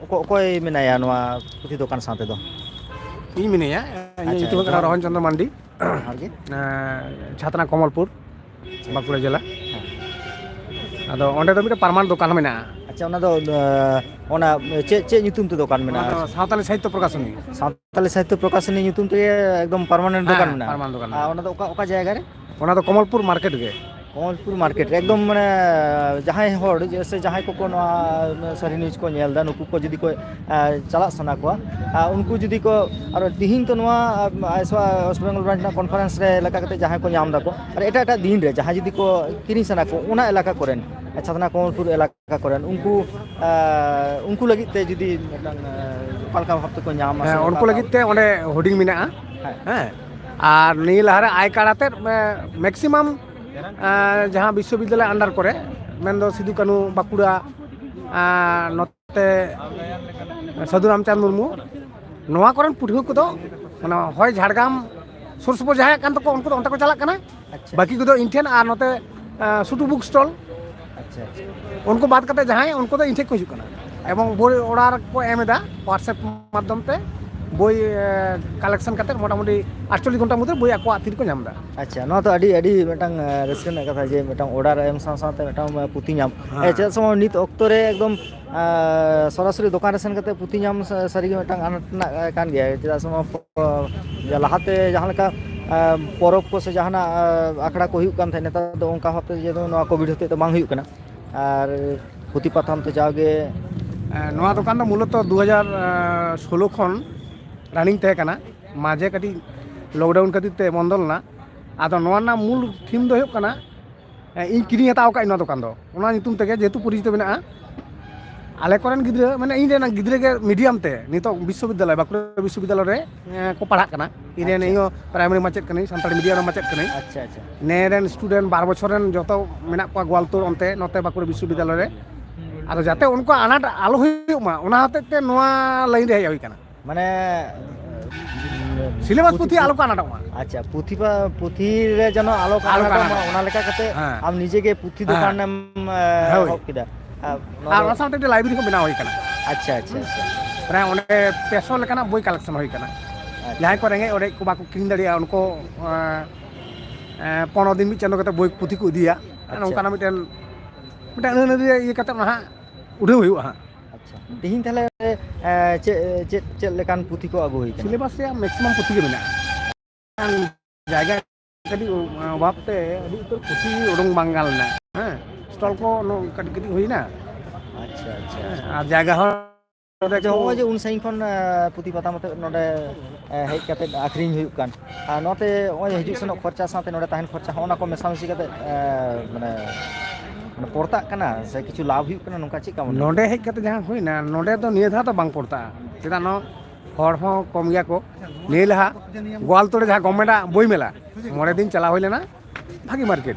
ᱚᱠᱚ-, ᱚᱠᱚᱭ ᱢᱮᱱᱟᱭᱟ ᱱᱚᱣᱟ ᱯᱩᱛᱷᱤ ᱫᱚᱠᱟᱱ ᱥᱟᱶ ᱛᱮᱫᱚ? ᱤᱧ ᱢᱤᱱᱟᱹᱧᱟ᱾ ᱤᱧᱟᱹᱜ ᱟᱪᱪᱷᱟ, ᱧᱩᱛᱩᱢ ᱦᱩᱭᱩᱜ ᱠᱟᱱᱟ ᱡᱚᱦᱟᱨ᱾ ᱨᱚᱦᱚᱱ ᱪᱚᱸᱫᱽᱨᱚ ᱢᱟᱱᱰᱤ᱾ ᱡᱚᱦᱟᱨ ᱜᱮ᱾ ᱮᱸ, ᱪᱷᱟᱛᱱᱟ ᱠᱚᱢᱚᱞᱯᱩᱨ, ᱟᱪᱪᱷᱟ, ᱵᱟᱸᱠᱩᱲᱟ ᱟᱪᱪᱷᱟ᱾ ᱡᱮᱞᱟ᱾ ᱦᱮᱸ᱾ ᱟᱫᱚ ᱚᱸᱰᱮ ᱫᱚ ᱢᱤᱫᱴᱮᱱ ᱯᱟᱨᱢᱟᱱ ᱫᱚᱠᱟᱱ ᱢᱮᱱᱟᱜᱼᱟ᱾ ᱟᱪᱪᱷᱟ, ᱚᱱᱟ ᱫᱚ, ᱮᱸ, ᱚᱱᱟ ᱪᱮᱫ, ᱪᱮᱫ ᱧᱩᱛᱩᱢ ᱛᱮ ᱫᱚᱠᱟᱱ ᱚᱱᱟ ᱢᱮᱱᱟᱜᱼᱟ? ᱫᱚ ᱥᱟᱶᱛᱟᱞᱤ ᱥᱟᱦᱤᱛᱛᱚ ᱯᱨᱚᱠᱟᱥᱚᱱᱤ᱾ ᱥᱟᱶᱛᱟᱞᱤ ᱥᱟᱦᱤᱛᱛᱚ ᱯᱨᱚᱠᱟᱥᱚᱱᱤ ᱧᱩᱛᱩᱢ ᱛᱮᱜᱮ ᱮᱠᱫᱚᱢ ᱯᱟᱨᱢᱟᱱᱮᱱᱴ ᱦᱮᱸ, ᱫᱚᱠᱟᱱ ᱢᱮᱱᱟᱜᱼᱟ? ᱯᱟᱨᱢᱟᱱᱮᱱᱴ ᱫᱚᱠᱟᱱ ᱟᱨ ᱢᱮᱱᱟᱜᱼᱟ᱾ ᱚᱱᱟ ᱫᱚ ᱚᱠᱟ, ᱚᱠᱟ ᱡᱟᱭᱜᱟ ᱨᱮ? ᱠᱚᱢᱚᱞᱯᱩᱨ ᱢᱟᱨᱠᱮᱴ ᱜᱮ᱾ ᱠᱚᱢᱚᱞᱯᱩᱨ ᱢᱟᱨᱠᱮᱴ ᱨᱮ ᱮᱠᱫᱚᱢ, ᱢᱟᱱᱮ, ᱡᱟᱦᱟᱸᱭ ᱦᱚᱲ ᱡᱮ, ᱥᱮ ᱡᱟᱦᱟᱸᱭ ᱠᱚᱠᱚ ᱱᱚᱣᱟ ᱥᱟᱹᱨᱤ ᱱᱤᱭᱩᱡᱽ ᱠᱚ ᱧᱮᱞ ᱮᱫᱟ, ᱱᱩᱠᱩ ᱠᱚ ᱡᱩᱫᱤ ᱠᱚ, ᱮ, ᱪᱟᱞᱟᱜ ᱥᱟᱱᱟ ᱠᱚᱣᱟ, ᱟᱨ ᱩᱱᱠᱩ ᱡᱩᱫᱤ ᱠᱚ, ᱟᱨ ᱛᱤᱦᱤᱧ ᱛᱚ ᱱᱚᱣᱟ, ᱮ, ᱟᱭᱥᱣᱟ ᱳᱭᱮᱥᱴ ᱵᱮᱝᱜᱚᱞ ᱵᱨᱟᱧᱪ ᱨᱮᱱᱟᱜ ᱠᱚᱱᱯᱷᱟᱨᱮᱱᱥ ᱨᱮ ᱮᱞᱟᱠᱟ ᱠᱟᱛᱮ ᱡᱟᱦᱟᱸᱭ ᱠᱚ ᱧᱟᱢ ᱮᱫᱟ ᱠᱚ, ᱟᱨ ᱮᱴᱟᱜ ᱮᱴᱟᱜ ᱫᱤᱱ ᱨᱮ ᱡᱟᱦᱟᱸᱭ ᱡᱩᱫᱤ ᱠᱚ ᱠᱤᱨᱤᱧ ᱥᱟᱱᱟ ᱠᱚ, ᱚᱱᱟ ᱮᱞᱟᱠᱟ ᱠᱚᱨᱮᱱ, ᱪᱷᱟᱛᱱᱟ ᱠᱚᱢᱚᱞᱯᱩᱨ ᱮᱞᱟᱠᱟ ᱠᱚᱨᱮᱱ, ᱩᱱᱠᱩ, ᱮ, ᱩᱱᱠᱩ ᱞᱟᱹᱜᱤᱫ ᱛᱮ ᱡᱩᱫᱤ ᱢᱤᱫᱴᱟᱝ, ᱮ, ᱚᱠᱟ ᱞᱮᱠᱟ ᱵᱷᱟᱵᱽ ᱛᱮᱠᱚ ᱧᱟᱢᱟ ᱥᱮ ᱦᱮᱸ, ᱚᱠᱟ ᱩᱱᱠᱩ ᱞᱮᱠᱟ? ᱞᱟᱹᱜᱤᱫ ᱛᱮ ᱚᱸᱰᱮ ᱦᱳᱨᱰᱤᱝ ᱢᱮᱱᱟᱜᱼᱟ᱾ ᱦᱮᱸ᱾ ᱦᱮᱸ, ᱟᱨ ᱱᱤᱭᱟᱹ ᱞᱟᱦᱟᱨᱮ ᱟᱭ ᱠᱟᱨᱰ ᱟᱛᱮᱫ, ᱮ, ᱢᱮᱠᱥᱤᱢᱟᱢ, ᱮ, ᱡᱟᱦᱟᱸ ᱵᱤᱥᱥᱚᱵᱤᱫᱽᱫᱟᱞᱚᱭ under ᱠᱚᱨᱮ, ᱢᱮᱱᱫᱚ ᱥᱤᱫᱩ ᱠᱟᱹᱱᱦᱩ, ᱵᱟᱸᱠᱩᱲᱟ, ᱮ, ᱱᱚᱛᱮ ᱥᱟᱹᱫᱷᱩ ᱨᱟᱢᱪᱟᱸᱫᱽ ᱢᱩᱨᱢᱩ, ᱱᱚᱣᱟ ᱠᱚᱨᱮᱱ ᱯᱟᱹᱴᱷᱩᱣᱟᱹ ᱠᱚᱫᱚ, ᱢᱟᱱᱮ, ᱦᱚᱭ ᱡᱷᱟᱲᱜᱨᱟᱢ ᱥᱩᱨ ᱥᱩᱯᱩᱨ ᱡᱟᱦᱟᱸᱭᱟᱜ ᱠᱟᱱ ᱛᱟᱠᱚᱣᱟ, ᱩᱱᱠᱩ ᱫᱚ ᱚᱱᱛᱮ ᱠᱚ ᱪᱟᱞᱟᱜ ᱠᱟᱱᱟ᱾ ᱟᱪᱪᱷᱟ᱾ ᱵᱟᱹᱠᱤ ᱠᱚᱫᱚ ᱤᱧ ᱴᱷᱮᱱ ᱟᱨ ᱱᱚᱛᱮ, ᱮ, ᱥᱩᱴᱩ ᱵᱩᱠ ᱥᱴᱚᱞ, ᱟᱪᱪᱷᱟ, ᱟᱪᱪᱷᱟ᱾ ᱩᱱᱠᱩ ᱵᱟᱫ ᱠᱟᱛᱮ ᱡᱟᱦᱟᱸᱭ, ᱩᱱᱠᱩ ᱫᱚ ᱤᱧ ᱴᱷᱮᱱ ᱠᱚ ᱦᱤᱡᱩᱜ ᱠᱟᱱᱟ᱾ ᱟᱪᱪᱷᱟ᱾ ᱮᱵᱚᱝ ᱵᱳᱭ ᱚᱰᱟᱨ ᱠᱚ ᱮᱢ ᱮᱫᱟ WhatsApp ᱢᱟᱫᱽᱫᱷᱚᱢ ᱛᱮ, ᱵᱳᱭ ᱠᱟᱞᱮᱠᱥᱚᱱ ᱠᱟᱛᱮ ᱢᱚᱴᱟᱢᱩᱴᱤ ᱟᱴᱪᱚᱞᱞᱤᱥ ᱜᱷᱚᱱᱴᱟ ᱢᱚᱫᱽᱫᱷᱮ ᱵᱳᱭ ᱟᱠᱚᱣᱟᱜ ᱛᱤ ᱨᱮᱠᱚ ᱧᱟᱢ ᱮᱫᱟ᱾ ᱟᱪᱪᱷᱟ, ᱱᱚᱣᱟ ᱫᱚ ᱟᱹᱰᱤ ᱟᱹᱰᱤ ᱢᱤᱫᱴᱟᱝ ᱨᱟᱹᱥᱠᱟᱹ ᱨᱮᱱᱟᱜ ᱠᱟᱛᱷᱟ ᱡᱮ ᱢᱤᱫᱴᱟᱝ ᱚᱰᱟᱨ ᱮᱢ ᱥᱟᱶ ᱥᱟᱶᱛᱮ ᱢᱤᱫᱴᱟᱝ ᱯᱩᱛᱷᱤ ᱧᱟᱢ᱾ ᱦᱮᱸ᱾ ᱪᱮᱫᱟᱜ ᱥᱮ ᱱᱤᱛ ᱚᱠᱛᱚ ᱨᱮ ᱮᱠᱫᱚᱢ ᱥᱚᱨᱟᱥᱚᱨᱤ ᱫᱚᱠᱟᱱ ᱨᱮ ᱥᱮᱱ ᱠᱟᱛᱮ ᱯᱩᱛᱷᱤ ᱧᱟᱢ ᱥᱟᱹᱨᱤᱜᱮ ᱢᱤᱫᱴᱟᱝ ᱟᱱᱟᱴ ᱨᱮᱱᱟᱜ ᱠᱟᱱ ᱜᱮᱭᱟ᱾ ᱪᱮᱫᱟᱜ ᱥᱮ ᱱᱚᱣᱟ ᱞᱟᱦᱟᱛᱮ ᱡᱟᱦᱟᱸ ᱞᱮᱠᱟ ᱯᱚᱨᱚᱵᱽ ᱠᱚ ᱥᱮ ᱡᱟᱦᱟᱱᱟᱜ ᱟᱠᱷᱲᱟ ᱠᱚ ᱦᱩᱭᱩᱜ ᱠᱟᱱ ᱛᱟᱦᱮᱸᱫ, ᱱᱮᱛᱟᱨ ᱫᱚ ᱚᱱᱠᱟ ᱵᱷᱟᱵᱛᱮ ᱡᱮᱦᱮᱛᱩ ᱱᱚᱣᱟ ᱠᱳᱵᱷᱤᱰ ᱦᱚᱛᱮᱡ ᱛᱮ ᱵᱟᱝ ᱦᱩᱭᱩᱜ ᱠᱟᱱᱟ᱾ ᱟᱨ ᱯᱩᱛᱷᱤ ᱯᱟᱛᱷᱟᱢ ᱛᱮ ᱡᱟᱣᱜᱮ ᱱᱚᱣᱟ ᱫᱚᱠᱟᱱ ᱫᱚ ᱢᱩᱞᱚᱛᱚ ᱫᱩ ᱦᱟᱡᱟᱨ ᱥᱳᱞᱳ ᱠᱷᱚᱱ ᱨᱟᱱᱤᱝ ᱛᱟᱦᱮᱸ ᱠᱟᱱᱟ᱾ ᱢᱟᱡᱷᱮ ᱠᱟᱹᱴᱤᱡ ᱞᱚᱠᱰᱟᱣᱩᱱ ᱠᱷᱟᱹᱛᱤᱨ ᱛᱮ ᱵᱚᱱᱫᱚ ᱞᱮᱱᱟ᱾ ᱟᱫᱚ ᱱᱚᱣᱟ ᱨᱮᱱᱟᱜ ᱢᱩᱞ ᱛᱷᱤᱢ ᱫᱚ ᱦᱩᱭᱩᱜ ᱠᱟᱱᱟ, ᱤᱧ ᱠᱤᱨᱤᱧ ᱦᱟᱛᱟᱣ ᱟᱠᱟᱫ ᱱᱚᱣᱟ ᱫᱚᱠᱟᱱ ᱫᱚ, ᱚᱱᱟ ᱧᱩᱛᱩᱢ ᱛᱮᱜᱮ ᱡᱮᱦᱮᱛᱩ ᱯᱚᱨᱤᱪᱤᱛᱚ ᱢᱮᱱᱟᱜᱼᱟ᱾ ᱟᱞᱮ ᱠᱚᱨᱮᱱ ᱜᱤᱫᱽᱨᱟᱹ, ᱢᱟᱱᱮ ᱤᱧ ᱨᱮᱱ ᱜᱤᱫᱽᱨᱟᱹ ᱜᱮ ᱢᱤᱰᱤᱭᱟᱢ ᱛᱮ ᱱᱤᱛᱚᱜ ᱵᱤᱥᱥᱚᱵᱤᱫᱽᱫᱟᱞᱚᱭ, ᱵᱟᱸᱠᱩᱲᱟ ᱵᱤᱥᱥᱚᱵᱤᱫᱽᱫᱟᱞᱚᱭ ᱨᱮ ᱠᱚ ᱯᱟᱲᱦᱟᱜ ᱠᱟᱱᱟ᱾ ᱤᱧ ᱨᱮᱱ ᱤᱧ ᱦᱚᱸ ᱯᱨᱟᱭᱢᱟᱨᱤ ᱢᱟᱪᱮᱫ ᱠᱟᱹᱱᱟᱹᱧ, ᱥᱟᱱᱛᱟᱲᱤ ᱢᱤᱰᱤᱭᱟᱢ ᱨᱮᱱ ᱢᱟᱪᱮᱫ ᱠᱟᱹᱱᱟᱹᱧ᱾ ᱟᱪᱪᱷᱟ, ᱟᱪᱪᱷᱟ᱾ ᱱᱮ ᱨᱮᱱ ᱥᱴᱩᱰᱮᱱᱴ ᱵᱟᱨ ᱵᱚᱪᱷᱚᱨ ᱨᱮᱱ ᱡᱚᱛᱚ ᱢᱮᱱᱟᱜ ᱠᱚᱣᱟ ᱜᱳᱣᱟᱞᱛᱳᱲ ᱚᱱᱛᱮ, ᱱᱚᱛᱮ ᱵᱟᱸᱠᱩᱲᱟ ᱵᱤᱥᱥᱚᱵᱤᱫᱽᱫᱟᱞᱚᱭ ᱨᱮ᱾ ᱟᱫᱚ ᱡᱟᱛᱮ ᱩᱱᱠᱩᱣᱟᱜ ᱟᱱᱟᱴ ᱟᱞᱚ ᱦᱩᱭᱩᱜ ᱢᱟ, ᱚᱱᱟ ᱦᱚᱛᱮᱡ ᱛᱮ ᱱᱚᱣᱟ ᱞᱟᱭᱤᱱ ᱨᱮ ᱦᱮᱡ ᱦᱩᱭ ᱟᱠᱟᱱᱟ᱾ ᱢᱟᱱᱮ ᱥᱤᱞᱮᱵᱟᱥ ᱯᱩᱛᱷᱤ ᱟᱞᱚ ᱠᱚ ᱟᱱᱟᱴᱚᱜ ᱢᱟ᱾ ᱟᱪᱪᱷᱟ, ᱯᱩᱛᱷᱤ ᱯᱟ-, ᱯᱩᱛᱷᱤ ᱨᱮ ᱡᱮᱱᱚ ᱟᱞᱚ ᱠᱚ ᱟᱞᱚ ᱠᱚ ᱟᱱᱟᱴᱚᱜ ᱢᱟ, ᱟᱱᱟᱴᱚᱜ ᱢᱟ᱾ ᱚᱱᱟ ᱞᱮᱠᱟ ᱠᱟᱛᱮ ᱦᱮᱸ᱾ ᱟᱢ ᱱᱤᱡᱮ ᱜᱮ ᱯᱩᱛᱷᱤ ᱦᱮᱸ᱾ ᱫᱚᱠᱟᱱᱮᱢ ᱦᱳᱭ᱾ ᱮᱦᱚᱵ ᱠᱮᱫᱟ᱾ ᱟᱨ ᱱᱚᱣᱟ ᱟᱨ ᱫᱚ ᱚᱱᱟ ᱥᱟᱶᱛᱮ ᱢᱤᱫᱴᱮᱱ ᱞᱟᱭᱵᱨᱮᱨᱤ ᱦᱚᱸ ᱵᱮᱱᱟᱣ ᱦᱩᱭ ᱟᱠᱟᱱᱟ᱾ ᱟᱪᱪᱷᱟ, ᱟᱪᱪᱷᱟ, ᱟᱪᱪᱷᱟ᱾ ᱯᱨᱟᱭ ᱚᱸᱰᱮ ᱯᱮ ᱥᱚ ᱞᱮᱠᱟᱱᱟᱜ ᱵᱳᱭ ᱠᱟᱞᱮᱠᱥᱚᱱ ᱦᱩᱭ ᱟᱠᱟᱱᱟ᱾ ᱟᱪᱪᱷᱟ᱾ ᱡᱟᱦᱟᱸᱭ ᱠᱚ ᱨᱮᱸᱜᱮᱡ ᱚᱨᱮᱡ ᱠᱚ ᱵᱟᱠᱚ ᱠᱤᱨᱤᱧ ᱫᱟᱲᱮᱭᱟᱜᱼᱟ, ᱩᱱᱠᱩ, ᱮᱸ, ᱮᱸ, ᱯᱚᱱᱨᱚ ᱫᱤᱱ ᱢᱤᱫ ᱪᱟᱸᱫᱳ ᱠᱟᱛᱮ ᱵᱳᱭ ᱯᱩᱛᱷᱤ ᱠᱚ ᱤᱫᱤᱭᱟ᱾ ᱟᱪᱪᱷᱟ᱾ ᱱᱚᱝᱠᱟᱱᱟᱜ ᱢᱤᱫᱴᱮᱱ, ᱢᱤᱫᱴᱮᱱ ᱟᱹᱱ ᱟᱹᱨᱤ ᱤᱭᱟᱹ ᱠᱟᱛᱮ ᱚᱱᱟ ᱦᱟᱸᱜ ᱩᱰᱷᱟᱹᱣ ᱦᱩᱭᱩᱜᱼᱟ ᱦᱟᱸᱜ᱾ ᱟᱪᱪᱷᱟ, ᱛᱮᱦᱮᱧ ᱛᱟᱦᱞᱮ, ᱮᱸ, ᱪᱮᱫ, ᱪᱮᱫ, ᱪᱮᱫ ᱞᱮᱠᱟᱱ ᱯᱩᱛᱷᱤ ᱠᱚ ᱟᱹᱜᱩ ᱦᱩᱭ ᱠᱟᱱᱟ? ᱥᱤᱞᱮᱵᱟᱥ ᱨᱮᱭᱟᱜ ᱢᱮᱠᱥᱤᱢᱟᱢ ᱯᱩᱛᱷᱤ ᱜᱮ ᱢᱮᱱᱟᱜᱼᱟ᱾ ᱡᱟᱭᱜᱟ ᱠᱟᱹᱴᱤᱡ ᱚᱵᱷᱟᱵ ᱛᱮ ᱟᱹᱰᱤ ᱩᱛᱟᱹᱨ ᱯᱩᱛᱷᱤ ᱩᱰᱩᱝ ᱵᱟᱝ ᱜᱟᱱ ᱞᱮᱱᱟ᱾ ᱦᱮᱸ, ᱥᱴᱚᱞ ᱠᱚ ᱱᱚ-, ᱠᱟᱹᱴᱤᱡ ᱠᱟᱹᱴᱤᱡ ᱦᱩᱭᱱᱟ᱾ ᱟᱪᱪᱷᱟ, ᱟᱪᱪᱷᱟ, ᱦᱮᱸ, ᱟᱪᱪᱷᱟ᱾ ᱟᱨ ᱡᱟᱭᱜᱟ ᱦᱚᱸ ᱟᱪᱪᱷᱟ, ᱱᱚᱜᱼᱚᱭ ᱡᱮ ᱩᱱ ᱥᱟᱺᱜᱤᱧ ᱠᱷᱚᱱ, ᱮ, ᱯᱩᱛᱷᱤ ᱯᱟᱛᱷᱟᱢ ᱟᱛᱮᱫ ᱱᱚᱰᱮ, ᱮ, ᱦᱮᱡ ᱠᱟᱛᱮᱫ ᱟᱠᱷᱨᱤᱧ ᱦᱩᱭᱩᱜ ᱠᱟᱱ, ᱟᱨ ᱱᱚᱛᱮ ᱱᱚᱜᱼᱚᱭ ᱦᱤᱡᱩᱜ ᱥᱮᱱᱚᱜ ᱠᱷᱚᱨᱪᱟ ᱥᱟᱶᱛᱮ ᱱᱚᱰᱮ ᱛᱟᱦᱮᱱ ᱠᱷᱚᱨᱪᱟ, ᱦᱚᱸᱜᱼᱚ ᱱᱟ ᱠᱚ ᱢᱮᱥᱟᱢᱤᱥᱤ ᱠᱟᱛᱮᱫ, ᱮ, ᱢᱟᱱᱮ, ᱢᱟᱱᱮ ᱯᱚᱲᱛᱟᱜ ᱠᱟᱱᱟ ᱥᱮ ᱠᱤᱪᱷᱩ ᱞᱟᱵᱷ ᱦᱩᱭᱩᱜ ᱠᱟᱱᱟ, ᱱᱚᱝᱠᱟ ᱪᱮᱫ ᱠᱟ ᱢᱚᱱᱮ ᱱᱚᱰᱮ ᱦᱩᱭᱩᱜ ᱦᱮᱡ ᱠᱟᱱᱟ? ᱠᱟᱛᱮ ᱡᱟᱦᱟᱸ ᱦᱩᱭᱱᱟ, ᱱᱚᱰᱮ ᱫᱚ ᱱᱤᱭᱟᱹ ᱫᱷᱟᱣ ᱫᱚ ᱵᱟᱝ ᱯᱚᱲᱛᱟᱜᱼᱟ᱾ ᱪᱮᱫᱟᱜ, ᱱᱚ-, ᱦᱚᱲ ᱦᱚᱸ ᱠᱚᱢ ᱜᱮᱭᱟ ᱠᱚ᱾ ᱱᱤᱭᱟᱹ ᱞᱟᱦᱟ ᱜᱳᱣᱟᱞᱛᱳᱲ ᱨᱮ ᱡᱟᱦᱟᱸ ᱜᱚᱵᱷᱢᱮᱱᱴᱟᱜ ᱵᱳᱭ ᱢᱮᱞᱟ, ᱢᱚᱬᱮ ᱫᱤᱱ ᱪᱟᱞᱟᱣ ᱦᱩᱭ ᱞᱮᱱᱟ, ᱵᱷᱟᱜᱤ ᱢᱟᱨᱠᱮᱴ᱾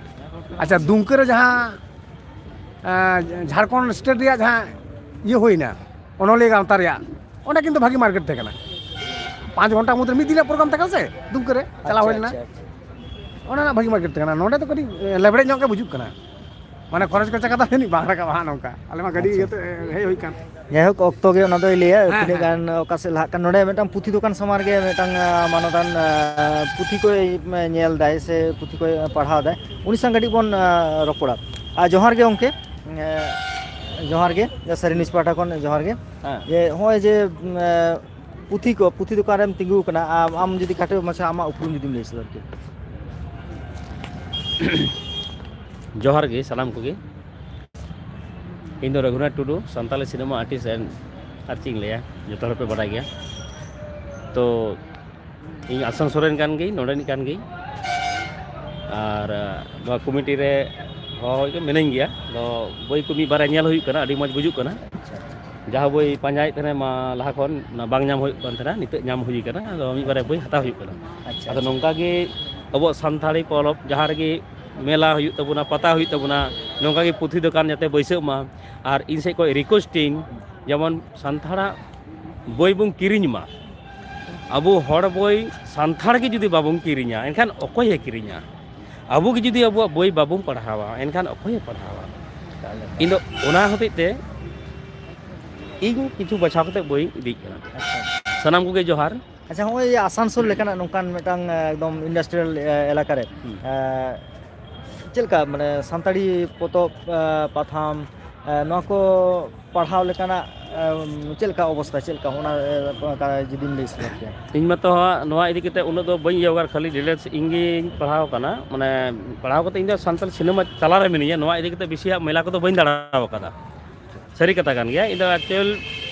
ᱟᱪᱪᱷᱟ, ᱫᱩᱢᱠᱟᱹ ᱨᱮ ᱡᱟᱦᱟᱸ, ᱮᱸ, ᱡᱷᱟᱲᱠᱷᱚᱸᱰ ᱥᱴᱮᱴ ᱨᱮᱭᱟᱜ ᱡᱟᱦᱟᱸ ᱤᱭᱟᱹ ᱦᱩᱭᱱᱟ, ᱚᱱᱚᱞᱤᱭᱟᱹ ᱜᱟᱶᱛᱟ ᱨᱮᱭᱟᱜ, ᱚᱸᱰᱮ ᱠᱤᱱᱛᱩ ᱵᱷᱟᱜᱤ ᱢᱟᱨᱠᱮᱴ ᱛᱟᱦᱮᱸ ᱠᱟᱱᱟ᱾ ᱯᱟᱸᱪ ᱜᱷᱚᱱᱴᱟ ᱢᱚᱫᱽᱫᱷᱮ ᱢᱤᱫ ᱫᱤᱱ ᱨᱮᱭᱟᱜ ᱯᱨᱳᱜᱨᱟᱢ ᱛᱟᱦᱮᱸ ᱠᱟᱱᱟ ᱥᱮ, ᱫᱩᱢᱠᱟᱹ ᱨᱮ ᱪᱟᱞᱟᱣ ᱟᱪᱪᱷᱟ, ᱦᱩᱭ ᱞᱮᱱᱟ᱾ ᱟᱪᱪᱷᱟ, ᱟᱪᱪᱷᱟ᱾ ᱚᱱᱟ ᱨᱮᱱᱟᱜ ᱵᱷᱟᱜᱤ ᱢᱟᱨᱠᱮᱴ ᱛᱟᱦᱮᱸ ᱠᱟᱱᱟ᱾ ᱱᱚᱸᱰᱮ ᱫᱚ ᱠᱟᱹᱴᱤᱡ, ᱮ, ᱞᱮᱵᱲᱮᱡ ᱧᱚᱜ ᱜᱮ ᱵᱩᱡᱩᱜ ᱠᱟᱱᱟ᱾ ᱢᱟᱱᱮ ᱠᱷᱚᱨᱚᱪ ᱠᱚ ᱪᱟᱠᱟ ᱫᱚ ᱡᱟᱹᱱᱤᱡ ᱵᱟᱝ ᱨᱟᱠᱟᱵᱼᱟ ᱦᱟᱸᱜ ᱱᱚᱝᱠᱟ᱾ ᱟᱞᱮ ᱢᱟ ᱜᱟᱹᱰᱤ ᱟᱪᱪᱷᱟ᱾ ᱤᱭᱟᱹᱛᱮ ᱦᱮᱡ ᱦᱩᱭ ᱠᱟᱱ᱾ ᱡᱟᱭᱦᱳᱠ, ᱚᱠᱛᱚ ᱜᱮ ᱚᱱᱟ ᱫᱚᱭ ᱞᱟᱹᱭᱟ, ᱦᱮᱸ, ᱛᱤᱱᱟᱹᱜ ᱦᱮᱸ᱾ ᱜᱟᱱ ᱚᱠᱟ ᱥᱮᱫ ᱞᱟᱦᱟᱜ ᱠᱟᱱ᱾ ᱱᱚᱰᱮ ᱢᱤᱫᱴᱟᱝ ᱯᱩᱛᱷᱤ ᱫᱚᱠᱟᱱ ᱥᱟᱢᱟᱝ ᱨᱮᱜᱮ ᱢᱤᱫᱴᱟᱝ, ᱟᱸ, ᱢᱟᱱᱚᱛᱟᱱ, ᱟᱸ, ᱯᱩᱛᱷᱤ ᱠᱚᱭ, ᱟᱸ, ᱧᱮᱞ ᱫᱟᱭ ᱥᱮ ᱯᱩᱛᱷᱤ ᱠᱚᱭ ᱯᱟᱲᱦᱟᱣ ᱫᱟᱭ, ᱩᱱᱤ ᱥᱟᱶ ᱠᱟᱹᱴᱤᱡ ᱵᱚᱱ, ᱟᱸ, ᱨᱚᱯᱚᱲᱟ᱾ ᱟᱨ ᱡᱚᱦᱟᱨ ᱜᱮ ᱜᱚᱢᱠᱮ, ᱟᱸ, ᱡᱚᱦᱟᱨ ᱜᱮ, ᱥᱟᱹᱨᱤ ᱱᱤᱭᱩᱡᱽ ᱯᱟᱦᱴᱟ ᱠᱷᱚᱱ ᱡᱚᱦᱟᱨ ᱜᱮ᱾ ᱦᱮᱸ᱾ ᱡᱮ ᱱᱚᱜᱼᱚᱭ ᱡᱮ, ᱟᱸ, ᱯᱩᱛᱷᱤ ᱠᱚ, ᱯᱩᱛᱷᱤ ᱫᱚᱠᱟᱱ ᱨᱮᱢ ᱛᱤᱸᱜᱩ ᱟᱠᱟᱱᱟ, ᱟᱢ, ᱟᱢ ᱡᱩᱫᱤ ᱠᱟᱹᱴᱤᱡ ᱢᱟᱪᱷᱟ ᱟᱢᱟᱜ ᱩᱯᱨᱩᱢ ᱡᱩᱫᱤᱢ ᱞᱟᱹᱭ ᱥᱚᱫᱚᱨ ᱠᱮᱭᱟ᱾ ᱡᱚᱦᱟᱨ ᱜᱮ ᱥᱟᱱᱟᱢ ᱠᱚᱜᱮ᱾ ᱤᱧ ᱫᱚ ᱨᱚᱜᱷᱩᱱᱟᱛᱷ ᱴᱩᱰᱩ, ᱥᱟᱱᱛᱟᱞᱤ ᱥᱤᱱᱮᱢᱟ ᱟᱨᱴᱤᱥᱴ and ᱟᱨ ᱪᱮᱫ ᱤᱧ ᱞᱟᱹᱭᱟ, ᱡᱚᱛᱚ ᱦᱚᱲ ᱯᱮ ᱵᱟᱰᱟᱭ ᱜᱮᱭᱟ᱾ ᱛᱚ, ᱤᱧ ᱟᱥᱟᱱᱥᱳᱞ ᱨᱮᱱ ᱠᱟᱱ ᱜᱤᱭᱟᱹᱧ, ᱱᱚᱰᱮᱱᱤᱡ ᱠᱟᱱ ᱜᱤᱭᱟᱹᱧ᱾ ᱟᱨ, ᱟᱸ, ᱱᱚᱣᱟ ᱠᱚᱢᱤᱴᱤ ᱨᱮ ᱦᱚᱦᱚ ᱦᱩᱭ ᱠᱟᱱᱟ, ᱢᱤᱱᱟᱹᱧ ᱜᱮᱭᱟ᱾ ᱟᱫᱚ ᱵᱳᱭ ᱠᱚ ᱢᱤᱫ ᱵᱟᱨᱭᱟ ᱧᱮᱞ ᱦᱩᱭᱩᱜ ᱠᱟᱱᱟ, ᱟᱹᱰᱤ ᱢᱚᱡᱽ ᱵᱩᱡᱩᱜ ᱠᱟᱱᱟ᱾ ᱟᱪᱪᱷᱟ, ᱟᱪᱪᱷᱟ᱾ ᱡᱟᱦᱟᱸ ᱵᱳᱭ ᱯᱟᱸᱡᱟᱭᱮᱫ ᱛᱟᱦᱮᱱᱟ ᱢᱟ ᱞᱟᱦᱟ ᱠᱷᱚᱱ, ᱚᱱᱟ ᱵᱟᱝ ᱧᱟᱢ ᱦᱩᱭᱩᱜ ᱠᱟᱱ ᱛᱟᱦᱮᱱᱟ, ᱱᱤᱛᱚᱜ ᱧᱟᱢ ᱦᱩᱭ ᱠᱟᱱᱟ᱾ ᱟᱫᱚ ᱢᱤᱫ ᱵᱟᱨᱭᱟ ᱵᱳᱭ ᱦᱟᱛᱟᱣ ᱦᱩᱭᱩᱜ ᱠᱟᱱᱟ᱾ ᱟᱪᱪᱷᱟ, ᱟᱫᱚ ᱟᱪᱪᱷᱟ᱾ ᱱᱚᱝᱠᱟ ᱜᱮ ᱟᱵᱚᱣᱟᱜ ᱥᱟᱱᱛᱟᱲᱤ ᱯᱚᱨᱚᱵᱽ, ᱡᱟᱦᱟᱸ ᱨᱮᱜᱮ ᱢᱮᱞᱟ ᱦᱩᱭᱩᱜ ᱛᱟᱵᱚᱱᱟ, ᱯᱟᱛᱟ ᱦᱩᱭᱩᱜ ᱛᱟᱵᱚᱱᱟ, ᱱᱚᱝᱠᱟ ᱜᱮ ᱯᱩᱛᱷᱤ ᱫᱚᱠᱟᱱ ᱡᱟᱛᱮ ᱵᱟᱹᱭᱥᱟᱹᱜ ᱢᱟ᱾ ᱟᱨ ᱤᱧ ᱥᱮᱫ ᱠᱷᱚᱱ ᱨᱤᱠᱩᱭᱮᱥᱴ ᱤᱧ, ᱡᱮᱢᱚᱱ ᱥᱟᱱᱛᱟᱲᱟᱜ ᱵᱳᱭ ᱵᱚᱱ ᱠᱤᱨᱤᱧ ᱢᱟ᱾ ᱟᱵᱚ ᱦᱚᱲ ᱵᱳᱭ ᱥᱟᱱᱛᱟᱲ ᱜᱮ ᱡᱩᱫᱤ ᱵᱟᱵᱚᱱ ᱠᱤᱨᱤᱧᱟ, ᱮᱱᱠᱷᱟᱱ ᱚᱠᱚᱭᱮ ᱠᱤᱨᱤᱧᱟ? ᱟᱵᱚ ᱜᱮ ᱡᱩᱫᱤ ᱟᱵᱚᱣᱟᱜ ᱵᱳᱭ ᱵᱟᱵᱚᱱ ᱯᱟᱲᱦᱟᱣᱟ, ᱮᱱᱠᱷᱟᱱ ᱚᱠᱚᱭᱮ ᱯᱟᱲᱦᱟᱣᱟ? ᱤᱧ ᱫᱚ ᱚᱱᱟ ᱦᱚᱛᱮᱡ ᱛᱮ ᱤᱧ ᱠᱤᱪᱷᱩ ᱵᱟᱪᱷᱟᱣ ᱠᱟᱛᱮ ᱵᱳᱭ ᱤᱫᱤᱭᱮᱫ ᱠᱟᱱᱟ᱾ ᱟᱪᱪᱷᱟ, ᱟᱪᱪᱷᱟ᱾ ᱥᱟᱱᱟᱢ ᱠᱚᱜᱮ ᱡᱚᱦᱟᱨ᱾ ᱟᱪᱪᱷᱟ, ᱦᱚᱸᱜᱼᱚᱭ ᱡᱮ ᱟᱥᱟᱱᱥᱳᱞ ᱞᱮᱠᱟᱱᱟᱜ ᱱᱚᱝᱠᱟᱱ ᱢᱤᱫᱴᱟᱝ, ᱮ, ᱮᱠᱫᱚᱢ ᱤᱱᱰᱟᱥᱴᱨᱤᱭᱟᱞ, ᱮ, ᱮᱞᱟᱠᱟ ᱨᱮ, ᱦᱩᱸ᱾ ᱮ, ᱪᱮᱫ ᱞᱮᱠᱟ, ᱢᱟᱱᱮ, ᱥᱟᱱᱛᱟᱲᱤ ᱯᱚᱛᱚᱵ, ᱮ, ᱯᱟᱛᱷᱟᱢ, ᱮ, ᱱᱚᱣᱟ ᱠᱚ ᱯᱟᱲᱦᱟᱣ ᱞᱮᱠᱟᱱᱟᱜ, ᱮ, ᱪᱮᱫ ᱞᱮᱠᱟ ᱚᱵᱚᱥᱛᱟ, ᱪᱮᱫ ᱞᱮᱠᱟ, ᱚᱱᱟ, ᱮ, ᱚᱱᱠᱟ ᱡᱩᱫᱤᱢ ᱞᱟᱹᱭ ᱥᱚᱫᱚᱨ ᱠᱮᱭᱟ? ᱤᱧ ᱢᱟᱛᱚ ᱦᱟᱸᱜ ᱱᱚᱣᱟ ᱤᱫᱤ ᱠᱟᱛᱮ ᱩᱱᱟᱹᱜ ᱫᱚ ᱵᱟᱹᱧ ᱤᱭᱟᱹ ᱟᱠᱟᱫᱟ, ᱠᱷᱟᱹᱞᱤ ᱰᱤᱴᱮᱞᱥ ᱤᱧ ᱜᱤᱧ ᱯᱟᱲᱦᱟᱣ ᱟᱠᱟᱱᱟ᱾ ᱢᱟᱱᱮ, ᱯᱟᱲᱦᱟᱣ ᱠᱟᱛᱮ ᱤᱧ ᱫᱚ ᱥᱟᱱᱛᱟᱲ ᱥᱤᱱᱮᱢᱟ ᱛᱟᱞᱟ ᱨᱮ ᱢᱤᱱᱟᱹᱧᱟ, ᱱᱚᱣᱟ ᱤᱫᱤ ᱠᱟᱛᱮ ᱵᱮᱥᱤ ᱦᱟᱸᱜ ᱢᱮᱞᱟ ᱠᱚᱫᱚ ᱵᱟᱹᱧ ᱫᱟᱬᱟ ᱟᱠᱟᱫᱟ᱾ ᱥᱟᱹᱨᱤ ᱠᱟᱛᱷᱟ ᱠᱟᱱ ᱜᱮᱭᱟ᱾ ᱤᱧ ᱫᱚ ᱮᱠᱪᱩᱭᱮᱞ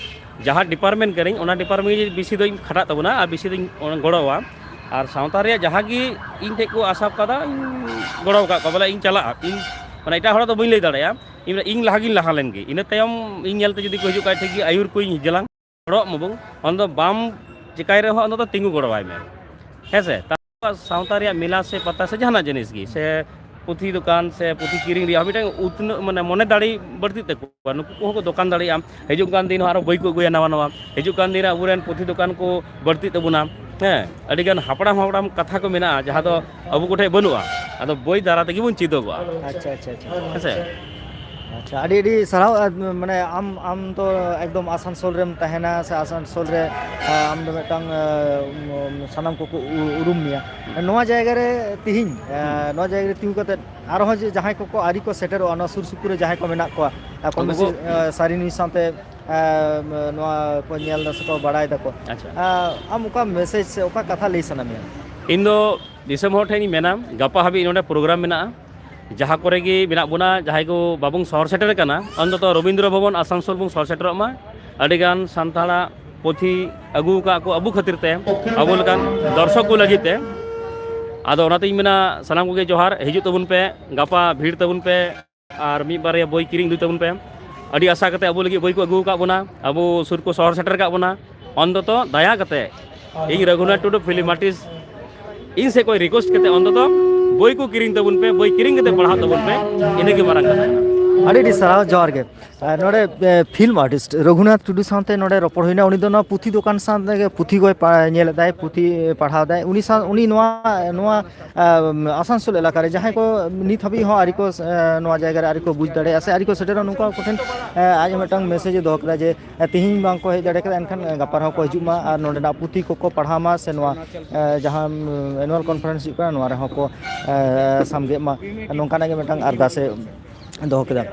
ᱡᱟᱦᱟᱸ ᱰᱤᱯᱟᱨᱴᱢᱮᱱᱴ ᱠᱟᱹᱱᱟᱹᱧ, ᱚᱱᱟ ᱰᱤᱯᱟᱨᱴᱢᱮᱱᱴ ᱜᱮ ᱵᱮᱥᱤ ᱫᱚᱧ ᱠᱷᱟᱴᱟᱜ ᱛᱟᱵᱚᱱᱟ ᱟᱨ ᱵᱮᱥᱤ ᱫᱚᱧ ᱜᱚᱲᱚᱣᱟ᱾ ᱟᱨ ᱥᱟᱶᱛᱟ ᱨᱮᱭᱟᱜ ᱡᱟᱦᱟᱸ ᱜᱮ ᱤᱧ ᱴᱷᱮᱱ ᱠᱚ ᱟᱥᱟ ᱠᱟᱫᱟ, ᱤᱧ ᱜᱚᱲᱚ ᱟᱠᱟᱫ ᱠᱚᱣᱟ, ᱵᱚᱞᱮ ᱤᱧ ᱪᱟᱞᱟᱜᱼᱟ᱾ ᱤᱧ, ᱢᱟᱱᱮ, ᱮᱴᱟᱜ ᱦᱚᱲᱟᱜ ᱫᱚ ᱵᱟᱹᱧ ᱞᱟᱹᱭ ᱫᱟᱲᱮᱭᱟᱜᱼᱟ᱾ ᱤᱧ, ᱤᱧ ᱞᱟᱦᱟ ᱜᱤᱧ ᱞᱟᱦᱟ ᱞᱮᱱ ᱜᱮ, ᱤᱱᱟᱹ ᱛᱟᱭᱚᱢ ᱤᱧ ᱧᱮᱞᱛᱮ ᱡᱩᱫᱤ ᱠᱚ ᱦᱤᱡᱩᱜ ᱠᱷᱟᱡ ᱴᱷᱤᱠ ᱜᱮ, ᱟᱹᱭᱩᱨ ᱠᱚᱧ ᱡᱮᱞᱟᱝ᱾ ᱜᱚᱲᱚᱜ ᱢᱟᱵᱚᱱ, ᱚᱱᱟ ᱫᱚ ᱵᱟᱢ ᱪᱮᱠᱟᱭ ᱨᱮᱦᱚᱸ ᱚᱱᱟ ᱫᱚ ᱛᱤᱸᱜᱩ ᱜᱚᱲᱚᱣᱟᱭ ᱢᱮ, ᱦᱮᱸ ᱥᱮ? ᱛᱟᱨᱯᱚᱨ ᱥᱟᱶᱛᱟ ᱨᱮᱭᱟᱜ ᱢᱮᱞᱟ ᱥᱮ ᱯᱟᱛᱟ ᱥᱮ ᱡᱟᱦᱟᱱᱟᱜ ᱡᱤᱱᱤᱥ ᱜᱮ, ᱥᱮ ᱯᱩᱛᱷᱤ ᱫᱚᱠᱟᱱ ᱥᱮ ᱯᱩᱛᱷᱤ ᱠᱤᱨᱤᱧ ᱨᱮᱭᱟᱜ ᱦᱚᱸ ᱢᱤᱫᱴᱟᱝ ᱩᱛᱱᱟᱹᱜ, ᱢᱟᱱᱮ, ᱢᱚᱱᱮ ᱫᱟᱲᱮ ᱵᱟᱹᱲᱛᱤᱜ ᱛᱟᱠᱚᱣᱟ᱾ ᱱᱩᱠᱩ ᱠᱚᱦᱚᱸ ᱠᱚ ᱫᱚᱠᱟᱱ ᱫᱟᱲᱮᱭᱟᱜᱼᱟ, ᱦᱤᱡᱩᱜ ᱠᱟᱱ ᱫᱤᱱ ᱦᱚᱸ ᱟᱨᱚ ᱵᱳᱭ ᱠᱚ ᱟᱹᱜᱩᱭᱟ ᱱᱟᱣᱟ ᱱᱟᱣᱟ, ᱦᱤᱡᱩᱜ ᱠᱟᱱ ᱫᱤᱱ ᱨᱮ ᱟᱵᱚᱨᱮᱱ ᱯᱩᱛᱷᱤ ᱫᱚᱠᱟᱱ ᱠᱚ ᱵᱟᱹᱲᱛᱤᱜ ᱛᱟᱵᱚᱱᱟ᱾ ᱦᱮᱸ, ᱟᱹᱰᱤᱜᱟᱱ ᱦᱟᱯᱲᱟᱢ ᱦᱟᱯᱲᱟᱢ ᱠᱟᱛᱷᱟ ᱠᱚ ᱢᱮᱱᱟᱜᱼᱟ, ᱡᱟᱦᱟᱸ ᱫᱚ ᱟᱵᱚ ᱠᱚᱴᱷᱮᱱ ᱵᱟᱹᱱᱩᱜᱼᱟ᱾ ᱟᱫᱚ ᱵᱳᱭ ᱫᱟᱨᱟ ᱛᱮᱜᱮ ᱵᱚᱱ ᱪᱮᱫᱚᱜᱚᱜᱼᱟ᱾ ᱟᱪᱪᱷᱟ, ᱟᱪᱪᱷᱟ, ᱟᱪᱪᱷᱟ᱾ ᱦᱮᱸ ᱥᱮ? ᱟᱪᱪᱷᱟ, ᱟᱹᱰᱤ ᱟᱹᱰᱤ ᱥᱟᱨᱦᱟᱣ᱾ ᱟᱨ, ᱢᱟᱱᱮ, ᱟᱢ ᱟᱢ ᱫᱚ ᱮᱠᱫᱚᱢ ᱟᱥᱟᱱᱥᱳᱞ ᱨᱮᱢ ᱛᱟᱦᱮᱱᱟ, ᱥᱮ ᱟᱥᱟᱱᱥᱳᱞ ᱨᱮ, ᱟᱢ ᱫᱚ ᱢᱤᱫᱴᱟᱝ, ᱥᱟᱱᱟᱢ ᱠᱚᱠᱚ ᱩ- ᱩᱨᱩᱢ ᱢᱮᱭᱟ᱾ ᱱᱚᱣᱟ ᱡᱟᱭᱜᱟ ᱨᱮ ᱛᱤᱦᱤᱧ, ᱱᱚᱣᱟ ᱡᱟᱭᱜᱟ ᱨᱮ ᱛᱤᱸᱜᱩ ᱠᱟᱛᱮ ᱟᱨᱦᱚᱸ ᱡᱮ ᱡᱟᱦᱟᱸᱭ ᱠᱚᱠᱚ ᱟᱹᱣᱨᱤ ᱠᱚ ᱥᱮᱴᱮᱨᱚᱜᱼᱟ, ᱱᱚᱣᱟ ᱥᱩᱨ ᱥᱩᱯᱩᱨ ᱨᱮ ᱡᱟᱦᱟᱸᱭ ᱠᱚ ᱢᱮᱱᱟᱜ ᱠᱚᱣᱟ, ᱠᱚᱢ ᱩᱱᱠᱩ ᱵᱮᱥᱤ, ᱠᱚ ᱥᱟᱹᱨᱤ ᱱᱩᱭ ᱥᱟᱶᱛᱮ ᱱᱚᱣᱟ ᱠᱚ ᱧᱮᱞ ᱫᱟ ᱥᱮᱠᱚ ᱵᱟᱲᱟᱭ ᱫᱟᱠᱚ᱾ ᱟᱪᱪᱷᱟ᱾ ᱟᱢ ᱚᱠᱟ ᱢᱮᱥᱮᱡᱽ ᱥᱮ ᱚᱠᱟ ᱠᱟᱛᱷᱟ ᱞᱟᱹᱭ ᱥᱟᱱᱟ ᱢᱮᱭᱟ? ᱤᱧ ᱫᱚ ᱫᱤᱥᱚᱢ ᱦᱚᱲ ᱴᱷᱮᱱ ᱤᱧ ᱢᱮᱱᱟ, ᱜᱟᱯᱟ ᱦᱟᱹᱵᱤᱡ ᱱᱚᱰᱮ ᱯᱨᱳᱜᱨᱟᱢ ᱢᱮᱱᱟᱜᱼᱟ᱾ ᱡᱟᱦᱟᱸ ᱠᱚᱨᱮ ᱜᱮ ᱢᱮᱱᱟᱜ ᱵᱚᱱᱟ, ᱡᱟᱦᱟᱸᱭ ᱠᱚ ᱵᱟᱵᱚᱱ ᱥᱚᱦᱚᱨ ᱥᱮᱴᱮᱨ ᱟᱠᱟᱱᱟ, ᱚᱱᱛᱚᱛᱚ ᱨᱚᱵᱤᱱᱫᱨᱚ ᱵᱷᱚᱵᱚᱱ ᱟᱥᱟᱱᱥᱳᱞ ᱵᱚᱱ ᱥᱚᱦᱚᱨ ᱥᱮᱴᱮᱨᱚᱜ ᱢᱟ᱾ ᱟᱹᱰᱤᱜᱟᱱ ᱥᱟᱱᱛᱟᱲᱟᱜ ᱯᱩᱛᱷᱤ ᱟᱹᱜᱩ ᱟᱠᱟᱫ ᱠᱚ ᱟᱵᱚ ᱠᱷᱟᱹᱛᱤᱨ ᱛᱮ, ᱟᱵᱚ ᱞᱮᱠᱟᱱ ᱫᱚᱨᱥᱚᱠ ᱠᱚ ᱞᱟᱹᱜᱤᱫ ᱛᱮ᱾ ᱟᱫᱚ ᱚᱱᱟᱛᱤᱧ ᱢᱮᱱᱟ, ᱥᱟᱱᱟᱢ ᱠᱚᱜᱮ ᱡᱚᱦᱟᱨ, ᱦᱤᱡᱩᱜ ᱛᱟᱵᱚᱱ ᱯᱮ, ᱜᱟᱯᱟ ᱵᱷᱤᱲ ᱛᱟᱵᱚᱱ ᱯᱮ᱾ ᱟᱨ ᱢᱤᱫ ᱵᱟᱨᱭᱟ ᱵᱳᱭ ᱠᱤᱨᱤᱧ ᱤᱫᱤ ᱛᱟᱵᱚᱱ ᱯᱮ᱾ ᱟᱹᱰᱤ ᱟᱥᱟ ᱠᱟᱛᱮ ᱟᱵᱚ ᱞᱟᱹᱜᱤᱫ ᱵᱳᱭ ᱠᱚ ᱟᱹᱜᱩ ᱟᱠᱟᱫ ᱵᱚᱱᱟ, ᱟᱵᱚ ᱥᱩᱨ ᱠᱚ ᱥᱚᱦᱚᱨ ᱥᱮᱴᱮᱨ ᱟᱠᱟᱫ ᱵᱚᱱᱟ᱾ ᱚᱱᱛᱚᱛᱚ ᱫᱟᱭᱟ ᱠᱟᱛᱮ ᱤᱧ ᱨᱚᱜᱷᱩᱱᱟᱛᱷ ᱴᱩᱰᱩ ᱯᱷᱤᱞᱢ ᱟᱨᱴᱤᱥᱴ, ᱤᱧ ᱥᱮᱫ ᱠᱷᱚᱱ ᱨᱤᱠᱩᱭᱮᱥᱴ ᱠᱟᱛᱮ ᱚᱱᱛᱚᱛᱚ ᱵᱳᱭ ᱠᱚ ᱠᱤᱨᱤᱧ ᱛᱟᱵᱚᱱ ᱯᱮ, ᱵᱳᱭ ᱠᱤᱨᱤᱧ ᱠᱟᱛᱮ ᱯᱟᱲᱦᱟᱜ ᱛᱟᱵᱚᱱ ᱯᱮ᱾ ᱤᱱᱟᱹᱜᱮ ᱢᱟᱨᱟᱝ ᱠᱟᱛᱷᱟ ᱠᱟᱱᱟ᱾ ᱟᱹᱰᱤ ᱟᱹᱰᱤ ᱥᱟᱨᱦᱟᱣ, ᱡᱚᱦᱟᱨ ᱜᱮ᱾ ᱟᱨ ᱱᱚᱰᱮ, ᱮ, ᱯᱷᱤᱞᱢ ᱟᱨᱴᱤᱥᱴ ᱨᱚᱜᱷᱩᱱᱟᱛᱷ ᱴᱩᱰᱩ ᱥᱟᱶᱛᱮ ᱱᱚᱰᱮ ᱨᱚᱯᱚᱲ ᱦᱩᱭᱱᱟ᱾ ᱩᱱᱤ ᱫᱚ ᱱᱚᱣᱟ ᱯᱩᱛᱷᱤ ᱫᱚᱠᱟᱱ ᱥᱟᱶ ᱛᱮᱜᱮ ᱯᱩᱛᱷᱤ ᱠᱚᱭ ᱯᱟ-, ᱧᱮᱞ ᱮᱫᱟᱭ, ᱯᱩᱛᱷᱤ ᱯᱟᱲᱦᱟᱣ ᱮᱫᱟᱭ᱾ ᱩᱱᱤ ᱥᱟᱶ, ᱩᱱᱤ ᱱᱚᱣᱟ, ᱱᱚᱣᱟ ᱟᱢ, ᱟᱥᱟᱱᱥᱳᱞ ᱮᱞᱟᱠᱟ ᱨᱮ ᱡᱟᱦᱟᱸᱭ ᱠᱚ ᱱᱤᱛ ᱦᱟᱹᱵᱤᱡ ᱦᱚᱸ ᱟᱹᱣᱨᱤ ᱠᱚ, ᱮ, ᱱᱚᱣᱟ ᱡᱟᱭᱜᱟ ᱨᱮ ᱟᱹᱣᱨᱤ ᱠᱚ ᱵᱩᱡᱽ ᱫᱟᱲᱮᱭᱟᱜᱼᱟ ᱥᱮ ᱟᱹᱣᱨᱤ ᱠᱚ ᱥᱮᱴᱮᱨᱚᱜᱼᱟ, ᱱᱩᱠᱩ ᱠᱚ ᱴᱷᱮᱱ, ᱮ, ᱟᱡ ᱦᱚᱸ ᱢᱤᱫᱴᱟᱝ ᱢᱮᱥᱮᱡᱽ ᱮ ᱫᱚᱦᱚ ᱠᱮᱫᱟ ᱡᱮ, ᱮ, ᱛᱮᱦᱮᱧ ᱵᱟᱝ ᱠᱚ ᱦᱮᱡ ᱫᱟᱲᱮ ᱠᱟᱫᱟ, ᱮᱱᱠᱷᱟᱱ, ᱮ, ᱜᱟᱯᱟ ᱨᱮᱦᱚᱸ ᱠᱚ ᱦᱤᱡᱩᱜ ᱢᱟ ᱟᱨ ᱱᱚᱰᱮᱱᱟᱜ ᱯᱩᱛᱷᱤ ᱠᱚᱠᱚ ᱯᱟᱲᱦᱟᱣ ᱢᱟ ᱥᱮ ᱱᱚᱣᱟ, ᱮ, ᱡᱟᱦᱟᱸ, ᱩᱢ, ᱮᱱᱩᱣᱟᱞ ᱠᱚᱱᱯᱷᱟᱨᱮᱱᱥ ᱦᱩᱭᱩᱜ ᱠᱟᱱᱟ, ᱱᱚᱣᱟ ᱨᱮᱦᱚᱸ ᱠᱚ, ᱮ, ᱥᱟᱢᱜᱮᱜ ᱢᱟ, ᱱᱚᱝᱠᱟᱱᱟᱜ ᱜᱮ ᱢᱤᱫᱴᱟᱝ ᱟᱨᱫᱟᱥ ᱮ ᱫᱚᱦᱚ ᱠᱮᱫᱟ᱾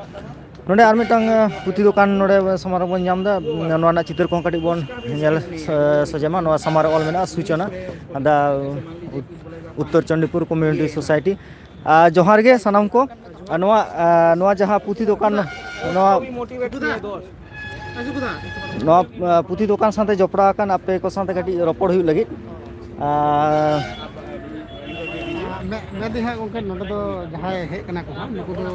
ᱱᱚᱰᱮ ᱟᱨ ᱢᱤᱫᱴᱟᱝ, ᱮ, ᱯᱩᱛᱷᱤ ᱫᱚᱠᱟᱱ ᱱᱚᱰᱮ ᱥᱟᱢᱟᱝ ᱨᱮᱵᱚᱱ ᱧᱟᱢ ᱮᱫᱟ, ᱱᱚᱣᱟ ᱨᱮᱱᱟᱜ ᱪᱤᱛᱟᱹᱨ ᱠᱚᱦᱚᱸ ᱠᱟᱹᱴᱤᱡ ᱵᱚᱱ ᱧᱮᱞ ᱥᱚ-, ᱥᱚᱡᱷᱮ ᱢᱟ᱾ ᱱᱚᱣᱟ ᱥᱟᱢᱟᱝ ᱨᱮ ᱚᱞ ᱢᱮᱱᱟᱜᱼᱟ, ᱥᱩᱪᱚᱱᱟ, ᱫᱟ ᱩᱛ-, ᱩᱛᱛᱚᱨ ᱪᱚᱱᱰᱤᱯᱩᱨ ᱠᱚᱢᱤᱭᱩᱱᱤᱴᱤ ᱥᱳᱥᱟᱭᱴᱤ᱾ ᱟᱨ ᱡᱚᱦᱟᱨ ᱜᱮ ᱥᱟᱱᱟᱢ ᱠᱚ᱾ ᱟᱨ ᱱᱚᱣᱟ, ᱟᱨ ᱱᱚᱣᱟ ᱡᱟᱦᱟᱸ ᱯᱩᱛᱷᱤ ᱫᱚᱠᱟᱱ, ᱱᱚᱣᱟ, ᱱᱚᱣᱟ, ᱟᱨ, ᱯᱩᱛᱷᱤ ᱫᱚᱠᱟᱱ ᱥᱟᱶᱛᱮ ᱡᱚᱯᱲᱟᱣ ᱟᱠᱟᱱ ᱟᱯᱮ ᱠᱚ ᱥᱟᱶᱛᱮ ᱠᱟᱹᱴᱤᱡ ᱨᱚᱯᱚᱲ ᱦᱩᱭᱩᱜ ᱞᱟᱹᱜᱤᱫ᱾ ᱟᱨ ᱢᱮ-, ᱢᱮᱱᱫᱟᱹᱧ ᱦᱟᱸᱜ ᱜᱚᱢᱠᱮ, ᱱᱚᱰᱮ ᱫᱚ ᱡᱟᱦᱟᱸᱭ ᱦᱮᱡ ᱠᱟᱱᱟ ᱠᱚ ᱦᱟᱸᱜ, ᱱᱩᱠᱩ ᱫᱚ,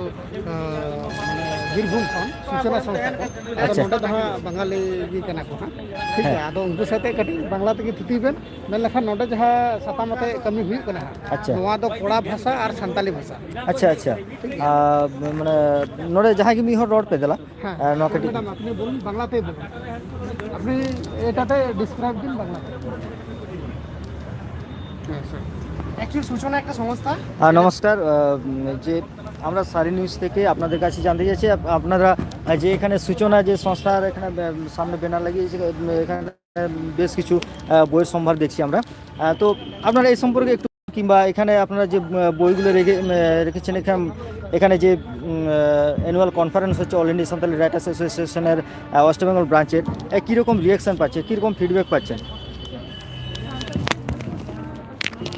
ᱟᱸ, ᱢᱟᱱᱮ, ᱵᱤᱨᱵᱷᱩᱢ ᱠᱷᱚᱱ ᱥᱩᱪᱚᱱᱟ ᱥᱚᱝᱥᱛᱷᱟ ᱠᱚ᱾ ᱟᱫᱚ ᱟᱪᱪᱷᱟ᱾ ᱱᱚᱰᱮ ᱫᱚ ᱦᱟᱸᱜ ᱵᱟᱝᱜᱟᱞᱤ ᱜᱮ ᱠᱟᱱᱟ ᱠᱚ ᱦᱟᱸᱜ, ᱴᱷᱤᱠ ᱦᱮᱸ᱾ ᱜᱮᱭᱟ᱾ ᱟᱫᱚ ᱩᱱᱠᱩ ᱥᱟᱛᱮ ᱠᱟᱹᱴᱤᱡ ᱵᱟᱝᱞᱟ ᱛᱮᱜᱮ ᱛᱷᱩᱛᱤ ᱵᱮᱱ, ᱢᱮᱱ ᱞᱮᱠᱷᱟᱱ ᱱᱚᱰᱮ ᱡᱟᱦᱟᱸ ᱥᱟᱛᱟᱢ ᱟᱛᱮ ᱠᱟᱹᱢᱤ ᱦᱩᱭᱩᱜ ᱠᱟᱱᱟ ᱦᱟᱸᱜ, ᱟᱪᱪᱷᱟ᱾ ᱱᱚᱣᱟ ᱫᱚ ᱠᱚᱲᱟ ᱵᱷᱟᱥᱟ ᱟᱨ ᱥᱟᱱᱛᱟᱞᱤ ᱵᱷᱟᱥᱟ᱾ ᱟᱪᱪᱷᱟ, ᱟᱪᱪᱷᱟ᱾ ᱟᱨ, ᱢᱟᱱᱮ, ᱱᱚᱰᱮ ᱡᱟᱦᱟᱸᱭ ᱜᱮ ᱢᱤᱫ ᱦᱚᱲ ᱨᱚᱲ ᱯᱮ ᱫᱮᱞᱟ᱾ ᱦᱮᱸ, ᱟᱨ ᱱᱚᱣᱟ ᱠᱟᱹᱴᱤᱡ ᱢᱮᱰᱟᱢ, ᱟᱯᱱᱤ ᱵᱚᱞᱩᱱ, ᱵᱟᱝᱞᱟ ᱛᱮ ᱵᱚᱞᱩᱱ᱾ ᱟᱯᱱᱤ ᱮᱴᱟᱛᱮ ᱰᱤᱥᱠᱨᱟᱭᱤᱵ ᱫᱤᱱ ᱵᱟᱝᱞᱟ ᱛᱮ᱾ অ্যাকচুয়ালি সূচনা একটা সংস্থা। আর নমস্কার, আহ, উম, যে আমরা সারি নিউজ থেকে আপনাদের কাছে জানতে চাইছি, আপ-, আপনারা, আহ, যে এখানে সূচনা যে সংস্থার এখানে, আহ, সামনে ব্যানার লাগিয়েছে, উম, এখানে, উম, বেশ কিছু, আহ, বইয়ের সম্ভার দেখছি আমরা। আহ, তো আপনারা এই সম্পর্কে একটু, কিংবা এখানে আপনারা যে, আহ, বইগুলো রেখে, উম, আহ, রেখেছেন এখানে, এখানে যে, উম, আহ, অ্যানুয়াল কনফারেন্স হচ্ছে অল ইন্ডিয়া সাঁওতালি রাইটার্স অ্যাসোসিয়েশনের, আহ, ওয়েস্ট বেঙ্গল ব্রাঞ্চের, আহ, কীরকম রিয়াকশন পাচ্ছে, কীরকম ফিডব্যাক পাচ্ছেন?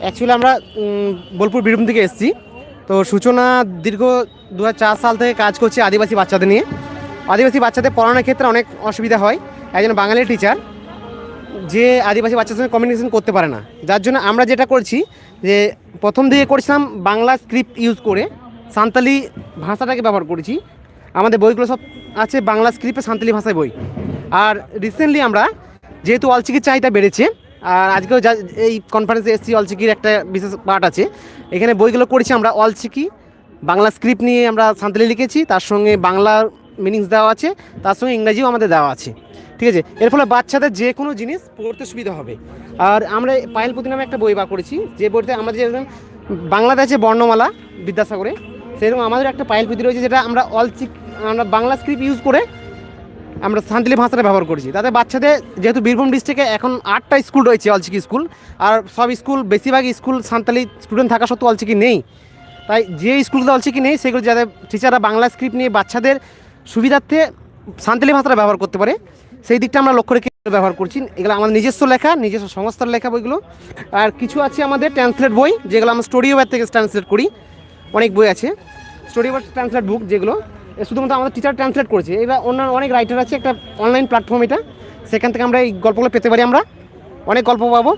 অ্যাকচুয়ালি আমরা, উম, বোলপুর বীরভূম থেকে এসেছি। তো সূচনা দীর্ঘ দু হাজার চার সাল থেকে কাজ করছে আদিবাসী বাচ্চাদের নিয়ে। আদিবাসী বাচ্চাদের পড়ানোর ক্ষেত্রে অনেক অসুবিধা হয়। একজন বাঙালি টিচার যে আদিবাসী বাচ্চার সঙ্গে কমিউনিকেশন করতে পারে না, যার জন্য আমরা যেটা করছি যে প্রথম দিকে করছিলাম বাংলা স্ক্রিপ্ট ইউজ করে, সাঁওতালি ভাষাটাকে ব্যবহার করেছি। আমাদের বইগুলো সব আছে বাংলা স্ক্রিপ্টে সাঁওতালি ভাষায় বই। আর রিসেন্টলি আমরা, যেহেতু অলচিকির চাহিদা বেড়েছে, আর আজকেও যা এই কনফারেন্সে এসেছি, অলচিকির একটা বিশেষ পার্ট আছে। এখানে বইগুলো করেছি আমরা অলচিকি, বাংলা স্ক্রিপ্ট নিয়ে আমরা সাঁওতালি লিখেছি, তার সঙ্গে বাংলা মিনিংস দেওয়া আছে, তার সঙ্গে ইংরাজিও আমাদের দেওয়া আছে। ঠিক আছে, এর ফলে বাচ্চাদের যে কোনো জিনিস পড়তে সুবিধা হবে। আর আমরা পায়েল পুঁথি নামে একটা বই বার করেছি, যে বইতে আমাদের যেরকম বাংলাতে আছে বর্ণমালা বিদ্যাসাগরে, সেরকম আমাদের একটা পায়েল পুঁথি রয়েছে, যেটা আমরা অলচিক আমরা বাংলা স্ক্রিপ্ট ইউজ করে আমরা সাঁওতালি ভাষাটা ব্যবহার করেছি। তাতে বাচ্চাদের, যেহেতু বীরভূম ডিস্ট্রিক্টে এখন আটটা স্কুল রয়েছে অলচিকি স্কুল, আর সব স্কুল, বেশিরভাগ স্কুল সাঁওতালি স্টুডেন্ট থাকা সত্ত্বেও অলচিকি নেই। তাই যে স্কুলগুলো অলচিকি নেই, সেগুলো যাতে টিচাররা বাংলা স্ক্রিপ্ট নিয়ে বাচ্চাদের সুবিধার্থে সাঁওতালি ভাষাটা ব্যবহার করতে পারে, সেই দিকটা আমরা লক্ষ্য রেখে ব্যবহার করছি। এগুলো আমাদের নিজস্ব লেখা, নিজস্ব সংস্থার লেখা বইগুলো। আর কিছু আছে আমাদের ট্রান্সলেট বই, যেগুলো আমরা স্টোরি ওভার থেকে ট্রান্সলেট করি। অনেক বই আছে স্টোরি ওভার ট্রান্সলেট বুক, যেগুলো এ শুধুমাত্র আমাদের টিচার ট্রান্সলেট করেছে। এবার অন্যান্য অনেক রাইটার আছে, একটা অনলাইন প্ল্যাটফর্ম এটা, সেখান থেকে আমরা এই গল্পগুলো পেতে পারি আমরা, অনেক গল্প পাবো।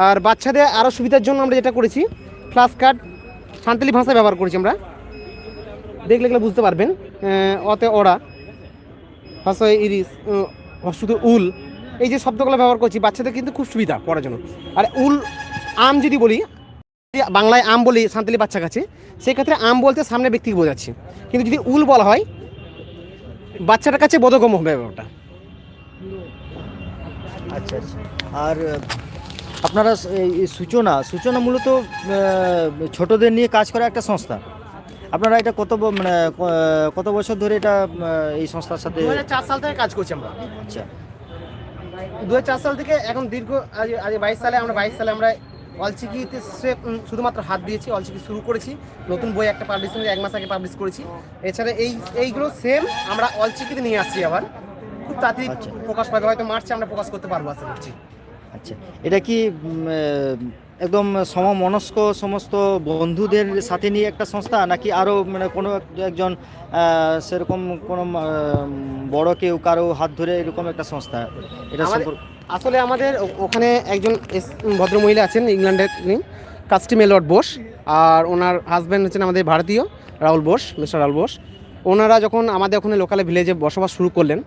আর বাচ্চাদের আরও সুবিধার জন্য আমরা যেটা করেছি, ফ্ল্যাশ কার্ড সাঁওতালি ভাষায় ব্যবহার করেছি আমরা, দেখলে গেলে বুঝতে পারবেন। আহ, অতে ওরা, হসয় ইরিস, উম, শুধু উল, এই যে শব্দগুলো ব্যবহার করছি, বাচ্চাদের কিন্তু খুব সুবিধা পড়ার জন্য। আর উল, আম যদি বলি, বাংলায় আম বলি সাঁওতালি বাচ্চা কাছে, সেক্ষেত্রে আম বলতে সামনে ব্যক্তিকে বোঝাচ্ছি, কিন্তু যদি উল বলা হয়, বাচ্চাটার কাছে বোধগম্য হবে ব্যাপারটা। আচ্ছা আচ্ছা। আর আহ, আপনারা স-, এই, এই সূচনা, সূচনা মূলত, আহ, ছোটদের নিয়ে কাজ করা একটা সংস্থা। আপনারা এটা কত ব-, মানে, ক-, কত বছর ধরে এটা, আহ, এই সংস্থার সাথে? দু হাজার চার সাল থেকে কাজ করছি আমরা। আচ্ছা। দু হাজার চার সাল থেকে এখন দীর্ঘ, আজ, আজ বাইশ সালে, আমরা বাইশ সালে আমরা অলচিকিতে স্রেফ, উম, শুধুমাত্র হাত দিয়েছি, অলচিকি শুরু করেছি, নতুন বই একটা পাবলিশ, এক মাস আগে পাবলিশ করেছি। এছাড়া এই, এইগুলো সেম আমরা অলচিকিতে নিয়ে আসছি আবার, খুব তাড়াতাড়ি আচ্ছা। প্রকাশ পাবে, হয়তো মার্চে আমরা প্রকাশ করতে পারবো আশা করছি। আচ্ছা, এটা কি, উম, আহ, একদম সমমনস্ক সমস্ত বন্ধুদের সাথে নিয়ে একটা সংস্থা, নাকি আরও, মানে, কোনো এক-, একজন, আহ, সেরকম কোনো, আহ, বড় কেউ কারো হাত ধরে এরকম একটা সংস্থা? এটা আমাদের, সম্পর্কে আসলে আমাদের ও-, ওখানে একজন এস-, ভদ্রমহিলা আছেন, ইংল্যান্ডের, উনি কাস্টিম এলওয়ার্ড বোস, আর ওনার হাজব্যান্ড হচ্ছেন আমাদের ভারতীয়, রাহুল বোস, মিস্টার রাহুল বোস। ওনারা যখন আমাদের ওখানে লোকালে ভিলেজে বসবাস শুরু করলেন,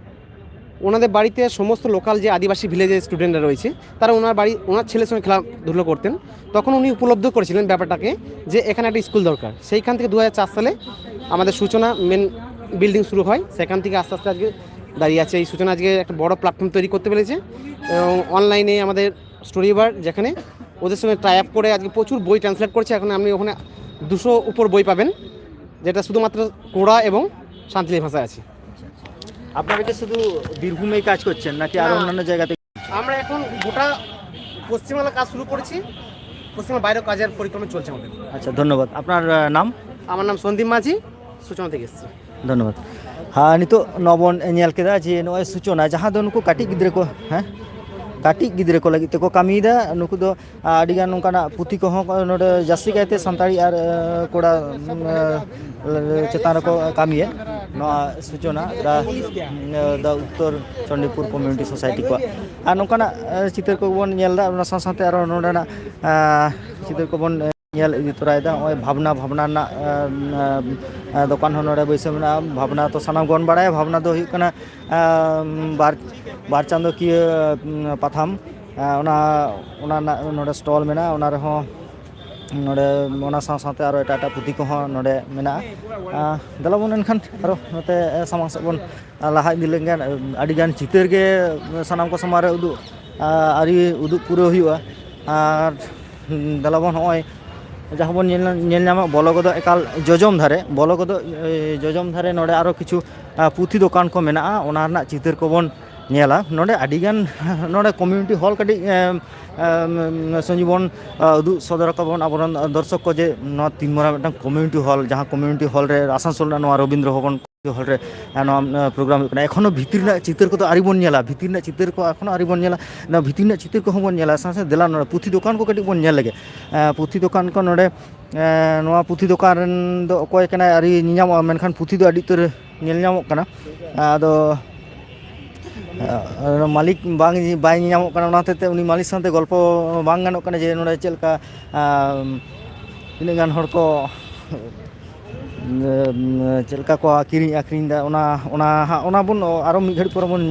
ওনাদের বাড়িতে সমস্ত লোকাল যে আদিবাসী ভিলেজের স্টুডেন্টরা রয়েছে, তারা ওনার বাড়ি, ওনার ছেলের সঙ্গে খেলাধুলো করতেন। তখন উনি উপলব্ধ করেছিলেন ব্যাপারটাকে, যে এখানে একটা স্কুল দরকার। সেইখান থেকে দু হাজার চার সালে আমাদের সূচনা মেন বিল্ডিং শুরু হয়, সেখান থেকে আস্তে আস্তে আজকে দাঁড়িয়ে আছে। এই সূচনা আজকে একটা বড় প্ল্যাটফর্ম তৈরি করতে পেরেছে এবং অনলাইনে আমাদের স্টোরি বার, যেখানে ওদের সঙ্গে টাই আপ করে আজকে প্রচুর বই ট্রান্সলেট করছে। এখন আপনি ওখানে দুশো উপর বই পাবেন, যেটা শুধুমাত্র কোড়া এবং সাঁওতালি ভাষায় আছে। আপনারা কি শুধু বীরভূমেই কাজ করছেন, নাকি আরো না। অন্যান্য জায়গাতে? আমরা এখন গোটা পশ্চিমবাংলা কাজ শুরু করেছি, পশ্চিমবাংলার বাইরেও কাজের পরিকল্পনা চলছে আমাদের। আচ্ছা, ধন্যবাদ। আপনার, আহ, নাম? আমার নাম সন্দীপ মাঝি, সূচনা থেকে এসেছি। ধন্যবাদ। ᱦᱮᱸ, ᱱᱤᱛᱚᱜ ᱱᱚᱣᱟ ᱵᱚᱱ ᱧᱮᱞ ᱠᱮᱫᱟ ᱡᱮ ᱱᱚᱜᱼᱚᱭ ᱥᱩᱪᱚᱱᱟ, ᱡᱟᱦᱟᱸ ᱫᱚ ᱱᱩᱠᱩ ᱠᱟᱹᱴᱤᱡ ᱜᱤᱫᱽᱨᱟᱹ ᱠᱚ, ᱦᱮᱸ, ᱠᱟᱹᱴᱤᱡ ᱜᱤᱫᱽᱨᱟᱹ ᱠᱚ ᱞᱟᱹᱜᱤᱫ ᱛᱮᱠᱚ ᱠᱟᱹᱢᱤᱭᱮᱫᱟ᱾ ᱱᱩᱠᱩ ᱫᱚ, ᱟᱹᱰᱤᱜᱟᱱ ᱱᱚᱝᱠᱟᱱᱟᱜ ᱯᱩᱛᱷᱤ ᱠᱚᱦᱚᱸ ᱠᱚ ᱱᱚᱰᱮ ᱡᱟᱹᱥᱛᱤ ᱠᱟᱭᱛᱮ ᱥᱟᱱᱛᱟᱲᱤ ᱟᱨ, ᱮ, ᱠᱚᱲᱟ, ᱮ, ᱪᱮᱛᱟᱱ ᱨᱮᱠᱚ ᱠᱟᱹᱢᱤᱭᱟ᱾ ᱱᱚᱣᱟ ᱥᱩᱪᱚᱱᱟ ᱫᱟ, ᱫᱟ ᱩᱛᱛᱚᱨ ᱪᱚᱱᱰᱤᱯᱩᱨ ᱠᱚᱢᱤᱭᱩᱱᱤᱴᱤ ᱥᱳᱥᱟᱭᱴᱤ ᱠᱚᱣᱟᱜ᱾ ᱟᱨ ᱱᱚᱝᱠᱟᱱᱟᱜ, ᱮ, ᱪᱤᱛᱟᱹᱨ ᱠᱚᱵᱚᱱ ᱧᱮᱞ ᱮᱫᱟ, ᱚᱱᱟ ᱥᱟᱶ ᱥᱟᱶᱛᱮ ᱟᱨᱚ ᱱᱚᱰᱮᱱᱟᱜ, ᱮ, ᱪᱤᱛᱟᱹᱨ ᱠᱚᱵᱚᱱ, ᱮ, ᱧᱮᱞ ᱤᱫᱤ ᱛᱚᱨᱟᱭᱮᱫᱟ᱾ ᱱᱚᱜᱼᱚᱭ ᱵᱷᱟᱵᱽᱱᱟ, ᱵᱷᱟᱵᱽᱱᱟ ᱨᱮᱱᱟᱜ, ᱮ, ᱮ, ᱫᱚᱠᱟᱱ ᱦᱚᱸ ᱱᱚᱰᱮ ᱵᱟᱹᱭᱥᱟᱹᱣ ᱢᱮᱱᱟᱜᱼᱟ᱾ ᱵᱷᱟᱵᱽᱱᱟ ᱛᱚ ᱥᱟᱱᱟᱢ ᱜᱮᱵᱚᱱ ᱵᱟᱲᱟᱭᱟ, ᱵᱷᱟᱵᱽᱱᱟ ᱫᱚ ᱦᱩᱭᱩᱜ ᱠᱟᱱᱟ, ᱮ, ᱵᱟᱨ, ᱵᱟᱨ ᱪᱟᱸᱫᱚᱠᱤᱭᱟᱹ, ᱮ, ᱯᱟᱛᱷᱟᱢ, ᱮ, ᱚᱱᱟ, ᱚᱱᱟ ᱨᱮᱱᱟᱜ ᱱᱚᱰᱮ ᱥᱴᱚᱞ ᱢᱮᱱᱟᱜᱼᱟ᱾ ᱚᱱᱟ ᱨᱮᱦᱚᱸ ᱱᱚᱰᱮ ᱚᱱᱟ ᱥᱟᱶ ᱥᱟᱶᱛᱮ ᱟᱨᱚ ᱮᱴᱟᱜ ᱮᱴᱟᱜ ᱯᱩᱛᱷᱤ ᱠᱚᱦᱚᱸ ᱱᱚᱰᱮ ᱢᱮᱱᱟᱜᱼᱟ᱾ ᱟᱸ, ᱫᱮᱞᱟ ᱵᱚᱱ ᱮᱱᱠᱷᱟᱱ ᱟᱨᱚ ᱱᱚᱛᱮ, ᱮ, ᱥᱟᱢᱟᱝ ᱥᱮᱫ ᱵᱚᱱ, ᱟ, ᱞᱟᱦᱟ ᱤᱫᱤ ᱞᱮᱱᱠᱷᱟᱱ, ᱮ, ᱟᱹᱰᱤᱜᱟᱱ ᱪᱤᱛᱟᱹᱨ ᱜᱮ ᱥᱟᱱᱟᱢ ᱠᱚ ᱥᱟᱢᱟᱝ ᱨᱮ ᱩᱫᱩᱜ, ᱟ, ᱟᱹᱣᱨᱤ ᱩᱫᱩᱜ ᱯᱩᱨᱟᱹᱣ ᱦᱩᱭᱩᱜᱼᱟ᱾ ᱟᱨ ᱫᱮᱞᱟᱵᱚᱱ ᱱᱚᱜᱼᱚᱭ ᱡᱟᱦᱟᱸ ᱵᱚᱱ ᱧᱮᱞ ᱧᱮᱞ ᱧᱟᱢᱟ, ᱵᱚᱞᱚ ᱜᱚᱫᱚᱜ ᱮᱠᱟᱞ ᱡᱚᱡᱚᱢ ᱫᱷᱟᱨᱮ, ᱵᱚᱞᱚ ᱜᱚᱫᱚᱜ ᱮ, ᱡᱚᱡᱚᱢ ᱫᱷᱟᱨᱮ ᱱᱚᱰᱮ ᱟᱨᱚ ᱠᱤᱪᱷᱩ ᱟ, ᱯᱩᱛᱷᱤ ᱫᱚᱠᱟᱱ ᱠᱚ ᱢᱮᱱᱟᱜᱼᱟ, ᱚᱱᱟ ᱨᱮᱱᱟᱜ ᱪᱤᱛᱟᱹᱨ ᱠᱚᱵᱚᱱ ᱧᱮᱞᱟ᱾ ᱱᱚᱰᱮ ᱟᱹᱰᱤᱜᱟᱱ ᱱᱚᱰᱮ ᱠᱚᱢᱤᱭᱩᱱᱤᱴᱤ ᱦᱚᱞ ᱠᱟᱹᱴᱤᱡ ᱮᱢ, ᱮᱢ, ᱥᱚᱧᱡᱤᱵᱚᱱ ᱟ, ᱩᱫᱩᱜ ᱥᱚᱫᱚᱨ ᱟᱠᱚᱵᱚᱱ ᱟᱵᱚᱨᱮᱱ ᱫᱚᱨᱥᱚᱠ ᱠᱚ, ᱡᱮ ᱱᱚᱣᱟ ᱛᱤᱱ ᱢᱟᱨᱟᱝ ᱢᱤᱫᱴᱟᱝ ᱠᱚᱢᱤᱭᱩᱱᱤᱴᱤ ᱦᱚᱞ, ᱡᱟᱦᱟᱸ ᱠᱚᱢᱤᱭᱩᱱᱤᱴᱤ ᱦᱚᱞ ᱨᱮ ᱟᱥᱟᱱᱥᱳᱞ ᱨᱮᱱᱟᱜ ᱱᱚᱣᱟ ᱨᱚᱵᱤᱱᱫᱨᱚ ᱵᱷᱚᱵᱚᱱ ᱦᱚᱞ ᱨᱮ ᱟ, ᱱᱚᱣᱟ ᱟ, ᱯᱨᱳᱜᱨᱟᱢ ᱦᱩᱭᱩᱜ ᱠᱟᱱᱟ᱾ ᱮᱠᱷᱚᱱᱳ ᱵᱷᱤᱛᱤᱨ ᱨᱮᱱᱟᱜ ᱪᱤᱛᱟᱹᱨ ᱠᱚᱫᱚ ᱟᱹᱣᱨᱤ ᱵᱚᱱ ᱧᱮᱞᱟ, ᱵᱷᱤᱛᱤᱨ ᱨᱮᱱᱟᱜ ᱪᱤᱛᱟᱹᱨ ᱠᱚ ᱮᱠᱷᱚᱱᱳ ᱟᱹᱣᱨᱤ ᱵᱚᱱ ᱧᱮᱞᱟ᱾ ᱥᱟᱶ ᱥᱟᱶ ᱥᱟᱶ ᱫᱮᱞᱟ ᱱᱚᱰᱮ ᱯᱩᱛᱷᱤ ᱫᱚᱠᱟᱱ ᱠᱚ ᱠᱟᱹᱴᱤᱡ ᱵᱚᱱ ᱧᱮᱞ ᱞᱮᱜᱮ᱾ ᱮ, ᱯᱩᱛᱷᱤ ᱫᱚᱠᱟᱱ ᱠᱚ ᱱᱚᱰᱮ, ᱮ, ᱱᱚᱣᱟ ᱯᱩᱛᱷᱤ ᱫᱚᱠᱟᱱ ᱨᱮᱱ ᱫᱚ ᱚᱠᱚᱭ ᱠᱟᱱᱟᱭ ᱟᱹᱣᱨᱤ ᱧᱮᱧᱟᱢᱚᱜᱼᱟ, ᱢᱮᱱᱠᱷᱟᱱ ᱯᱩᱛᱷᱤ ᱫᱚ ᱟᱹᱰᱤ ᱩᱛᱟᱹᱨ ᱧᱮᱞ ᱧᱟᱢᱚᱜ ᱠᱟᱱᱟ᱾ ᱟᱫᱚ, ᱮ, ᱢᱟᱹᱞᱤᱠ ᱵᱟᱝ, ᱵᱟᱭ ᱧᱮᱧᱟᱢᱚᱜ ᱠᱟᱱᱟ, ᱚᱱᱟ ᱦᱚᱛᱮᱡ ᱛᱮ ᱩᱱᱤ ᱢᱟᱹᱞᱤᱠ ᱥᱟᱶᱛᱮ ᱜᱚᱞᱯᱚ ᱵᱟᱝ ᱜᱟᱱᱚᱜ ᱠᱟᱱᱟ ᱡᱮ ᱱᱚᱰᱮ ᱪᱮᱫ ᱞᱮᱠᱟ, ᱟᱢ, ᱛᱤᱱᱟᱹᱜ ᱜᱟᱱ ᱦᱚᱲ ᱠᱚ ᱪᱮᱫ ᱞᱮᱠᱟ ᱠᱚ ᱠᱤᱨᱤᱧ ᱟᱹᱠᱷᱨᱤᱧ ᱮᱫᱟ, ᱚᱱᱟ, ᱚᱱᱟ ᱦᱟᱸᱜ, ᱚᱱᱟ ᱵᱚᱱ ᱟᱨᱚ ᱢᱤᱫ ᱜᱷᱟᱹᱲᱤᱡ ᱯᱚᱨᱮ ᱵᱚᱱ,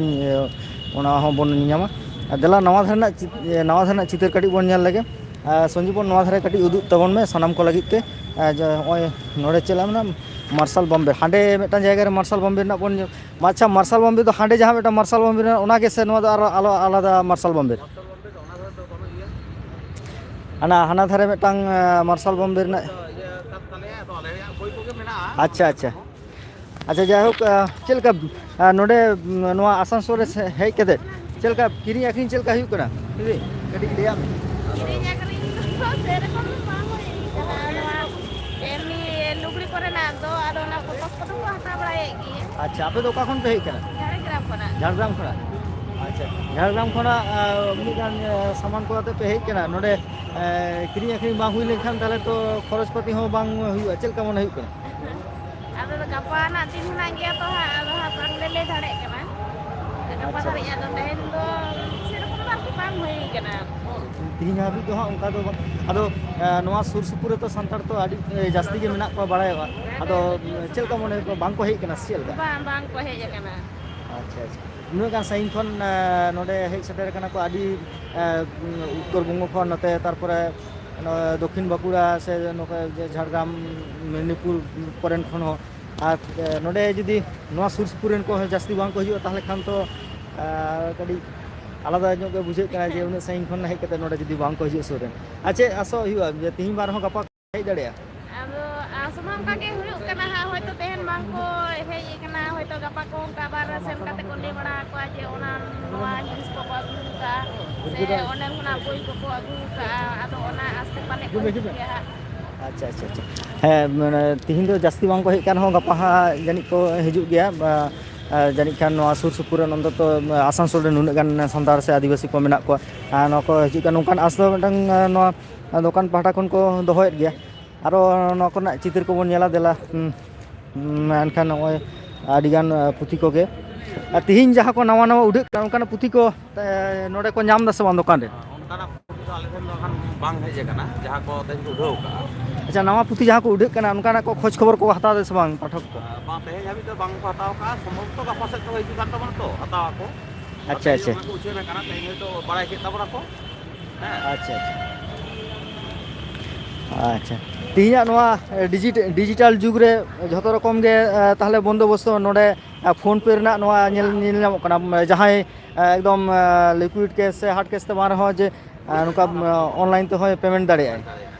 ᱚᱱᱟ ᱦᱚᱸᱵᱚᱱ ᱧᱟᱢᱟ᱾ ᱟᱨ ᱫᱮᱞᱟ, ᱱᱟᱣᱟ ᱫᱷᱟᱨᱮ ᱨᱮᱱᱟᱜ ᱪᱤ-, ᱱᱟᱣᱟ ᱫᱷᱟᱨᱮ ᱨᱮᱱᱟᱜ ᱪᱤᱛᱟᱹᱨ ᱠᱟᱹᱴᱤᱡ ᱵᱚᱱ ᱧᱮᱞ ᱞᱮᱜᱮ᱾ ᱟᱨ ᱥᱚᱧᱡᱤᱵᱚᱱ, ᱱᱚᱣᱟ ᱫᱷᱟᱨᱮ ᱠᱟᱹᱴᱤᱡ ᱩᱫᱩᱜ ᱛᱟᱵᱚᱱ ᱢᱮ ᱥᱟᱱᱟᱢ ᱠᱚ ᱞᱟᱹᱜᱤᱫ ᱛᱮ᱾ ᱟᱨ ᱡᱮ ᱱᱚᱜᱼᱚᱭ ᱱᱚᱰᱮ ᱪᱮᱫ ᱞᱮᱠᱟ ᱢᱮᱱᱟᱜᱼᱟ, ᱢᱟᱨᱥᱟᱞ ᱵᱟᱢᱵᱮ, ᱦᱟᱸᱰᱮ ᱢᱤᱫᱴᱟᱝ ᱡᱟᱭᱜᱟ ᱨᱮ ᱢᱟᱨᱥᱟᱞ ᱵᱟᱢᱵᱮ ᱨᱮᱱᱟᱜ ᱵᱚᱱ ᱧᱮᱞ, ᱟᱪᱪᱷᱟ, ᱢᱟᱨᱥᱟᱞ ᱵᱟᱢᱵᱮ ᱫᱚ ᱦᱟᱸᱰᱮ ᱡᱟᱦᱟᱸ ᱢᱤᱫᱴᱟᱝ ᱢᱟᱨᱥᱟᱞ ᱵᱟᱢᱵᱮ ᱨᱮᱱᱟᱜ, ᱚᱱᱟ ᱜᱮ ᱥᱮ ᱱᱚᱣᱟ ᱫᱚ ᱟᱨᱚ ᱟᱞᱚ ᱟᱞᱟᱫᱟ ᱢᱟᱨᱥᱟᱞ ᱵᱟᱢᱵᱮ? ᱦᱟᱱᱟ, ᱦᱟᱱᱟ ᱫᱷᱟᱨᱮ ᱢᱤᱫᱴᱟᱝ, ᱮ, ᱢᱟᱨᱥᱟᱞ ᱵᱚᱢᱵᱮ ᱨᱮᱱᱟᱜ᱾ ᱟᱪᱪᱷᱟ, ᱟᱪᱪᱷᱟ᱾ ᱟᱪᱪᱷᱟ, ᱡᱟᱭᱦᱳᱠ, ᱮ, ᱪᱮᱫ ᱞᱮᱠᱟ, ᱮ, ᱱᱚᱰᱮ, ᱩᱢ, ᱱᱚᱣᱟ ᱟᱥᱟᱱᱥᱳᱞ ᱨᱮ ᱥᱮ-, ᱦᱮᱡ ᱠᱟᱛᱮ ᱪᱮᱫ ᱞᱮᱠᱟ ᱠᱤᱨᱤᱧ ᱟᱹᱠᱷᱨᱤᱧ ᱪᱮᱫ ᱞᱮᱠᱟ ᱦᱩᱭᱩᱜ ᱠᱟᱱᱟ? ᱫᱤᱫᱤ, ᱠᱟᱹᱴᱤᱡ ᱞᱟᱹᱭᱟᱜ ᱢᱮ᱾ ᱠᱤᱨᱤᱧ ᱟᱹᱠᱷᱨᱤᱧ ᱫᱚ ᱥᱮᱨᱚᱠᱚᱢ ᱫᱚ ᱵᱟᱝ ᱦᱩᱭ ᱠᱟᱱᱟ᱾ ᱱᱚᱣᱟ ᱮᱢᱱᱤ ᱞᱩᱜᱽᱲᱤ ᱠᱚᱨᱮᱱᱟᱜ ᱫᱚ, ᱟᱫᱚ ᱚᱱᱟ ᱯᱚᱛᱚᱵ ᱠᱚᱫᱚ ᱠᱚ ᱦᱟᱛᱟᱣ ᱵᱟᱲᱟᱭᱮᱫ ᱜᱮᱭᱟ᱾ ᱟᱪᱪᱷᱟ, ᱟᱯᱮ ᱫᱚ ᱚᱠᱟ ᱠᱷᱚᱱ ᱯᱮ ᱦᱮᱡ ᱠᱟᱱᱟ? ᱡᱷᱟᱲᱜᱨᱟᱢ ᱠᱷᱚᱱᱟᱜ᱾ ᱡᱷᱟᱲᱜᱨᱟᱢ ᱠᱷᱚᱱᱟᱜ? ᱟᱪᱪᱷᱟ, ᱡᱷᱟᱲᱜᱨᱟᱢ ᱠᱷᱚᱱᱟᱜ, ᱟ, ᱩᱱᱟᱹᱜ ᱜᱟᱱ, ᱟ, ᱥᱟᱢᱟᱱ ᱠᱚ ᱟᱛᱮ ᱯᱮ ᱦᱮᱡ ᱠᱟᱱᱟ ᱱᱚᱰᱮ, ᱮ, ᱠᱤᱨᱤᱧ ᱟᱹᱠᱷᱨᱤᱧ ᱵᱟᱝ ᱦᱩᱭ ᱞᱮᱱᱠᱷᱟᱱ ᱛᱟᱦᱚᱞᱮ ᱛᱚ ᱠᱷᱚᱨᱚᱪ ᱯᱟᱹᱛᱤ ᱦᱚᱸ ᱵᱟᱝ ᱦᱩᱭᱩᱜᱼᱟ, ᱪᱮᱫ ᱞᱮᱠᱟ ᱢᱚᱱᱮ ᱦᱩᱭᱩᱜ ᱠᱟᱱᱟ? ᱟᱫᱚ ᱜᱟᱯᱟ ᱨᱮᱱᱟᱜ ᱫᱤᱱ ᱦᱮᱱᱟᱜ ᱜᱮᱭᱟ ᱛᱚ ᱦᱟᱸᱜ, ᱟᱫᱚ ᱦᱟᱸᱜ ᱵᱟᱝᱞᱮ ᱞᱟᱹᱭ ᱫᱟᱲᱮᱭᱟᱜ ᱠᱟᱱᱟ᱾ ᱜᱟᱯᱟ ᱟᱪᱪᱷᱟ᱾ ᱫᱷᱟᱹᱵᱤᱡ ᱟᱫᱚ ᱛᱮᱦᱮᱧ ᱫᱚ ᱥᱮᱨᱚᱠᱚᱢ ᱫᱚ ᱟᱨᱠᱤ ᱵᱟᱝ ᱦᱩᱭ ᱠᱟᱱᱟ᱾ ᱛᱮᱦᱮᱧ ᱦᱟᱹᱵᱤᱡ ᱫᱚ ᱦᱟᱸᱜ ᱚᱱᱠᱟ ᱫᱚ ᱵᱟᱝ᱾ ᱟᱫᱚ, ᱮ, ᱱᱚᱣᱟ ᱥᱩᱨ ᱥᱩᱯᱩᱨ ᱨᱮᱛᱚ ᱥᱟᱱᱛᱟᱲ ᱛᱚ ᱟᱹᱰᱤ, ᱮ, ᱡᱟᱹᱥᱛᱤ ᱜᱮ ᱢᱮᱱᱟᱜ ᱠᱚᱣᱟ, ᱵᱟᱲᱟᱭᱚᱜᱼᱟ᱾ ᱟᱫᱚ, ᱮ, ᱪᱮᱫ ᱞᱮᱠᱟ ᱢᱚᱱᱮ ᱦᱩᱭᱩᱜ ᱠᱟᱱᱟ, ᱵᱟᱝ ᱠᱚ ᱦᱮᱡ ᱠᱟᱱᱟ ᱥᱮ ᱪᱮᱫ ᱞᱮᱠᱟ? ᱵᱟᱝ, ᱵᱟᱝ ᱠᱚ ᱦᱮᱡ ᱠᱟᱱᱟ᱾ ᱟᱪᱪᱷᱟ, ᱟᱪᱪᱷᱟ᱾ ᱩᱱᱟᱹᱜ ᱜᱟᱱ ᱥᱟᱺᱜᱤᱧ ᱠᱷᱚᱱ, ᱮ, ᱱᱚᱰᱮ ᱦᱮᱡ ᱥᱮᱴᱮᱨ ᱠᱟᱱᱟ ᱠᱚ, ᱟᱹᱰᱤ, ᱮ, ᱩᱛᱛᱚᱨ ᱵᱚᱝᱜᱚ ᱠᱷᱚᱱ ᱱᱚᱛᱮ, ᱛᱟᱨᱯᱚᱨᱮ ᱱᱚᱣᱟ ᱫᱚᱠᱠᱷᱤᱱ ᱵᱟᱸᱠᱩᱲᱟ ᱥᱮ ᱱᱚᱝᱠᱟ ᱡᱮ ᱡᱷᱟᱲᱜᱨᱟᱢ, ᱢᱮᱫᱽᱱᱤᱯᱩᱨ ᱠᱚᱨᱮᱱ ᱠᱷᱚᱱ ᱦᱚᱸ᱾ ᱟᱨ, ᱮ, ᱱᱚᱰᱮ ᱡᱩᱫᱤ ᱱᱚᱣᱟ ᱥᱩᱨ ᱥᱩᱯᱩᱨ ᱨᱮᱱ ᱠᱚ ᱡᱟᱹᱥᱛᱤ ᱵᱟᱝ ᱠᱚ ᱦᱤᱡᱩᱜᱼᱟ, ᱛᱟᱦᱚᱞᱮ ᱠᱷᱟᱱ ᱛᱚ, ᱮ, ᱠᱟᱹᱴᱤᱡ ᱟᱞᱟᱫᱟ ᱧᱚᱜ ᱜᱮ ᱵᱩᱡᱷᱟᱹᱜ ᱠᱟᱱᱟ ᱡᱮ ᱩᱱᱟᱹᱜ ᱥᱟᱺᱜᱤᱧ ᱠᱷᱚᱱ ᱦᱮᱡ ᱠᱟᱛᱮ ᱱᱚᱰᱮ ᱡᱩᱫᱤ ᱵᱟᱝ ᱠᱚ ᱦᱤᱡᱩᱜ ᱥᱩᱨ ᱨᱮᱱ᱾ ᱟᱨ ᱪᱮᱫ ᱟᱥᱚᱜ ᱦᱩᱭᱩᱜᱼᱟ ᱡᱮ ᱛᱤᱦᱤᱧ ᱵᱟᱝ ᱨᱮᱦᱚᱸ ᱜᱟᱯᱟ ᱠᱚ ᱦᱮᱡ ᱫᱟᱲᱮᱭᱟᱜᱼᱟ? ᱟᱫᱚ ᱟᱥ ᱢᱟ ᱚᱱᱠᱟ ᱜᱮ ᱦᱩᱭᱩᱜ ᱠᱟᱱᱟ ᱦᱟᱸᱜ, ᱦᱚᱭᱛᱳ ᱛᱮᱦᱮᱧ ᱵᱟᱝ ᱠᱚ ᱦᱮᱡ ᱠᱟᱱᱟ, ᱦᱚᱭᱛᱳ ᱜᱟᱯᱟ ᱠᱚ ᱚᱱᱠᱟ ᱟᱵᱟᱨ ᱥᱮᱱ ᱠᱟᱛᱮ ᱠᱚ ᱞᱟᱹᱭ ᱵᱟᱲᱟ ᱟᱠᱚᱣᱟ ᱡᱮ ᱚᱱᱟ ᱱᱚᱣᱟ ᱡᱤᱱᱤᱥ ᱠᱚᱠᱚ ᱟᱹᱜᱩ ᱟᱠᱟᱫᱼᱟ ᱥᱮ ᱚᱸᱰᱮ ᱠᱷᱚᱱᱟᱜ ᱵᱳᱭ ᱠᱚᱠᱚ ᱟᱹᱜᱩ ᱟᱠᱟᱫᱼᱟ, ᱟᱫᱚ ᱚᱱᱟ ᱟᱥᱛᱮ ᱯᱟᱞᱮ ᱠᱚ ᱦᱤᱡᱩᱜ ᱜᱮᱭᱟ ᱦᱟᱸᱜ᱾ ᱟᱪᱪᱷᱟ, ᱟᱪᱪᱷᱟ, ᱟᱪᱪᱷᱟ᱾ ᱦᱮᱸ, ᱢᱟᱱᱮ ᱛᱤᱦᱤᱧ ᱫᱚ ᱡᱟᱹᱥᱛᱤ ᱵᱟᱝ ᱠᱚ ᱦᱮᱡ ᱠᱟᱱ ᱨᱮᱦᱚᱸ ᱜᱟᱯᱟ ᱦᱟᱸᱜ ᱡᱟᱹᱱᱤᱡ ᱠᱚ ᱦᱤᱡᱩᱜ ᱜᱮᱭᱟ᱾ ᱵᱟ-, ᱟ, ᱡᱟᱹᱱᱤᱡ ᱠᱷᱟᱱ ᱱᱚᱣᱟ ᱥᱩᱨ ᱥᱩᱯᱩᱨ ᱨᱮ ᱱᱚᱱᱛᱮ ᱛᱚ ᱟᱥᱟᱱᱥᱳᱞ ᱨᱮ ᱱᱩᱱᱟᱹᱜ ᱜᱟᱱ ᱥᱟᱱᱛᱟᱲ ᱥᱮ ᱟᱹᱫᱤᱵᱟᱹᱥᱤ ᱠᱚ ᱢᱮᱱᱟᱜ ᱠᱚᱣᱟ, ᱟᱨ ᱱᱚᱣᱟ ᱠᱚ ᱦᱤᱡᱩᱜ ᱠᱟᱱᱟ, ᱱᱚᱝᱠᱟᱱ ᱟᱥ ᱫᱚ ᱢᱤᱫᱴᱟᱝ, ᱟ, ᱱᱚᱣᱟ ᱫᱚᱠᱟᱱ ᱯᱟᱦᱴᱟ ᱠᱷᱚᱱ ᱠᱚ ᱫᱚᱦᱚᱭᱮᱫ ᱜᱮᱭᱟ᱾ ᱟᱨᱚ ᱱᱚᱣᱟ ᱠᱚᱨᱮᱱᱟᱜ ᱪᱤᱛᱟᱹᱨ ᱠᱚᱵᱚᱱ ᱧᱮᱞᱟ, ᱫᱮᱞᱟ᱾ ᱦᱩᱸ, ᱦᱩᱸ, ᱮᱱᱠᱷᱟᱱ ᱱᱚᱜᱼᱚᱭ ᱟᱹᱰᱤᱜᱟᱱ, ᱟ, ᱯᱩᱛᱷᱤ ᱠᱚᱜᱮ᱾ ᱟᱨ ᱛᱤᱦᱤᱧ ᱡᱟᱦᱟᱸ ᱠᱚ ᱱᱟᱣᱟ ᱱᱟᱣᱟ ᱩᱰᱷᱟᱹᱜ ᱠᱟᱱᱟ, ᱚᱱᱠᱟᱱᱟᱜ ᱯᱩᱛᱷᱤ ᱠᱚ, ᱮ, ᱱᱚᱰᱮ ᱠᱚ ᱧᱟᱢ ᱫᱟ ᱥᱮ ᱵᱟᱝ ᱫᱚᱠᱟᱱ ᱨᱮ? ᱚᱱᱠᱟᱱᱟᱜ ᱯᱩᱛᱷᱤ ᱫᱚ ᱟᱞᱮ ᱴᱷᱮᱱ ᱫᱚ ᱮᱠᱷᱚᱱ ᱵᱟᱝ ᱦᱮᱡ ᱟᱠᱟᱱᱟ, ᱡᱟᱦᱟᱸ ᱠᱚ ᱛᱮᱦᱮᱧ ᱠᱚ ᱩᱰᱷᱟᱹᱣ ᱠᱟᱜᱼᱟ᱾ ᱟᱪᱪᱷᱟ, ᱱᱟᱣᱟ ᱯᱩᱛᱷᱤ ᱡᱟᱦᱟᱸ ᱠᱚ ᱩᱰᱷᱟᱹᱜ ᱠᱟᱱᱟ, ᱚᱱᱠᱟᱱᱟᱜ ᱠᱚ ᱠᱷᱚᱡᱽ ᱠᱷᱚᱵᱚᱨ ᱠᱚ ᱦᱟᱛᱟᱣ ᱫᱟ ᱥᱮ ᱵᱟᱝ ᱯᱟᱴᱷᱚᱠ ᱠᱚ? ᱟᱨ ᱵᱟᱝ, ᱛᱮᱦᱮᱧ ᱦᱟᱹᱵᱤᱡ ᱫᱚ ᱵᱟᱝ ᱠᱚ ᱦᱟᱛᱟᱣ ᱠᱟᱜᱼᱟ᱾ ᱥᱚᱢᱵᱷᱚᱵᱚᱛᱚ ᱜᱟᱯᱟ ᱥᱮᱫ ᱠᱚ ᱦᱤᱡᱩᱜ ᱠᱟᱱ ᱛᱟᱵᱚᱱᱟ ᱛᱚ, ᱦᱟᱛᱟᱣ ᱟᱠᱚ᱾ ᱟᱪᱪᱷᱟ, ᱛᱮᱦᱮᱧ ᱟᱪᱪᱷᱟ᱾ ᱚᱱᱟ ᱠᱚ ᱩᱪᱷᱟᱹᱱ ᱟᱠᱟᱱᱟ, ᱛᱮᱦᱮᱧ ᱦᱚᱭᱛᱳ ᱵᱟᱲᱟᱭ ᱠᱮᱫ ᱛᱟᱵᱚᱱᱟ ᱠᱚ᱾ ᱦᱮᱸ᱾ ᱟᱪᱪᱷᱟ, ᱟᱪᱪᱷᱟ᱾ ᱟᱪᱪᱷᱟ, ᱛᱮᱦᱮᱧᱟᱜ ᱱᱚᱣᱟ ᱰᱤᱡᱤᱴ-, ᱰᱤᱡᱤᱴᱟᱞ ᱡᱩᱜᱽ ᱨᱮ ᱡᱷᱚᱛᱚ ᱨᱚᱠᱚᱢ ᱜᱮ, ᱮ, ᱛᱟᱦᱞᱮ ᱵᱚᱱᱫᱳᱵᱚᱥᱛᱚ ᱱᱚᱰᱮ, ᱮ, PhonePe ᱨᱮᱱᱟᱜ ᱱᱚᱣᱟ ᱧᱮᱞ, ᱧᱮᱞ ᱧᱟᱢᱚᱜ ᱠᱟᱱᱟ᱾ ᱡᱟᱦᱟᱸᱭ, ᱮ, ᱮᱠᱫᱚᱢ, ᱮ, liquid cash ᱥᱮ hard cash ᱛᱮ ᱵᱟᱝ ᱨᱮᱦᱚᱸ ᱡᱮ, ᱮ, ᱱᱚᱝᱠᱟ, ᱮ, online ᱛᱮᱦᱚᱸᱭ payment ᱫᱟᱲᱮᱭᱟᱜᱼᱟᱭ᱾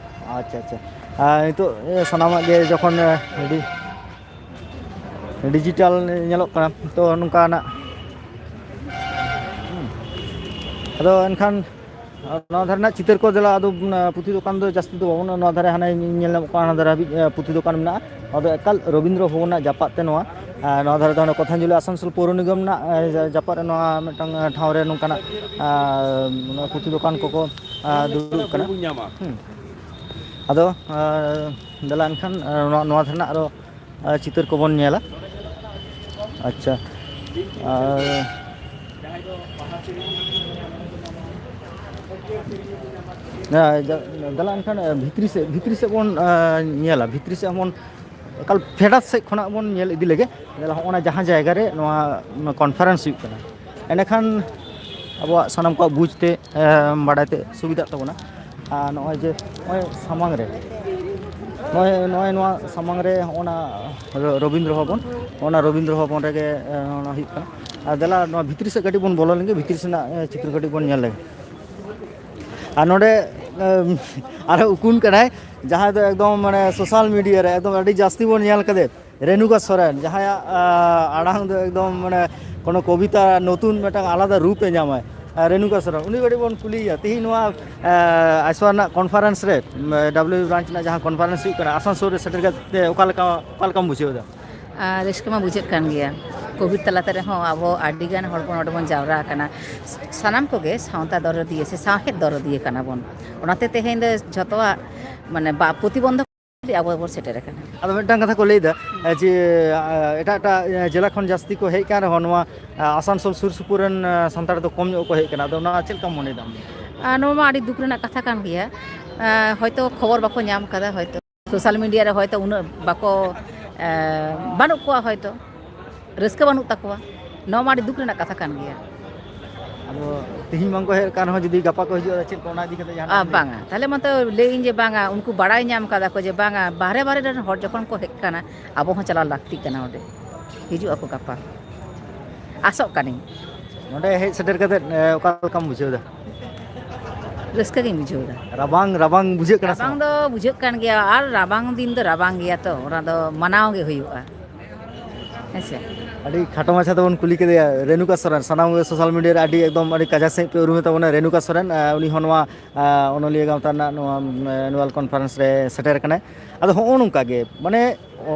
ᱟᱪᱪᱷᱟ, ᱟᱪᱪᱷᱟ᱾ ᱟᱨ ᱱᱤᱛᱚᱜ, ᱮ, ᱥᱟᱱᱟᱢᱟᱜ ᱜᱮ ᱡᱚᱠᱷᱚᱱ, ᱮ, ᱰᱤ-, ᱰᱤᱡᱤᱴᱟᱞ ᱧᱮᱞᱚᱜ ᱠᱟᱱᱟ, ᱛᱚ ᱱᱚᱝᱠᱟᱱᱟᱜ, ᱦᱩᱸ᱾ ᱟᱫᱚ ᱮᱱᱠᱷᱟᱱ ᱱᱚᱣᱟ ᱫᱷᱟᱨᱮ ᱨᱮᱱᱟᱜ ᱪᱤᱛᱟᱹᱨ ᱠᱚ ᱫᱮᱞᱟ, ᱟᱫᱚ, ᱩᱸ, ᱯᱩᱛᱷᱤ ᱫᱚᱠᱟᱱ ᱫᱚ ᱡᱟᱹᱥᱛᱤ ᱫᱚ ᱵᱟᱹᱱᱩᱜᱼᱟ᱾ ᱱᱚᱣᱟ ᱫᱷᱟᱨᱮ ᱦᱟᱱᱮ ᱧᱮᱞ ᱧᱟᱢᱚᱜ ᱠᱟᱱᱟ, ᱦᱟᱱᱟ ᱫᱷᱟᱨᱮ ᱦᱟᱹᱵᱤᱡ, ᱮ, ᱯᱩᱛᱷᱤ ᱫᱚᱠᱟᱱ ᱢᱮᱱᱟᱜᱼᱟ᱾ ᱱᱚᱣᱟ ᱫᱚ ᱮᱠᱟᱞ ᱨᱚᱵᱤᱱᱫᱨᱚ ᱵᱷᱚᱵᱚᱱ ᱨᱮᱱᱟᱜ ᱡᱟᱯᱟᱜ ᱛᱮ ᱱᱚᱣᱟ᱾ ᱮ, ᱱᱚᱣᱟ ᱫᱷᱟᱨᱮ ᱫᱚ ᱦᱟᱱᱮ ᱠᱚᱛᱷᱟᱧᱡᱚᱞᱤ ᱟᱥᱟᱱᱥᱳᱞ ᱯᱳᱣᱨᱚ ᱱᱤᱜᱚᱢ ᱨᱮᱱᱟᱜ, ᱮ, ᱡᱟ-, ᱡᱟᱯᱟᱜ ᱨᱮ ᱱᱚᱣᱟ ᱢᱤᱫᱴᱟᱝ, ᱮ, ᱴᱷᱟᱶ ᱨᱮ ᱱᱚᱝᱠᱟᱱᱟᱜ, ᱮ, ᱱᱚᱣᱟ ᱯᱩᱛᱷᱤ ᱫᱚᱠᱟᱱ ᱠᱚᱠᱚ, ᱮ, ᱫᱩᱲᱩᱵ ᱠᱟᱱᱟ᱾ ᱦᱩᱸ᱾ ᱟᱫᱚ, ᱮ, ᱫᱮᱞᱟ ᱮᱱᱠᱷᱟᱱ, ᱮ, ᱱᱚᱣᱟ, ᱱᱚᱣᱟ ᱫᱷᱟᱨᱮ ᱨᱮᱱᱟᱜ ᱟᱨᱚ ᱟᱨ ᱪᱤᱛᱟᱹᱨ ᱠᱚᱵᱚᱱ ᱧᱮᱞᱟ᱾ ᱟᱪᱪᱷᱟ, ᱟᱨ, ᱦᱮᱸ, ᱡᱟ-, ᱫᱮᱞᱟ ᱮᱱᱠᱷᱟᱱ, ᱵᱷᱤᱛᱨᱤ ᱥᱮᱫ, ᱵᱷᱤᱛᱨᱤ ᱥᱮᱫ ᱵᱚᱱ, ᱟᱸ, ᱧᱮᱞᱟ, ᱵᱷᱤᱛᱨᱤ ᱥᱮᱫ ᱵᱚᱱ ᱮᱠᱟᱞ ᱯᱷᱮᱰᱟᱛ ᱥᱮᱫ ᱠᱷᱚᱱᱟᱜ ᱵᱚᱱ ᱧᱮᱞ ᱤᱫᱤ ᱞᱮᱜᱮ᱾ ᱫᱮᱞᱟ, ᱦᱚᱸᱜᱼᱚ ᱱᱟ ᱡᱟᱦᱟᱸ ᱡᱟᱭᱜᱟ ᱨᱮ ᱱᱚᱣᱟ conference ᱦᱩᱭᱩᱜ ᱠᱟᱱᱟ, ᱮᱸᱰᱮᱠᱷᱟᱱ ᱟᱵᱚᱣᱟᱜ ᱥᱟᱱᱟᱢ ᱠᱚᱣᱟᱜ ᱵᱩᱡᱽ ᱛᱮ, ᱮᱸ, ᱵᱟᱰᱟᱭ ᱛᱮ ᱥᱩᱵᱤᱫᱷᱟᱜ ᱛᱟᱵᱚᱱᱟ᱾ ᱟᱨ ᱱᱚᱜᱼᱚᱭ ᱡᱮ ᱱᱚᱜᱼᱚᱭ ᱥᱟᱢᱟᱝ ᱨᱮ, ᱱᱚᱜᱼᱚᱭ, ᱱᱚᱜᱼᱚᱭ ᱱᱚᱣᱟ ᱥᱟᱢᱟᱝ ᱨᱮ ᱦᱚᱸᱜᱼᱚ ᱱᱟ ᱨᱚ-, ᱨᱚᱵᱤᱱᱫᱨᱚ ᱵᱷᱚᱵᱚᱱ, ᱚᱱᱟ ᱨᱚᱵᱤᱱᱫᱨᱚ ᱵᱷᱚᱵᱚᱱ ᱨᱮᱜᱮ, ᱮᱸ, ᱚᱱᱟ ᱦᱩᱭᱩᱜ ᱠᱟᱱᱟ᱾ ᱟᱨ ᱫᱮᱞᱟ, ᱱᱚᱣᱟ ᱵᱷᱤᱛᱨᱤ ᱥᱮᱫ ᱠᱟᱹᱴᱤᱡ ᱵᱚᱱ ᱵᱚᱞᱚ ᱞᱮᱱᱜᱮ, ᱵᱷᱤᱛᱨᱤ ᱥᱮᱱᱟᱜ ᱮ, ᱪᱤᱛᱨᱚ ᱠᱟᱹᱴᱤᱡ ᱵᱚᱱ ᱧᱮᱞ ᱞᱮᱜᱮ᱾ ᱟᱨ ᱱᱚᱰᱮ ᱮᱢ, ᱟᱨᱦᱚᱸ ᱩᱠᱩᱱ ᱠᱟᱱᱟᱭ, ᱡᱟᱦᱟᱸᱭ ᱫᱚ ᱮᱠᱫᱚᱢ ᱢᱟᱱᱮ ᱥᱳᱥᱟᱞ ᱢᱤᱰᱤᱭᱟ ᱨᱮ ᱮᱠᱫᱚᱢ ᱟᱹᱰᱤ ᱡᱟᱹᱥᱛᱤ ᱵᱚᱱ ᱧᱮᱞ ᱠᱟᱫᱮ, ᱨᱮᱱᱩᱠᱟ ᱥᱚᱨᱮᱱ, ᱡᱟᱦᱟᱸᱭᱟᱜ ᱟ, ᱟᱲᱟᱝ ᱫᱚ ᱮᱠᱫᱚᱢ ᱢᱟᱱᱮ ᱠᱳᱱᱳ ᱠᱚᱵᱤᱛᱟ ᱱᱚᱛᱩᱱ ᱢᱤᱫᱴᱟᱝ ᱟᱞᱟᱫᱟ ᱨᱩᱯ ᱮ ᱧᱟᱢᱟᱭ᱾ ᱟᱨ ᱨᱮᱱᱩᱠᱟ ᱥᱚᱨᱮᱱ, ᱩᱱᱤ ᱠᱟᱹᱴᱤᱡ ᱵᱚᱱ ᱠᱩᱞᱤᱭᱮᱭᱟ ᱛᱮᱦᱮᱧ ᱱᱚᱣᱟ ᱟ, ᱟᱭᱥᱣᱟ ᱨᱮᱱᱟᱜ ᱠᱚᱱᱯᱷᱟᱨᱮᱱᱥ ᱨᱮ, ᱰᱟᱵᱽᱞᱤᱭᱩ ᱵᱨᱟᱱᱪ ᱨᱮᱱᱟᱜ ᱡᱟᱦᱟᱸ ᱠᱚᱱᱯᱷᱟᱨᱮᱱᱥ ᱦᱩᱭᱩᱜ ᱠᱟᱱᱟ ᱟᱥᱟᱱᱥᱳᱞ ᱨᱮ ᱥᱮᱴᱮᱨ ᱠᱟᱛᱮ ᱚᱠᱟ ᱞᱮᱠᱟ, ᱚᱠᱟ ᱞᱮᱠᱟᱢ ᱵᱩᱡᱷᱟᱹᱣ ᱮᱫᱟ? ᱟᱨ ᱨᱟᱹᱥᱠᱟᱹ ᱢᱟ ᱵᱩᱡᱷᱟᱹᱜ ᱠᱟᱱ ᱜᱮᱭᱟ᱾ ᱠᱳᱵᱷᱤᱰ ᱛᱟᱞᱟᱛᱮ ᱨᱮᱦᱚᱸ ᱟᱵᱚ ᱟᱹᱰᱤᱜᱟᱱ ᱦᱚᱲ ᱵᱚᱱ ᱱᱚᱰᱮ ᱵᱚᱱ ᱡᱟᱣᱨᱟ ᱟᱠᱟᱱᱟ᱾ ᱥᱟᱱᱟᱢ ᱠᱚᱜᱮ ᱥᱟᱶᱛᱟ ᱫᱚᱨᱚᱫᱤᱭᱟᱹ ᱥᱮ ᱥᱟᱶᱦᱮᱫ ᱫᱚᱨᱚᱫᱤᱭᱟᱹ ᱠᱟᱱᱟ ᱵᱚᱱ᱾ ᱚᱱᱟᱛᱮ ᱛᱮᱦᱮᱧ ᱫᱚ ᱡᱷᱚᱛᱚᱣᱟᱜ ᱢᱟᱱᱮ ᱵᱟ-, ᱯᱨᱚᱛᱤᱵᱚᱱᱫᱷᱚᱠ ᱟᱵᱚ ᱵᱚᱱ ᱥᱮᱴᱮᱨ ᱟᱠᱟᱱᱟ᱾ ᱟᱫᱚ ᱢᱤᱫᱴᱟᱝ ᱠᱟᱛᱷᱟ ᱠᱚ ᱞᱟᱹᱭᱫᱟ, ᱮ, ᱡᱮ, ᱟ, ᱮᱴᱟᱜ ᱮᱴᱟᱜ, ᱮ, ᱡᱮᱞᱟ ᱠᱷᱚᱱ ᱡᱟᱹᱥᱛᱤ ᱠᱚ ᱦᱮᱡ ᱠᱟᱱ ᱨᱮᱦᱚᱸ ᱱᱚᱣᱟ, ᱟ, ᱟᱥᱟᱱᱥᱳᱞ ᱥᱩᱨ ᱥᱩᱯᱩᱨ ᱨᱮᱱ, ᱟ, ᱥᱟᱱᱛᱟᱲ ᱫᱚ ᱠᱚᱢ ᱧᱚᱜ ᱠᱚ ᱦᱮᱡ ᱠᱟᱱᱟ᱾ ᱟᱫᱚ ᱚᱱᱟ ᱪᱮᱫ ᱞᱮᱠᱟᱢ ᱢᱚᱱᱮᱭᱮᱫᱟ ᱟᱢ ᱫᱚ? ᱟᱨ ᱱᱚᱣᱟ ᱢᱟ ᱟᱹᱰᱤ ᱫᱩᱠ ᱨᱮᱱᱟᱜ ᱠᱟᱛᱷᱟ ᱠᱟᱱ ᱜᱮᱭᱟ᱾ ᱟ, ᱦᱚᱭᱛᱳ ᱠᱷᱚᱵᱚᱨ ᱵᱟᱠᱚ ᱧᱟᱢ ᱠᱟᱫᱟ, ᱦᱚᱭᱛᱳ ᱥᱳᱥᱟᱞ ᱢᱤᱰᱤᱭᱟ ᱨᱮ ᱦᱚᱭᱛᱳ ᱩᱱᱟᱹᱜ ᱵᱟᱠᱚ, ᱮ, ᱵᱟᱹᱱᱩᱜ ᱠᱚᱣᱟ, ᱦᱚᱭᱛᱳ ᱨᱟᱹᱥᱠᱟᱹ ᱵᱟᱹᱱᱩᱜ ᱛᱟᱠᱚᱣᱟ᱾ ᱱᱚᱣᱟ ᱢᱟ ᱟᱹᱰᱤ ᱫᱩᱠ ᱨᱮᱱᱟᱜ ᱠᱟᱛᱷᱟ ᱠᱟᱱ ᱜᱮᱭᱟ᱾ ᱟᱫᱚ ᱛᱤᱦᱤᱧ ᱵᱟᱝ ᱠᱚ ᱦᱮᱡ ᱠᱟᱱ ᱨᱮᱦᱚᱸ, ᱡᱩᱫᱤ ᱜᱟᱯᱟ ᱠᱚ ᱦᱤᱡᱩᱜᱼᱟ, ᱪᱮᱫ ᱠᱚ ᱚᱱᱟ ᱤᱫᱤ ᱠᱟᱛᱮ ᱡᱟᱦᱟᱱᱟᱜ ᱟᱨ ᱮᱢ ᱞᱟᱹᱭᱟ? ᱵᱟᱝᱟ, ᱛᱟᱦᱞᱮ ᱢᱟᱛᱚ ᱞᱟᱹᱭᱟᱹᱧ ᱡᱮ ᱵᱟᱝᱟ, ᱩᱱᱠᱩ ᱵᱟᱲᱟᱭ ᱧᱟᱢ ᱠᱟᱫᱟ ᱠᱚ ᱡᱮ ᱵᱟᱝᱟ, ᱵᱟᱦᱨᱮ ᱵᱟᱦᱨᱮ ᱨᱮᱱ ᱦᱚᱲ ᱡᱚᱠᱷᱚᱱ ᱠᱚ ᱦᱮᱡ ᱠᱟᱱᱟ, ᱟᱵᱚ ᱦᱚᱸ ᱪᱟᱞᱟᱣ ᱞᱟᱹᱠᱛᱤ ᱠᱟᱱᱟ ᱚᱸᱰᱮ᱾ ᱦᱤᱡᱩᱜ ᱟᱠᱚ ᱜᱟᱯᱟ, ᱟᱥᱚᱜ ᱠᱟᱹᱱᱟᱹᱧ᱾ ᱱᱚᱰᱮ ᱦᱮᱡ ᱥᱮᱴᱮᱨ ᱠᱟᱛᱮ, ᱮ, ᱚᱠᱟ ᱞᱮᱠᱟᱢ ᱵᱩᱡᱷᱟᱹᱣ ᱮᱫᱟ? ᱨᱟᱹᱥᱠᱟᱹ ᱜᱤᱧ ᱵᱩᱡᱷᱟᱹᱣ ᱮᱫᱟ᱾ ᱨᱟᱵᱟᱝ, ᱨᱟᱵᱟᱝ ᱵᱩᱡᱷᱟᱹᱜ ᱠᱟᱱᱟ ᱥᱮ ᱨᱟᱵᱟᱝ ᱵᱟᱝ? ᱫᱚ ᱵᱩᱡᱷᱟᱹᱜ ᱠᱟᱱ ᱜᱮᱭᱟ, ᱟᱨ ᱨᱟᱵᱟᱝ ᱫᱤᱱ ᱫᱚ ᱨᱟᱵᱟᱝ ᱜᱮᱭᱟ ᱛᱚ, ᱚᱱᱟ ᱫᱚ ᱢᱟᱱᱟᱣ ᱜᱮ ᱦᱩᱭᱩᱜᱼᱟ᱾ ᱦᱮᱸ ᱥᱮ? ᱟᱹᱰᱤ ᱠᱷᱟᱴᱚ ᱢᱟᱪᱷᱟ ᱛᱮᱵᱚᱱ ᱠᱩᱞᱤ ᱠᱮᱫᱮᱭᱟ ᱨᱮᱱᱩᱠᱟ ᱥᱚᱨᱮᱱ᱾ ᱥᱟᱱᱟᱢ ᱜᱮ ᱥᱳᱥᱟᱞ ᱢᱤᱰᱤᱭᱟ ᱨᱮ ᱟᱹᱰᱤ ᱮᱠᱫᱚᱢ ᱟᱹᱰᱤ ᱠᱟᱡᱟᱠ ᱥᱟᱺᱦᱤᱡ ᱯᱮ ᱩᱨᱩᱢᱮ ᱛᱟᱵᱚᱱᱟ ᱨᱮᱱᱩᱠᱟ ᱥᱚᱨᱮᱱ᱾ ᱟᱨ ᱩᱱᱤ ᱦᱚᱸ ᱱᱚᱣᱟ, ᱟᱨ, ᱚᱱᱚᱞᱤᱭᱟᱹ ᱜᱟᱶᱛᱟ ᱨᱮᱱᱟᱜ ᱱᱚᱣᱟ, ᱟᱨ, annual conference ᱨᱮ ᱥᱮᱴᱮᱨ ᱟᱠᱟᱱᱟᱭ᱾ ᱟᱫᱚ ᱦᱚᱸᱜᱼᱚ ᱱᱚᱝᱠᱟ ᱜᱮ, ᱢᱟᱱᱮ, ᱚ,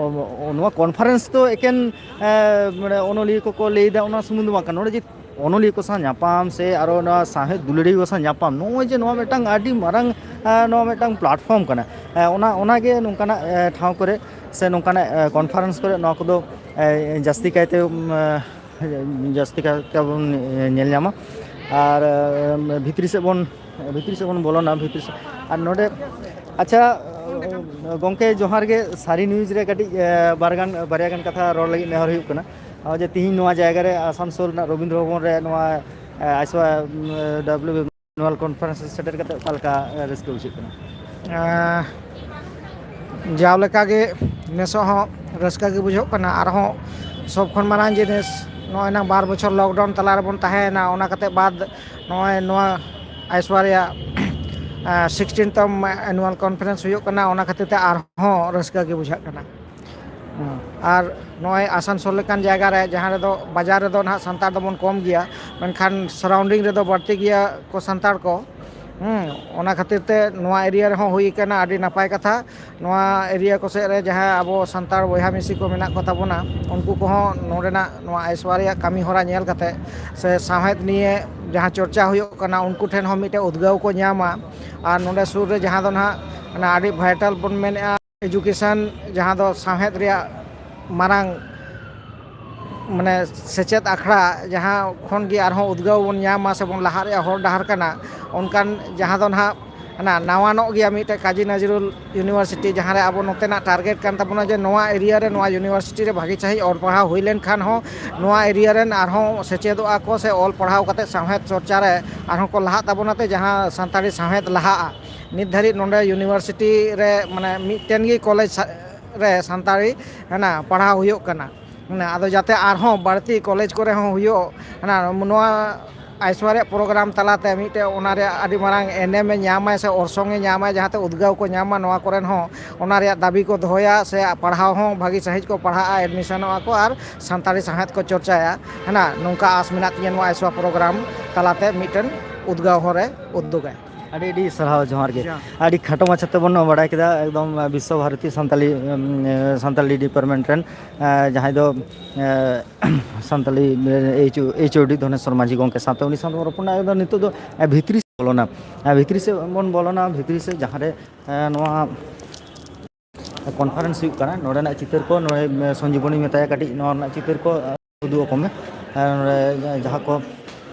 ᱚ, ᱱᱚᱣᱟ ᱠᱚᱱᱯᱷᱟᱨᱮᱱᱥ ᱫᱚ ᱮᱠᱮᱱ, ᱮ, ᱢᱟᱱᱮ, ᱚᱱᱚᱞᱤᱭᱟᱹ ᱠᱚᱠᱚ ᱞᱟᱹᱭᱫᱟ, ᱚᱱᱟ ᱥᱩᱢᱩᱝ ᱫᱚ ᱵᱟᱝ ᱠᱟᱱᱟ᱾ ᱱᱚᱰᱮ ᱡᱮ ᱚᱱᱚᱞᱤᱭᱟᱹ ᱠᱚ ᱥᱟᱶ ᱧᱟᱯᱟᱢ ᱥᱮ ᱟᱨᱚ ᱱᱚᱣᱟ ᱥᱟᱶᱦᱮᱫ ᱫᱩᱞᱟᱹᱲᱤᱭᱟᱹ ᱠᱚ ᱥᱟᱶ ᱧᱟᱯᱟᱢ, ᱱᱚᱜᱼᱚᱭ ᱡᱮ ᱱᱚᱣᱟ ᱢᱤᱫᱴᱟᱝ ᱟᱹᱰᱤ ᱢᱟᱨᱟᱝ, ᱮ, ᱱᱚᱣᱟ ᱢᱤᱫᱴᱟᱝ platform ᱠᱟᱱᱟ, ᱮ, ᱚᱱᱟ, ᱚᱱᱟᱜᱮ ᱱᱚᱝᱠᱟᱱᱟᱜ, ᱮ, ᱴᱷᱟᱶ ᱠᱚᱨᱮ ᱥᱮ ᱱᱚᱝᱠᱟᱱᱟᱜ, ᱮ, ᱠᱚᱱᱯᱷᱟᱨᱮᱱᱥ ᱠᱚᱨᱮ ᱱᱚᱣᱟ ᱠᱚᱫᱚ, ᱮ, ᱡᱟᱹᱥᱛᱤ ᱠᱟᱭᱛᱮ, ᱩᱢ, ᱮ, ᱡᱟᱹᱥᱛᱤ ᱠᱟᱭᱛᱮ ᱵᱚᱱ ᱧᱮᱞ ᱧᱟᱢᱟ᱾ ᱟᱨ, ᱮ, ᱵᱷᱤᱛᱨᱤ ᱥᱮᱫ ᱵᱚᱱ, ᱵᱷᱤᱛᱨᱤ ᱥᱮᱫ ᱵᱚᱱ ᱵᱚᱞᱚᱱᱟ, ᱵᱷᱤᱛᱨᱤ ᱥᱮᱫ᱾ ᱟᱨ ᱱᱚᱰᱮ, ᱟᱪᱪᱷᱟ, ᱜᱚᱢᱠᱮ, ᱡᱚᱦᱟᱨ ᱜᱮ, ᱥᱟᱹᱨᱤ ᱱᱤᱭᱩᱡᱽ ᱨᱮ ᱠᱟᱹᱴᱤᱡ, ᱮ, ᱵᱟᱨ ᱜᱟᱱ, ᱵᱟᱨᱭᱟ ᱜᱟᱱ ᱠᱟᱛᱷᱟ ᱨᱚᱲ ᱞᱟᱹᱜᱤᱫ ᱱᱮᱦᱚᱨ ᱦᱩᱭᱩᱜ ᱠᱟᱱᱟ᱾ ᱱᱚᱜᱼᱚᱭ ᱡᱮ ᱛᱤᱦᱤᱧ ᱱᱚᱣᱟ ᱡᱟᱭᱜᱟ ᱨᱮ, ᱟᱥᱟᱱᱥᱳᱞ ᱨᱮᱱᱟᱜ ᱨᱚᱵᱤᱱᱫᱨᱚ ᱵᱷᱚᱵᱚᱱ ᱨᱮ ᱱᱚᱣᱟ, ᱮ, ᱟᱭᱥᱣᱟ, ᱩᱢ, ᱰᱟᱵᱽᱞᱤᱭᱩ annual conference ᱨᱮ ᱥᱮᱴᱮᱨ ᱠᱟᱛᱮ ᱚᱠᱟ ᱞᱮᱠᱟ, ᱮ, ᱨᱟᱹᱥᱠᱟᱹ ᱵᱩᱡᱷᱟᱹᱜ ᱠᱟᱱᱟ? ᱮᱸ, ᱡᱟᱣ ᱞᱮᱠᱟᱜᱮ ᱱᱮᱥᱚᱜ ᱦᱚᱸ ᱨᱟᱹᱥᱠᱟᱹ ᱜᱮ ᱵᱩᱡᱷᱟᱹᱜ ᱠᱟᱱᱟ᱾ ᱟᱨᱦᱚᱸ ᱥᱚᱵ ᱠᱷᱚᱱ ᱢᱟᱨᱟᱝ ᱡᱤᱱᱤᱥ, ᱱᱚᱜᱼᱚᱭ ᱱᱟᱝ ᱵᱟᱨ ᱵᱚᱪᱷᱚᱨ lockdown ᱛᱟᱞᱟ ᱨᱮᱵᱚᱱ ᱛᱟᱦᱮᱸᱭᱮᱱᱟ, ᱚᱱᱟ ᱠᱟᱛᱮ ᱵᱟᱫ ᱱᱚᱜᱼᱚᱭ ᱱᱚᱣᱟ ᱟᱭᱥᱣᱟ ᱨᱮᱭᱟᱜ ᱥᱤᱠᱥᱴᱤᱱ ᱛᱚᱢ annual conference ᱦᱩᱭᱩᱜ ᱠᱟᱱᱟ, ᱚᱱᱟ ᱠᱷᱟᱹᱛᱤᱨ ᱛᱮ ᱟᱨᱦᱚᱸ ᱨᱟᱹᱥᱠᱟᱹ ᱜᱮ ᱵᱩᱡᱷᱟᱹᱜ ᱠᱟᱱᱟ᱾ ᱦᱩᱸ᱾ ᱟᱨ ᱱᱚᱜᱼᱚᱭ ᱟᱥᱟᱱᱥᱳᱞ ᱞᱮᱠᱟᱱ ᱡᱟᱭᱜᱟ ᱨᱮ, ᱡᱟᱦᱟᱸ ᱨᱮᱫᱚ ᱵᱟᱡᱟᱨ ᱨᱮᱫᱚ ᱱᱟᱦᱟᱜ ᱥᱟᱱᱛᱟᱲ ᱫᱚᱵᱚᱱ ᱠᱚᱢ ᱜᱮᱭᱟ, ᱢᱮᱱᱠᱷᱟᱱ surrounding ᱨᱮᱫᱚ ᱵᱟᱹᱲᱛᱤ ᱜᱮᱭᱟ ᱠᱚ ᱥᱟᱱᱛᱟᱲ ᱠᱚ᱾ ᱦᱩᱸ, ᱚᱱᱟ ᱠᱷᱟᱹᱛᱤᱨ ᱛᱮ ᱱᱚᱣᱟ area ᱨᱮᱦᱚᱸ ᱦᱩᱭ ᱠᱟᱱᱟ, ᱟᱹᱰᱤ ᱱᱟᱯᱟᱭ ᱠᱟᱛᱷᱟ᱾ ᱱᱚᱣᱟ area ᱠᱚ ᱥᱮᱫ ᱨᱮ ᱡᱟᱦᱟᱸ ᱟᱵᱚ ᱥᱟᱱᱛᱟᱲ ᱵᱚᱭᱦᱟ ᱢᱤᱥᱤ ᱠᱚ ᱢᱮᱱᱟᱜ ᱠᱚ ᱛᱟᱵᱚᱱᱟ, ᱩᱱᱠᱩ ᱠᱚᱦᱚᱸ ᱱᱚᱰᱮᱱᱟᱜ ᱱᱚᱣᱟ ᱟᱭᱥᱣᱟ ᱨᱮᱭᱟᱜ ᱠᱟᱹᱢᱤ ᱦᱚᱨᱟ ᱧᱮᱞ ᱠᱟᱛᱮ ᱥᱮ ᱥᱟᱶᱦᱮᱫ ᱱᱤᱭᱮ ᱡᱟᱦᱟᱸ ᱪᱚᱨᱪᱟ ᱦᱩᱭᱩᱜ ᱠᱟᱱᱟ, ᱩᱱᱠᱩ ᱴᱷᱮᱱ ᱦᱚᱸ ᱢᱤᱫᱴᱮᱱ ᱩᱫᱽᱜᱟᱹᱣ ᱠᱚ ᱧᱟᱢᱟ᱾ ᱟᱨ ᱱᱚᱰᱮ ᱥᱩᱨ ᱨᱮ ᱡᱟᱦᱟᱸ ᱫᱚ ᱱᱟᱦᱟᱜ ᱚᱱᱟ ᱟᱹᱰᱤ vital ᱵᱚᱱ ᱢᱮᱱᱮᱫᱼᱟ, education, ᱡᱟᱦᱟᱸ ᱫᱚ ᱥᱟᱶᱦᱮᱫ ᱨᱮᱭᱟᱜ ᱢᱟᱨᱟᱝ, ᱢᱟᱱᱮ, ᱥᱮᱪᱮᱫ ᱟᱠᱷᱲᱟ, ᱡᱟᱦᱟᱸ ᱠᱷᱚᱱ ᱜᱮ ᱟᱨᱦᱚᱸ ᱩᱫᱽᱜᱟᱹᱣ ᱵᱚᱱ ᱧᱟᱢᱟ ᱥᱮ ᱵᱚᱱ ᱞᱟᱦᱟᱜ ᱨᱮᱭᱟᱜ ᱦᱚᱨ ᱰᱟᱦᱟᱨ ᱠᱟᱱᱟ, ᱚᱱᱠᱟᱱ ᱡᱟᱦᱟᱸ ᱫᱚ ᱱᱟᱦᱟᱜ ᱚᱱᱟ ᱱᱟᱣᱟᱱᱚᱜ ᱜᱮᱭᱟ ᱢᱤᱫᱴᱮᱱ ᱠᱟᱡᱤ ᱱᱚᱡᱽᱨᱩᱞ university, ᱡᱟᱦᱟᱸ ᱨᱮ ᱟᱵᱚ ᱱᱚᱛᱮᱱᱟᱜ target ᱠᱟᱱ ᱛᱟᱵᱚᱱᱟ ᱡᱮ ᱱᱚᱣᱟ area ᱨᱮ, ᱱᱚᱣᱟ university ᱨᱮ ᱵᱷᱟᱹᱜᱤ ᱥᱟᱺᱦᱤᱡ ᱚᱞ ᱯᱟᱲᱦᱟᱣ ᱦᱩᱭ ᱞᱮᱱᱠᱷᱟᱱ ᱦᱚᱸ ᱱᱚᱣᱟ area ᱨᱮᱱ ᱟᱨᱦᱚᱸ ᱥᱮᱪᱮᱫᱚᱜᱼᱟ ᱠᱚ ᱥᱮ ᱚᱞ ᱯᱟᱲᱦᱟᱣ ᱠᱟᱛᱮ ᱥᱟᱶᱦᱮᱫ ᱪᱚᱨᱪᱟ ᱨᱮ ᱟᱨᱦᱚᱸ ᱠᱚ ᱞᱟᱦᱟᱜ ᱛᱟᱵᱚᱱᱟ, ᱛᱮ ᱡᱟᱦᱟᱸ ᱥᱟᱱᱛᱟᱲᱤ ᱥᱟᱶᱦᱮᱫ ᱞᱟᱦᱟᱜᱼᱟ᱾ ᱱᱤᱛ ᱫᱷᱟᱹᱨᱤᱡ ᱱᱚᱰᱮ university ᱨᱮ, ᱢᱟᱱᱮ, ᱢᱤᱫᱴᱮᱱ ᱜᱮ college ᱥᱟ-, ᱨᱮ ᱥᱟᱱᱛᱟᱲᱤ ᱦᱟᱱᱟ ᱯᱟᱲᱦᱟᱣ ᱦᱩᱭᱩᱜ ᱠᱟᱱᱟ᱾ ᱦᱟᱱᱟ ᱟᱫᱚ ᱡᱟᱛᱮ ᱟᱨᱦᱚᱸ ᱵᱟᱹᱲᱛᱤ college ᱠᱚᱨᱮ ᱦᱚᱸ ᱦᱩᱭᱩᱜ, ᱦᱟᱱᱟ ᱱᱚᱣᱟ ᱟᱭᱥᱣᱟ ᱨᱮᱭᱟᱜ program ᱛᱟᱞᱟᱛᱮ ᱢᱤᱫᱴᱮᱱ ᱚᱱᱟ ᱨᱮᱭᱟᱜ ᱟᱹᱰᱤ ᱢᱟᱨᱟᱝ ᱮᱱᱮᱢᱮ ᱧᱟᱢᱟᱭ ᱥᱮ ᱚᱨᱥᱚᱝᱮ ᱧᱟᱢᱟᱭ, ᱡᱟᱦᱟᱸᱛᱮ ᱩᱫᱽᱜᱟᱹᱣ ᱠᱚ ᱧᱟᱢ ᱢᱟ, ᱱᱚᱣᱟ ᱠᱚᱨᱮᱱ ᱦᱚᱸ ᱚᱱᱟ ᱨᱮᱭᱟᱜ ᱫᱟᱹᱵᱤ ᱠᱚ ᱫᱚᱦᱚᱭᱟ ᱥᱮ ᱯᱟᱲᱦᱟᱣ ᱦᱚᱸ ᱵᱷᱟᱹᱜᱤ ᱥᱟᱺᱦᱤᱡ ᱠᱚ ᱯᱟᱲᱦᱟᱜᱼᱟ, admissionᱚᱜᱼᱟ ᱠᱚ ᱟᱨ ᱥᱟᱱᱛᱟᱲᱤ ᱥᱟᱶᱦᱮᱫ ᱠᱚ ᱪᱚᱨᱪᱟᱭᱟ᱾ ᱦᱟᱱᱟ ᱱᱚᱝᱠᱟ ᱟᱥ ᱢᱮᱱᱟᱜ ᱛᱤᱧᱟᱹ ᱱᱚᱣᱟ ᱟᱭᱥᱣᱟ program ᱛᱟᱞᱟᱛᱮ ᱢᱤᱫᱴᱮᱱ ᱩᱫᱽᱜᱟᱹᱣ ᱦᱚᱨᱮ ᱩᱫᱩᱜᱟᱭ᱾ ᱟᱹᱰᱤ ᱟᱹᱰᱤ ᱥᱟᱨᱦᱟᱣ, ᱡᱚᱦᱟᱨ ᱜᱮ᱾ ᱡᱚᱦᱟᱨ᱾ ᱟᱹᱰᱤ ᱠᱷᱟᱴᱚ ᱢᱟᱪᱷᱟᱛᱮ ᱵᱚᱱ ᱵᱟᱲᱟᱭ ᱠᱮᱫᱟ ᱮᱠᱫᱚᱢ ᱵᱤᱥᱥᱚ ᱵᱷᱟᱨᱚᱛᱤ ᱥᱟᱱᱛᱟᱞᱤ, ᱩᱢ, ᱥᱟᱱᱛᱟᱞᱤ department ᱨᱮᱱ, ᱮ, ᱡᱟᱦᱟᱸᱭ ᱫᱚ, ᱮ, ᱥᱟᱱᱛᱟᱞᱤ, ᱮ, H-, HOD ᱫᱷᱚᱱᱮᱥᱣᱚᱨ ᱢᱟᱹᱡᱷᱤ ᱜᱚᱢᱠᱮ ᱥᱟᱶᱛᱮ ᱩᱱᱤ ᱥᱟᱶ ᱵᱚᱱ ᱨᱚᱯᱚᱲ ᱮᱱᱟ᱾ ᱮᱠᱫᱚᱢ ᱱᱤᱛᱚᱜ ᱫᱚ, ᱮ, ᱵᱷᱤᱛᱨᱤ ᱥᱮᱫ ᱵᱚᱞᱚᱱᱟ, ᱮ, ᱵᱷᱤᱛᱨᱤ ᱥᱮᱫ ᱵᱚᱱ ᱵᱚᱞᱚᱱᱟ, ᱵᱷᱤᱛᱨᱤ ᱥᱮᱫ ᱡᱟᱦᱟᱸ ᱨᱮ, ᱮ, ᱱᱚᱣᱟ conference ᱦᱩᱭᱩᱜ ᱠᱟᱱᱟ, ᱱᱚᱰᱮᱱᱟᱜ ᱪᱤᱛᱟᱹᱨ ᱠᱚ, ᱱᱚᱰᱮ, ᱮ, ᱥᱚᱧᱡᱤᱵᱚᱱᱤ ᱢᱮᱛᱟᱭᱟ ᱠᱟᱹᱴᱤᱡ ᱱᱚᱣᱟ ᱨᱮᱱᱟᱜ ᱪᱤᱛᱟᱹᱨ ᱠᱚ, ᱮ, ᱩᱫᱩᱜ ᱟᱠᱚ ᱢᱮ᱾ ᱮ, ᱱᱚᱰᱮ ᱡᱟᱦᱟᱸ ᱠᱚ,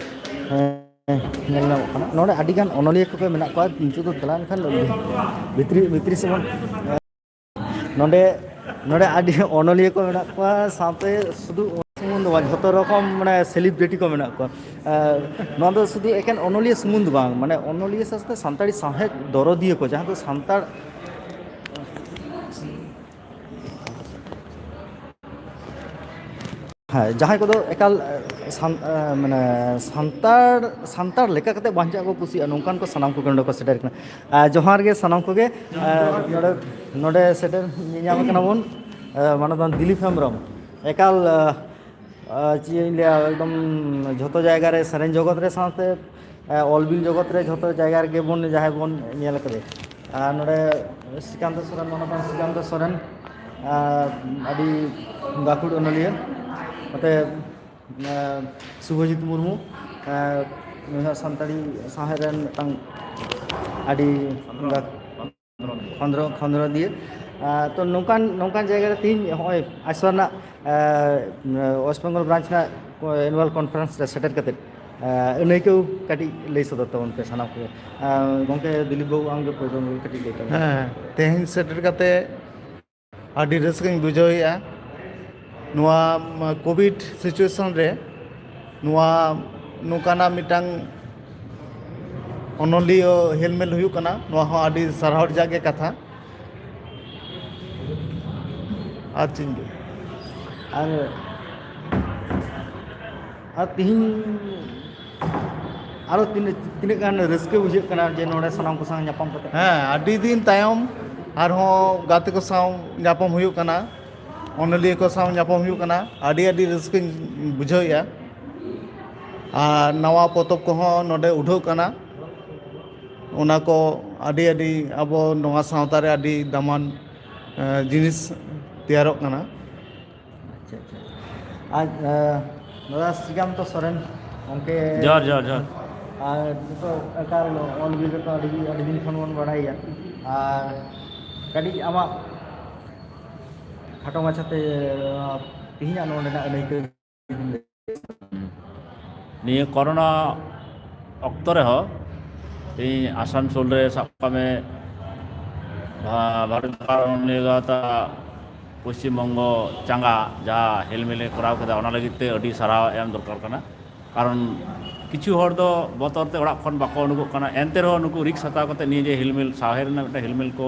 ᱮ, ᱧᱮᱞ ᱧᱟᱢᱚᱜ ᱠᱟᱱᱟ, ᱱᱚᱰᱮ ᱟᱹᱰᱤᱜᱟᱱ ᱚᱱᱚᱞᱤᱭᱟᱹ ᱠᱚᱠᱚ ᱢᱮᱱᱟᱜ ᱠᱚᱣᱟ᱾ ᱱᱤᱛᱚᱜ ᱫᱚ ᱪᱟᱞᱟᱣ ᱞᱮᱱᱠᱷᱟᱱ ᱵᱷᱤᱛᱨᱤ, ᱵᱷᱤᱛᱨᱤ ᱥᱮᱫ ᱵᱚᱱ, ᱮ, ᱱᱚᱰᱮ, ᱱᱚᱰᱮ ᱟᱹᱰᱤ ᱚᱱᱚᱞᱤᱭᱟᱹ ᱠᱚ ᱢᱮᱱᱟᱜ ᱠᱚᱣᱟ, ᱥᱟᱶᱛᱮ ᱥᱩᱫᱷᱩ ᱚᱱᱟ ᱥᱩᱢᱩᱝ ᱫᱚ ᱵᱟᱝ, ᱡᱷᱚᱛᱚ ᱨᱚᱠᱚᱢ, ᱢᱟᱱᱮ, celebrity ᱠᱚ ᱢᱮᱱᱟᱜ ᱠᱚᱣᱟ᱾ ᱮ, ᱱᱚᱣᱟ ᱫᱚ ᱥᱩᱫᱷᱩ ᱮᱠᱮᱱ ᱚᱱᱚᱞᱤᱭᱟᱹ ᱥᱩᱢᱩᱝ ᱫᱚ ᱵᱟᱝ, ᱢᱟᱱᱮ, ᱚᱱᱚᱞᱤᱭᱟᱹ ᱥᱟᱶᱛᱮ ᱥᱟᱱᱛᱟᱲᱤ ᱥᱟᱶᱦᱮᱫ ᱫᱚᱨᱚᱫᱤᱭᱟᱹ ᱠᱚ, ᱡᱟᱦᱟᱸ ᱫᱚ ᱥᱟᱱᱛᱟᱲ ᱦᱮᱸ, ᱡᱟᱦᱟᱸᱭ ᱠᱚᱫᱚ ᱮᱠᱟᱞ ᱥᱟᱱ- ᱢᱟᱱᱮ ᱥᱟᱱᱛᱟᱲ ᱥᱟᱱᱛᱟᱲ ᱞᱮᱠᱟ ᱠᱟᱛᱮ ᱵᱟᱧᱪᱟᱜ ᱠᱚ ᱠᱩᱥᱤᱭᱟᱜᱼᱟ, ᱱᱚᱝᱠᱟᱱ ᱠᱚ ᱥᱟᱱᱟᱢ ᱠᱚᱜᱮ ᱱᱚᱰᱮ ᱠᱚ ᱥᱮᱴᱮᱨ ᱠᱟᱱᱟ᱾ ᱟᱨ ᱡᱚᱦᱟᱨ ᱜᱮ ᱥᱟᱱᱟᱢ ᱠᱚᱜᱮ᱾ ᱟᱨ ᱱᱚᱰᱮ ᱱᱚᱰᱮ ᱥᱮᱴᱮᱨ ᱧᱮᱧᱟᱢ ᱠᱟᱱᱟ ᱵᱚᱱ ᱢᱟᱱᱚᱛᱟᱱ ᱫᱤᱞᱤᱯ ᱦᱮᱢᱵᱨᱚᱢ᱾ ᱮᱠᱟᱞ ᱪᱮᱫ ᱤᱧ ᱞᱟᱹᱭᱟ, ᱮᱠᱫᱚᱢ ᱡᱷᱚᱛᱚ ᱡᱟᱭᱜᱟ ᱨᱮ ᱥᱮᱨᱮᱧ ᱡᱚᱜᱚᱛ ᱨᱮ ᱥᱟᱶᱛᱮ ᱚᱞ ᱵᱤᱞ ᱡᱚᱜᱚᱛ ᱨᱮ ᱡᱷᱚᱛᱚ ᱡᱟᱭᱜᱟ ᱨᱮᱜᱮ ᱵᱚᱱ ᱡᱟᱦᱟᱸᱭ ᱵᱚᱱ ᱧᱮᱞ ᱠᱟᱫᱮ᱾ ᱟᱨ ᱱᱚᱰᱮ ᱥᱨᱤᱠᱟᱱᱛ ᱥᱚᱨᱮᱱ, ᱢᱟᱱᱚᱛᱟᱱ ᱥᱨᱤᱠᱟᱱᱛ ᱥᱚᱨᱮᱱ ᱟᱹᱰᱤ ᱜᱟᱹᱠᱷᱩᱲ ᱚᱱᱚᱞᱤᱭᱟᱹ᱾ ᱱᱚᱛᱮ ᱥᱩᱵᱷᱚᱡᱤᱛ ᱢᱩᱨᱢᱩ, ᱱᱩᱭ ᱦᱚᱸ ᱥᱟᱱᱛᱟᱲᱤ ᱥᱟᱶᱦᱮᱫ ᱨᱮᱱ ᱢᱤᱫᱴᱟᱝ ᱟᱹᱰᱤ ᱠᱷᱚᱸᱫᱽᱨᱚᱸᱫᱽ ᱠᱷᱚᱸᱫᱽᱨᱚᱸᱫᱽᱤᱭᱟᱹ᱾ ᱛᱚ, ᱱᱚᱝᱠᱟᱱ ᱱᱚᱝᱠᱟᱱ ᱡᱟᱭᱜᱟ ᱨᱮ ᱛᱮᱦᱮᱧ ᱦᱚᱸᱜᱼᱚᱭ ᱟᱥᱣᱟ ᱨᱮᱱᱟᱜ ᱳᱭᱮᱥᱴ ᱵᱮᱝᱜᱚᱞ ᱵᱨᱟᱧᱪ ᱨᱮᱱᱟᱜ ᱮᱱᱩᱣᱟᱞ ᱠᱚᱱᱯᱷᱟᱨᱮᱱᱥ ᱨᱮ ᱥᱮᱴᱮᱨ ᱠᱟᱛᱮᱫ ᱟᱹᱱᱟᱹᱭᱠᱟᱹᱣ ᱠᱟᱹᱴᱤᱡ ᱞᱟᱹᱭ ᱥᱚᱫᱚᱨ ᱛᱟᱵᱚᱱ ᱯᱮ ᱥᱟᱱᱟᱢ ᱠᱚᱜᱮ᱾ ᱜᱚᱢᱠᱮ ᱫᱤᱞᱤᱯ ᱵᱟᱹᱵᱩ, ᱟᱢᱜᱮ ᱯᱳᱭᱞᱳ ᱠᱟᱹᱴᱤᱡ ᱞᱟᱹᱭ ᱛᱟᱵᱚᱱ ᱢᱮ᱾ ᱦᱮᱸ, ᱛᱮᱦᱮᱧ ᱥᱮᱴᱮᱨ ᱠᱟᱛᱮ ᱟᱹᱰᱤ ᱨᱟᱹᱥᱠᱟᱹᱧ ᱵᱩᱡᱷᱟᱹᱣᱮᱫᱼᱟ᱾ ᱱᱚᱣᱟ ᱠᱳᱵᱷᱤᱰ ᱥᱤᱪᱩᱭᱮᱥᱚᱱ ᱨᱮ ᱱᱚᱣᱟ ᱱᱚᱝᱠᱟᱱᱟᱜ ᱢᱤᱫᱴᱟᱝ ᱚᱱᱚᱞᱤᱭᱟᱹ ᱦᱮᱞᱢᱮᱞ ᱦᱩᱭᱩᱜ ᱠᱟᱱᱟ, ᱱᱚᱣᱟ ᱦᱚᱸ ᱟᱹᱰᱤ ᱥᱟᱨᱦᱟᱣ ᱨᱮᱭᱟᱜ ᱜᱮ ᱠᱟᱛᱷᱟ᱾ ᱟᱨ ᱪᱮᱫ ᱤᱧ ᱞᱟᱹᱭᱟ? ᱟᱨ ᱟᱨ ᱛᱤᱦᱤᱧ ᱟᱨᱚ ᱛᱤᱱᱟᱹᱜ ᱛᱤᱱᱟᱹᱜ ᱜᱟᱱ ᱨᱟᱹᱥᱠᱟᱹ ᱵᱩᱡᱷᱟᱹᱜ ᱠᱟᱱᱟ ᱡᱮ ᱱᱚᱰᱮ ᱥᱟᱱᱟᱢ ᱠᱚ ᱥᱟᱶ ᱧᱟᱯᱟᱢ ᱠᱟᱛᱮ? ᱦᱮᱸ, ᱟᱹᱰᱤ ᱫᱤᱱ ᱛᱟᱭᱚᱢ ᱟᱨᱦᱚᱸ ᱜᱟᱛᱮ ᱠᱚ ᱥᱟᱶ ᱧᱟᱯᱟᱢ ᱦᱩᱭᱩᱜ ᱠᱟᱱᱟ, ᱚᱱᱚᱞᱤᱭᱟᱹ ᱠᱚ ᱥᱟᱶ ᱧᱟᱯᱟᱢ ᱦᱩᱭᱩᱜ ᱠᱟᱱᱟ᱾ ᱟᱹᱰᱤ ᱟᱹᱰᱤ ᱨᱟᱹᱥᱠᱟᱹᱧ ᱵᱩᱡᱷᱟᱹᱣᱮᱫᱼᱟ᱾ ᱟᱨ ᱱᱟᱣᱟ ᱯᱚᱛᱚᱵ ᱠᱚᱦᱚᱸ ᱱᱚᱰᱮ ᱩᱰᱷᱟᱹᱜ ᱠᱟᱱᱟ᱾ ᱚᱱᱟ ᱠᱚ ᱟᱹᱰᱤ ᱟᱹᱰᱤ ᱟᱵᱚ ᱱᱚᱣᱟ ᱥᱟᱶᱛᱟ ᱨᱮ ᱟᱹᱰᱤ ᱫᱟᱢᱟᱱ ᱡᱤᱱᱤᱥ ᱛᱮᱭᱟᱨᱚᱜ ᱠᱟᱱᱟ᱾ ᱟᱪᱪᱷᱟ, ᱟᱪᱪᱷᱟ᱾ ᱟᱨ ᱫᱟᱫᱟ ᱥᱨᱤᱠᱟᱱᱛᱚ ᱥᱚᱨᱮᱱ ᱜᱚᱢᱠᱮ, ᱡᱚᱦᱟᱨ, ᱡᱚᱦᱟᱨ, ᱡᱚᱦᱟᱨ᱾ ᱟᱨ ᱱᱤᱛᱚᱜ ᱮᱠᱟᱞ ᱚᱞ ᱵᱤᱞ ᱨᱮᱛᱚ ᱟᱹᱰᱤ ᱟᱹᱰᱤ ᱫᱤᱱ ᱠᱷᱚᱱ ᱵᱚᱱ ᱵᱟᱲᱟᱭᱟ᱾ ᱟᱨ ᱠᱟᱹᱴᱤᱡ ᱟᱢᱟᱜ ᱠᱷᱟᱴᱚ ᱢᱟᱪᱷᱟᱛᱮ ᱛᱮᱦᱮᱧᱟᱜ ᱱᱚᱰᱮᱱᱟᱜ ᱟᱹᱱᱟᱹᱭᱠᱟᱹᱣ᱾ ᱱᱤᱭᱟᱹ ᱠᱚᱨᱳᱱᱟ ᱚᱠᱛᱚ ᱨᱮᱦᱚᱸ ᱛᱮᱦᱮᱧ ᱟᱥᱟᱱᱥᱳᱞ ᱨᱮ ᱥᱟᱵ ᱠᱟᱜ ᱢᱮ, ᱵᱷᱟ-, ᱵᱷᱟᱨᱚᱛ ᱥᱚᱨᱠᱟᱨ ᱱᱤᱭᱟᱹ ᱫᱷᱟᱣ ᱯᱚᱥᱪᱤᱢ ᱵᱚᱝᱜᱚ ᱪᱟᱸᱜᱟ ᱡᱟᱦᱟᱸ ᱦᱮᱞᱢᱮᱞᱮ ᱠᱚᱨᱟᱣ ᱠᱮᱫᱟ, ᱚᱱᱟ ᱞᱟᱹᱜᱤᱫ ᱛᱮ ᱟᱹᱰᱤ ᱥᱟᱨᱦᱟᱣ ᱮᱢ ᱫᱚᱨᱠᱟᱨ ᱠᱟᱱᱟ᱾ ᱠᱟᱨᱚᱱ ᱠᱤᱪᱷᱩ ᱦᱚᱲ ᱫᱚ ᱵᱚᱛᱚᱨ ᱛᱮ ᱚᱲᱟᱜ ᱠᱷᱚᱱ ᱵᱟᱠᱚ ᱩᱰᱩᱠᱚᱜ ᱠᱟᱱᱟ, ᱮᱱᱛᱮ ᱨᱮᱦᱚᱸ ᱱᱩᱠᱩ ᱨᱤᱠᱥ ᱦᱟᱛᱟᱣ ᱠᱟᱛᱮ ᱱᱤᱭᱟᱹ ᱡᱮ ᱦᱮᱞᱢᱮᱞ ᱥᱟᱶᱦᱮᱫ ᱨᱮᱱᱟᱜ ᱢᱤᱫᱴᱟᱝ ᱦᱮᱞᱢᱮᱞ ᱠᱚ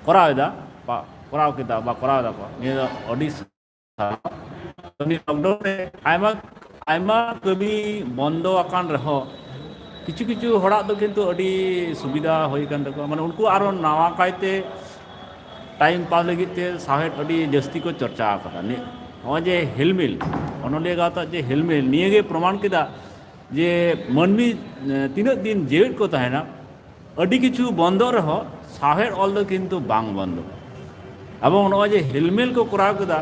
ᱠᱚᱨᱟᱣ ᱮᱫᱟ, ᱵᱟ ᱠᱚᱨᱟᱣ ᱠᱮᱫᱟ, ᱵᱟ ᱠᱚᱨᱟᱣ ᱮᱫᱟ ᱠᱚ, ᱱᱤᱭᱟᱹ ᱫᱚ ᱟᱹᱰᱤ ᱥᱟᱨᱦᱟᱣ᱾ ᱠᱟᱹᱢᱤ ᱞᱚᱠᱰᱟᱣᱩᱱ ᱨᱮ ᱟᱭᱢᱟ ᱟᱭᱢᱟ ᱠᱟᱹᱢᱤ ᱵᱚᱱᱫᱚ ᱟᱠᱟᱱ ᱨᱮᱦᱚᱸ, ᱠᱤᱪᱷᱩ ᱠᱤᱪᱷᱩ ᱦᱚᱲᱟᱜ ᱫᱚ ᱠᱤᱱᱛᱩ ᱟᱹᱰᱤ ᱥᱩᱵᱤᱫᱷᱟ ᱦᱩᱭ ᱟᱠᱟᱱ ᱛᱟᱠᱚᱣᱟ᱾ ᱢᱟᱱᱮ ᱩᱱᱠᱩ ᱟᱨᱚ ᱱᱟᱣᱟ ᱠᱟᱭᱛᱮ ᱴᱟᱭᱤᱢ ᱯᱟᱥ ᱞᱟᱹᱜᱤᱫ ᱛᱮ ᱥᱟᱶᱦᱮᱫ ᱟᱹᱰᱤ ᱡᱟᱹᱥᱛᱤ ᱠᱚ ᱪᱚᱨᱪᱟ ᱟᱠᱟᱫᱟ᱾ ᱱᱤ-, ᱱᱚᱜᱼᱚᱭ ᱡᱮ ᱦᱤᱞᱢᱤᱞ, ᱚᱱᱚᱞᱤᱭᱟᱹ ᱜᱟᱶᱛᱟ ᱡᱮ ᱦᱤᱞᱢᱤᱞ, ᱱᱤᱭᱟᱹᱜᱮ ᱯᱨᱚᱢᱟᱱ ᱠᱮᱫᱟ ᱡᱮ ᱢᱟᱹᱱᱢᱤ, ᱮ, ᱛᱤᱱᱟᱹᱜ ᱫᱤᱱ ᱡᱮᱣᱮᱫ ᱠᱚ ᱛᱟᱦᱮᱱᱟ, ᱟᱹᱰᱤ ᱠᱤᱪᱷᱩ ᱵᱚᱱᱫᱚᱜ ᱨᱮᱦᱚᱸ ᱥᱟᱶᱦᱮᱫ ᱚᱞ ᱫᱚ ᱠᱤᱱᱛᱩ ᱵᱟᱝ ᱵᱚᱱᱫᱚᱜᱼᱟ᱾ ᱮᱵᱚᱝ ᱱᱚᱜᱼᱚᱭ ᱡᱮ ᱦᱤᱞᱢᱤᱞ ᱠᱚ ᱠᱚᱨᱟᱣ ᱠᱮᱫᱟ,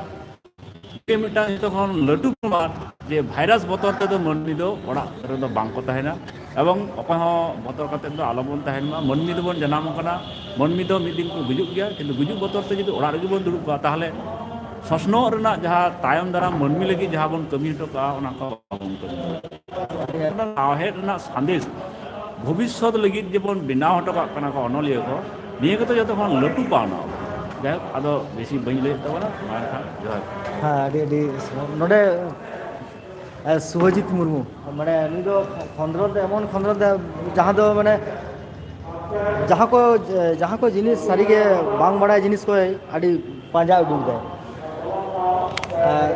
ᱡᱮ ᱢᱤᱫᱴᱟᱝ ᱡᱚᱛᱚ ᱠᱷᱚᱱ ᱞᱟᱹᱴᱩ ᱯᱨᱚᱢᱟᱱ ᱡᱮ ᱵᱷᱟᱭᱨᱟᱥ ᱵᱚᱛᱚᱨ ᱛᱮᱫᱚ ᱢᱟᱹᱱᱢᱤ ᱫᱚ ᱚᱲᱟᱜ ᱨᱮᱫᱚ ᱵᱟᱝ ᱠᱚ ᱛᱟᱦᱮᱱᱟ᱾ ᱮᱵᱚᱝ ᱚᱠᱚᱭ ᱦᱚᱸ ᱵᱚᱛᱚᱨ ᱠᱟᱛᱮᱫ ᱫᱚ ᱟᱞᱚᱵᱚᱱ ᱛᱟᱦᱮᱱ ᱢᱟ᱾ ᱢᱟᱹᱱᱢᱤ ᱫᱚᱵᱚᱱ ᱡᱟᱱᱟᱢ ᱟᱠᱟᱱᱟ, ᱢᱟᱹᱱᱢᱤ ᱫᱚ ᱢᱤᱫ ᱫᱤᱱ ᱠᱚ ᱜᱩᱡᱩᱜ ᱜᱮᱭᱟ, ᱠᱤᱱᱛᱩ ᱜᱩᱡᱩᱜ ᱵᱚᱛᱚᱨ ᱛᱮ ᱡᱩᱫᱤ ᱚᱲᱟᱜ ᱨᱮᱜᱮ ᱵᱚᱱ ᱫᱩᱲᱩᱵ ᱠᱚᱜᱼᱟ, ᱛᱟᱦᱚᱞᱮ ᱥᱚᱥᱱᱚᱜ ᱨᱮᱱᱟᱜ ᱡᱟᱦᱟᱸ ᱛᱟᱭᱚᱢ ᱫᱟᱨᱟᱢ ᱢᱟᱹᱱᱢᱤ ᱞᱟᱹᱜᱤᱫ ᱡᱟᱦᱟᱸ ᱵᱚᱱ ᱠᱟᱹᱢᱤ ᱦᱚᱴᱚ ᱠᱟᱜᱼᱟ, ᱚᱱᱟ ᱠᱚ ᱵᱟᱵᱚᱱ ᱠᱟᱹᱢᱤ ᱫᱟᱲᱮᱭᱟᱜᱼᱟ᱾ ᱥᱟᱶᱦᱮᱫ ᱨᱮᱱᱟᱜ ᱥᱟᱸᱫᱮᱥ ᱵᱷᱚᱵᱤᱥᱥᱚᱛ ᱞᱟᱹᱜᱤᱫ ᱡᱮᱵᱚᱱ ᱵᱮᱱᱟᱣ ᱦᱚᱴᱚ ᱠᱟᱜ ᱠᱟᱱᱟ ᱠᱚ ᱚᱱᱚᱞᱤᱭᱟᱹ ᱠᱚ, ᱱᱤᱭᱟᱹ ᱜᱮᱛᱚ ᱡᱚᱛᱚ ᱠᱷᱚᱱ ᱞᱟᱹᱴᱩ ᱯᱟᱣᱱᱟ᱾ ᱡᱟᱭᱦᱳᱠ, ᱟᱫᱚ ᱵᱮᱥᱤ ᱵᱟᱹᱧ ᱞᱟᱹᱭᱮᱫ ᱛᱟᱵᱚᱱᱟ, ᱢᱟ ᱮᱱᱠᱷᱟᱱ ᱡᱚᱦᱟᱨ᱾ ᱦᱮᱸ, ᱟᱹᱰᱤ ᱟᱹᱰᱤ ᱱᱚᱰᱮ, ᱮ, ᱥᱩᱵᱷᱚᱡᱤᱛ ᱢᱩᱨᱢᱩ, ᱢᱟᱱᱮ ᱱᱩᱭ ᱫᱚ ᱠᱷᱚᱸᱫᱽᱨᱚᱸᱫᱽ, ᱮᱢᱚᱱ ᱠᱷᱚᱸᱫᱽᱨᱚᱸᱫᱽ ᱡᱟᱦᱟᱸ ᱫᱚ ᱢᱟᱱᱮ ᱡᱟᱦᱟᱸ ᱠᱚ, ᱡᱟᱦᱟᱸ ᱠᱚ ᱡᱤᱱᱤᱥ ᱥᱟᱹᱨᱤᱜᱮ ᱵᱟᱝ ᱵᱟᱲᱟᱭ ᱡᱤᱱᱤᱥ ᱠᱚᱭ ᱟᱹᱰᱤ ᱯᱟᱸᱡᱟ ᱩᱰᱩᱠ ᱫᱟᱭ᱾ ᱟᱨ,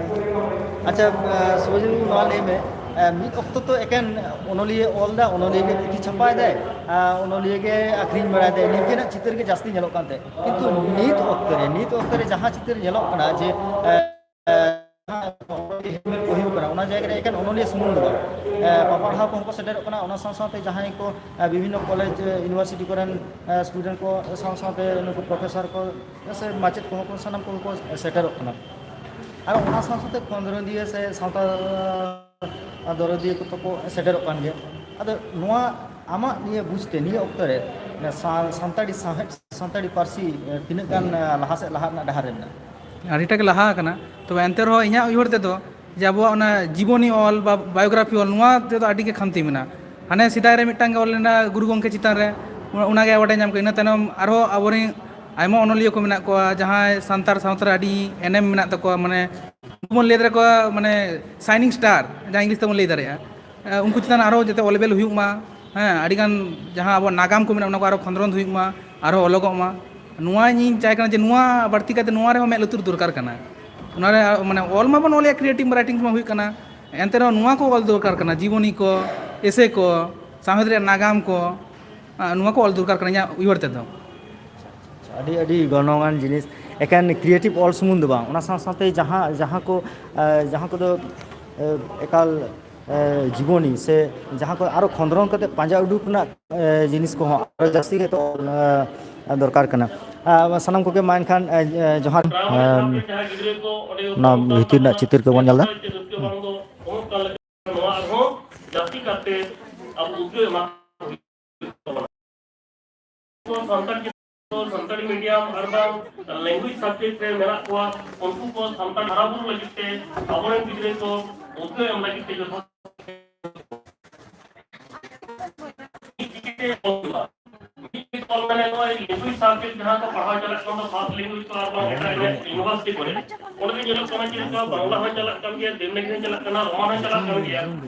ᱟᱪᱪᱷᱟ, ᱮ, ᱥᱩᱵᱷᱟᱡᱤᱛ ᱵᱟᱹᱵᱩ, ᱱᱚᱣᱟ ᱞᱟᱹᱭ ᱢᱮ, ᱮ, ᱢᱤᱫ ᱚᱠᱛᱚ ᱛᱚ ᱮᱠᱮᱱ ᱚᱱᱚᱞᱤᱭᱟᱹ ᱚᱞ ᱫᱟ, ᱚᱱᱚᱞᱤᱭᱟᱹ ᱜᱮ ᱯᱩᱛᱷᱤ ᱪᱷᱟᱯᱟᱭ ᱫᱟᱭ, ᱟᱨ ᱚᱱᱚᱞᱤᱭᱟᱹ ᱜᱮ ᱟᱹᱠᱷᱨᱤᱧ ᱵᱟᱲᱟᱭ ᱫᱟᱭ, ᱱᱤᱝᱠᱟᱹᱱᱟᱜ ᱪᱤᱛᱟᱹᱨ ᱜᱮ ᱡᱟᱹᱥᱛᱤ ᱧᱮᱞᱚᱜ ᱠᱟᱱ ᱛᱟᱦᱮᱸᱫ᱾ ᱠᱤᱱᱛᱩ ᱱᱤᱛ ᱚᱠᱛᱚ ᱨᱮ, ᱱᱤᱛ ᱚᱠᱛᱚ ᱨᱮ ᱡᱟᱦᱟᱸ ᱪᱤᱛᱟᱹᱨ ᱧᱮᱞᱚᱜ ᱠᱟᱱᱟ ᱡᱮ, ᱮ, ᱡᱟᱦᱟᱸ ᱠᱚ ᱦᱩᱭᱩᱜ ᱠᱟᱱᱟ, ᱚᱱᱟ ᱡᱟᱭᱜᱟ ᱨᱮ ᱮᱠᱮᱱ ᱚᱱᱚᱞᱤᱭᱟᱹ ᱥᱩᱢᱩᱝ ᱫᱚ ᱵᱟᱝ, ᱮ, ᱯᱟᱲᱦᱟᱣ ᱠᱚᱦᱚᱸ ᱠᱚ ᱥᱮᱴᱮᱨᱚᱜ ᱠᱟᱱᱟ, ᱚᱱᱟ ᱥᱟᱶ ᱥᱟᱶᱛᱮ ᱡᱟᱦᱟᱸᱭ ᱠᱚ, ᱮ, ᱵᱤᱵᱷᱤᱱᱱᱚ ᱠᱚᱞᱮᱡᱽ, ᱮ, ᱤᱭᱩᱱᱤᱵᱷᱟᱨᱥᱤᱴᱤ ᱠᱚᱨᱮᱱ, ᱮ, ᱥᱴᱩᱰᱮᱱᱴ ᱠᱚ ᱥᱟᱶ ᱥᱟᱶᱛᱮ ᱱᱩᱠᱩ ᱯᱨᱚᱯᱷᱮᱥᱚᱨ ᱠᱚ ᱥᱮ ᱢᱟᱪᱮᱫ ᱠᱚᱦᱚᱸ ᱠᱚ, ᱥᱟᱱᱟᱢ ᱠᱚᱜᱮ ᱠᱚ ᱥᱮᱴᱮᱨᱚᱜ ᱠᱟᱱᱟ᱾ ᱟᱨ ᱚᱱᱟ ᱥᱟᱶ ᱥᱟᱶᱛᱮ ᱠᱷᱚᱸᱫᱽᱨᱚᱸᱫᱤᱭᱟᱹ ᱥᱮ ᱥᱟᱶᱛᱟ ᱫᱚᱨᱚᱫᱤᱭᱟᱹ ᱠᱚ ᱠᱚ ᱥᱮᱴᱮᱨᱚᱜ ᱠᱟᱱ ᱜᱮᱭᱟ᱾ ᱟᱫᱚ ᱱᱚᱣᱟ ᱟᱢᱟᱜ ᱱᱤᱭᱟᱹ ᱵᱩᱡᱽᱛᱮ ᱱᱤᱭᱟᱹ ᱚᱠᱛᱚ ᱨᱮ ᱥᱟ-, ᱥᱟᱱᱛᱟᱲᱤ ᱥᱟᱶᱦᱮᱫ, ᱥᱟᱱᱛᱟᱲᱤ ᱯᱟᱹᱨᱥᱤ, ᱮ, ᱛᱤᱱᱟᱹᱜ ᱜᱟᱱ, ᱮ, ᱞᱟᱦᱟ ᱥᱮᱫ ᱞᱟᱦᱟ ᱨᱮᱱᱟᱜ ᱰᱟᱦᱟᱨ ᱨᱮ ᱢᱮᱱᱟᱜᱼᱟ? ᱟᱹᱰᱤᱴᱟ ᱜᱮ ᱞᱟᱦᱟ ᱟᱠᱟᱱᱟ᱾ ᱛᱚᱵᱮ ᱮᱱᱛᱮ ᱨᱮᱦᱚᱸ ᱤᱧᱟᱹᱜ ᱩᱭᱦᱟᱹᱨ ᱛᱮᱫᱚ ᱡᱮ ᱟᱵᱚᱣᱟᱜ ᱚᱱᱟ ᱡᱤᱵᱚᱱᱤ ᱚᱞ ᱵᱟ ᱵᱟᱭᱳᱜᱨᱟᱯᱷᱤ ᱚᱞ, ᱱᱚᱣᱟ ᱛᱮᱫᱚ ᱟᱹᱰᱤ ᱜᱮ ᱠᱷᱟᱢᱛᱤ ᱢᱮᱱᱟᱜᱼᱟ᱾ ᱦᱟᱱᱮ ᱥᱮᱫᱟᱭ ᱨᱮ ᱢᱤᱫᱴᱟᱝ ᱜᱮ ᱚᱞ ᱞᱮᱱᱟ ᱜᱩᱨᱩ ᱜᱚᱢᱠᱮ ᱪᱮᱛᱟᱱ ᱨᱮ, ᱚᱱᱟ-, ᱚᱱᱟᱜᱮ ᱟᱵᱚ ᱵᱟᱰᱟᱭ ᱧᱟᱢ ᱠᱮᱫᱟ᱾ ᱤᱱᱟᱹ ᱛᱟᱭᱱᱚᱢ ᱟᱨᱦᱚᱸ ᱟᱵᱚᱨᱮᱱ ᱟᱭᱢᱟ ᱚᱱᱚᱞᱤᱭᱟᱹ ᱠᱚ ᱢᱮᱱᱟᱜ ᱠᱚᱣᱟ, ᱡᱟᱦᱟᱸᱭ ᱥᱟᱱᱛᱟᱲ ᱥᱟᱶᱛᱟ ᱨᱮ ᱟᱹᱰᱤ ᱮᱱᱮᱢ ᱢᱮᱱᱟᱜ ᱛᱟᱠᱚᱣᱟ, ᱢᱟᱱᱮ ᱩᱱᱠᱩ ᱵᱚᱱ ᱞᱟᱹᱭ ᱫᱟᱲᱮ ᱠᱚᱣᱟ, ᱢᱟᱱᱮ ᱥᱟᱭᱱᱤᱝ ᱥᱴᱟᱨ, ᱡᱟᱦᱟᱸ ᱤᱝᱞᱤᱥ ᱛᱮᱵᱚᱱ ᱞᱟᱹᱭ ᱫᱟᱲᱮᱭᱟᱜᱼᱟ᱾ ᱮ, ᱩᱱᱠᱩ ᱪᱮᱛᱟᱱ ᱟᱨᱦᱚᱸ ᱡᱟᱛᱮ ᱚᱞ ᱵᱮᱞ ᱦᱩᱭᱩᱜ ᱢᱟ, ᱦᱮᱸ, ᱟᱹᱰᱤᱜᱟᱱ ᱡᱟᱦᱟᱸ ᱟᱵᱚᱣᱟᱜ ᱱᱟᱜᱟᱢ ᱠᱚ ᱢᱮᱱᱟᱜᱼᱟ, ᱚᱱᱟ ᱠᱚ ᱟᱨᱦᱚᱸ ᱠᱷᱚᱸᱫᱽᱨᱚᱸᱫᱽ ᱦᱩᱭᱩᱜ ᱢᱟ, ᱟᱨᱦᱚᱸ ᱚᱞᱚᱜᱚᱜ ᱢᱟ᱾ ᱱᱚᱣᱟ ᱤᱧᱤᱧ ᱪᱟᱭ ᱠᱟᱱᱟ ᱡᱮ ᱱᱚᱣᱟ ᱵᱟᱹᱲᱛᱤ ᱠᱟᱛᱮ ᱱᱚᱣᱟ ᱨᱮᱦᱚᱸ ᱢᱮᱫ ᱞᱩᱛᱩᱨ ᱫᱚᱨᱠᱟᱨ ᱠᱟᱱᱟ᱾ ᱚᱱᱟᱨᱮ ᱢᱟᱱᱮ ᱚᱞ ᱢᱟᱵᱚᱱ ᱚᱞᱮᱫ, ᱠᱨᱤᱭᱮᱴᱤᱵᱷ ᱨᱟᱭᱴᱤᱝ ᱢᱟ ᱦᱩᱭᱩᱜ ᱠᱟᱱᱟ, ᱮᱱᱛᱮ ᱨᱮᱦᱚᱸ ᱱᱚᱣᱟ ᱠᱚ ᱚᱞ ᱫᱚᱨᱠᱟᱨ ᱠᱟᱱᱟ, ᱡᱤᱵᱚᱱᱤ ᱠᱚ, ᱮᱥᱮ ᱠᱚ, ᱥᱟᱶᱦᱮᱫ ᱨᱮᱭᱟᱜ ᱱᱟᱜᱟᱢ ᱠᱚ, ᱟ, ᱱᱚᱣᱟ ᱠᱚ ᱚᱞ ᱫᱚᱨᱠᱟᱨ ᱠᱟᱱᱟ ᱤᱧᱟᱹᱜ ᱩᱭᱦᱟᱹᱨ ᱛᱮᱫᱚ᱾ ᱟᱹᱰᱤ ᱟᱹᱰᱤ ᱜᱚᱱᱚᱝᱟᱱ ᱡᱤᱱᱤᱥ᱾ ᱮᱠᱮᱱ ᱠᱨᱤᱭᱮᱴᱤᱵᱷ ᱚᱞ ᱥᱩᱢᱩᱝ ᱫᱚ ᱵᱟᱝ, ᱚᱱᱟ ᱥᱟᱶ ᱥᱟᱶᱛᱮ ᱡᱟᱦᱟᱸ ᱡᱟᱦᱟᱸ ᱠᱚ ᱮ, ᱡᱟᱦᱟᱸ ᱠᱚᱫᱚ ᱮ, ᱮᱠᱟᱞ ᱮ, ᱡᱤᱵᱚᱱᱤ ᱥᱮ ᱡᱟᱦᱟᱸ ᱠᱚ ᱟᱨᱚ ᱠᱷᱚᱸᱫᱽᱨᱚᱸᱫᱽ ᱠᱟᱛᱮ ᱯᱟᱸᱡᱟ ᱩᱰᱩᱠ ᱨᱮᱱᱟᱜ ᱮ, ᱡᱤᱱᱤᱥ ᱠᱚᱦᱚᱸ ᱟᱨᱚ ᱡᱟᱹᱥᱛᱤ ᱜᱮ ᱛᱚ, ᱮ, ᱫᱚᱨᱠᱟᱨ ᱠᱟᱱᱟ᱾ ᱟ, ᱥᱟᱱᱟᱢ ᱠᱚᱜᱮ ᱢᱟ ᱮᱱᱠᱷᱟᱱ ᱮ, ᱮ, ᱡᱚᱦᱟᱨ᱾ ᱮᱢ, ᱱᱚᱣᱟ ᱵᱷᱤᱛᱤᱨ ᱨᱮᱱᱟᱜ ᱪᱤᱛᱟᱹᱨ ᱠᱚᱵᱚᱱ ᱧᱮᱞ ᱮᱫᱟ᱾ ᱱᱚᱣᱟ ᱟᱨᱦᱚᱸ ᱡᱟᱹᱥᱛᱤ ᱠᱟᱛᱮ ᱟᱵᱚ ᱩᱫᱽᱜᱟᱹᱣ ᱮᱢᱟ ᱠᱚ ᱦᱩᱭᱩᱜ ᱛᱟᱵᱚᱱᱟ᱾ ᱥᱟᱱᱛᱟᱲ ᱜᱤᱫᱽᱨᱟᱹ ᱥᱟᱱᱛᱟᱲᱤ ᱢᱤᱰᱤᱭᱟᱢ ᱟᱨ ᱵᱟᱝ ᱞᱮᱝᱜᱩᱭᱮᱡᱽ ᱥᱟᱵᱡᱮᱠᱴ ᱨᱮ ᱢᱮᱱᱟᱜ ᱠᱚᱣᱟ, ᱩᱱᱠᱩ ᱠᱚ ᱥᱟᱱᱛᱟᱲ ᱦᱟᱨᱟ ᱵᱩᱨᱩ ᱞᱟᱹᱜᱤᱫ ᱛᱮ ᱟᱵᱚᱨᱮᱱ ᱜᱤᱫᱽᱨᱟᱹ ᱠᱚ ᱩᱫᱽᱜᱟᱹᱣ ᱮᱢ ᱞᱟᱹᱜᱤᱫ ᱛᱮ ᱡᱚᱛᱷᱟᱛ ᱪᱤᱠᱤᱛᱮ ᱚᱞ ᱦᱩᱭᱩᱜᱼᱟ᱾ ᱢᱤᱫ ᱚᱞ ᱢᱟᱱᱮ ᱱᱚᱜᱼᱚᱭ ᱞᱮᱝᱜᱩᱭᱮᱡᱽ ᱥᱟᱵᱡᱮᱠᱴ ᱡᱟᱦᱟᱸ ᱠᱚ ᱯᱟᱲᱦᱟᱣ ᱪᱟᱞᱟᱜ ᱠᱟᱱ ᱫᱚ ᱯᱷᱟᱥᱴ ᱞᱮᱝᱜᱩᱭᱮᱡᱽ ᱠᱚ ᱟᱨ ᱵᱟᱝ ᱮᱴᱟᱜ ᱮᱴᱟᱜ ᱤᱭᱩᱱᱤᱵᱷᱟᱨᱥᱤᱴᱤ ᱠᱚᱨᱮ, ᱚᱸᱰᱮ ᱫᱚ ᱧᱮᱞᱚᱜ ᱠᱟᱱᱟ ᱪᱮᱫ ᱞᱮᱠᱟ ᱵᱟᱝᱞᱟ ᱦᱚᱸ ᱪᱟᱞᱟᱜ ᱠᱟᱱ ᱜᱮᱭᱟ, ᱫᱮᱵᱽᱱᱟᱜᱽᱨᱤ ᱦᱚᱸ ᱪᱟᱞᱟᱜ ᱠᱟᱱᱟ, ᱨᱳᱢᱟᱱ ᱦᱚᱸ ᱪᱟᱞᱟᱜ ᱠᱟᱱ ᱜᱮᱭᱟ᱾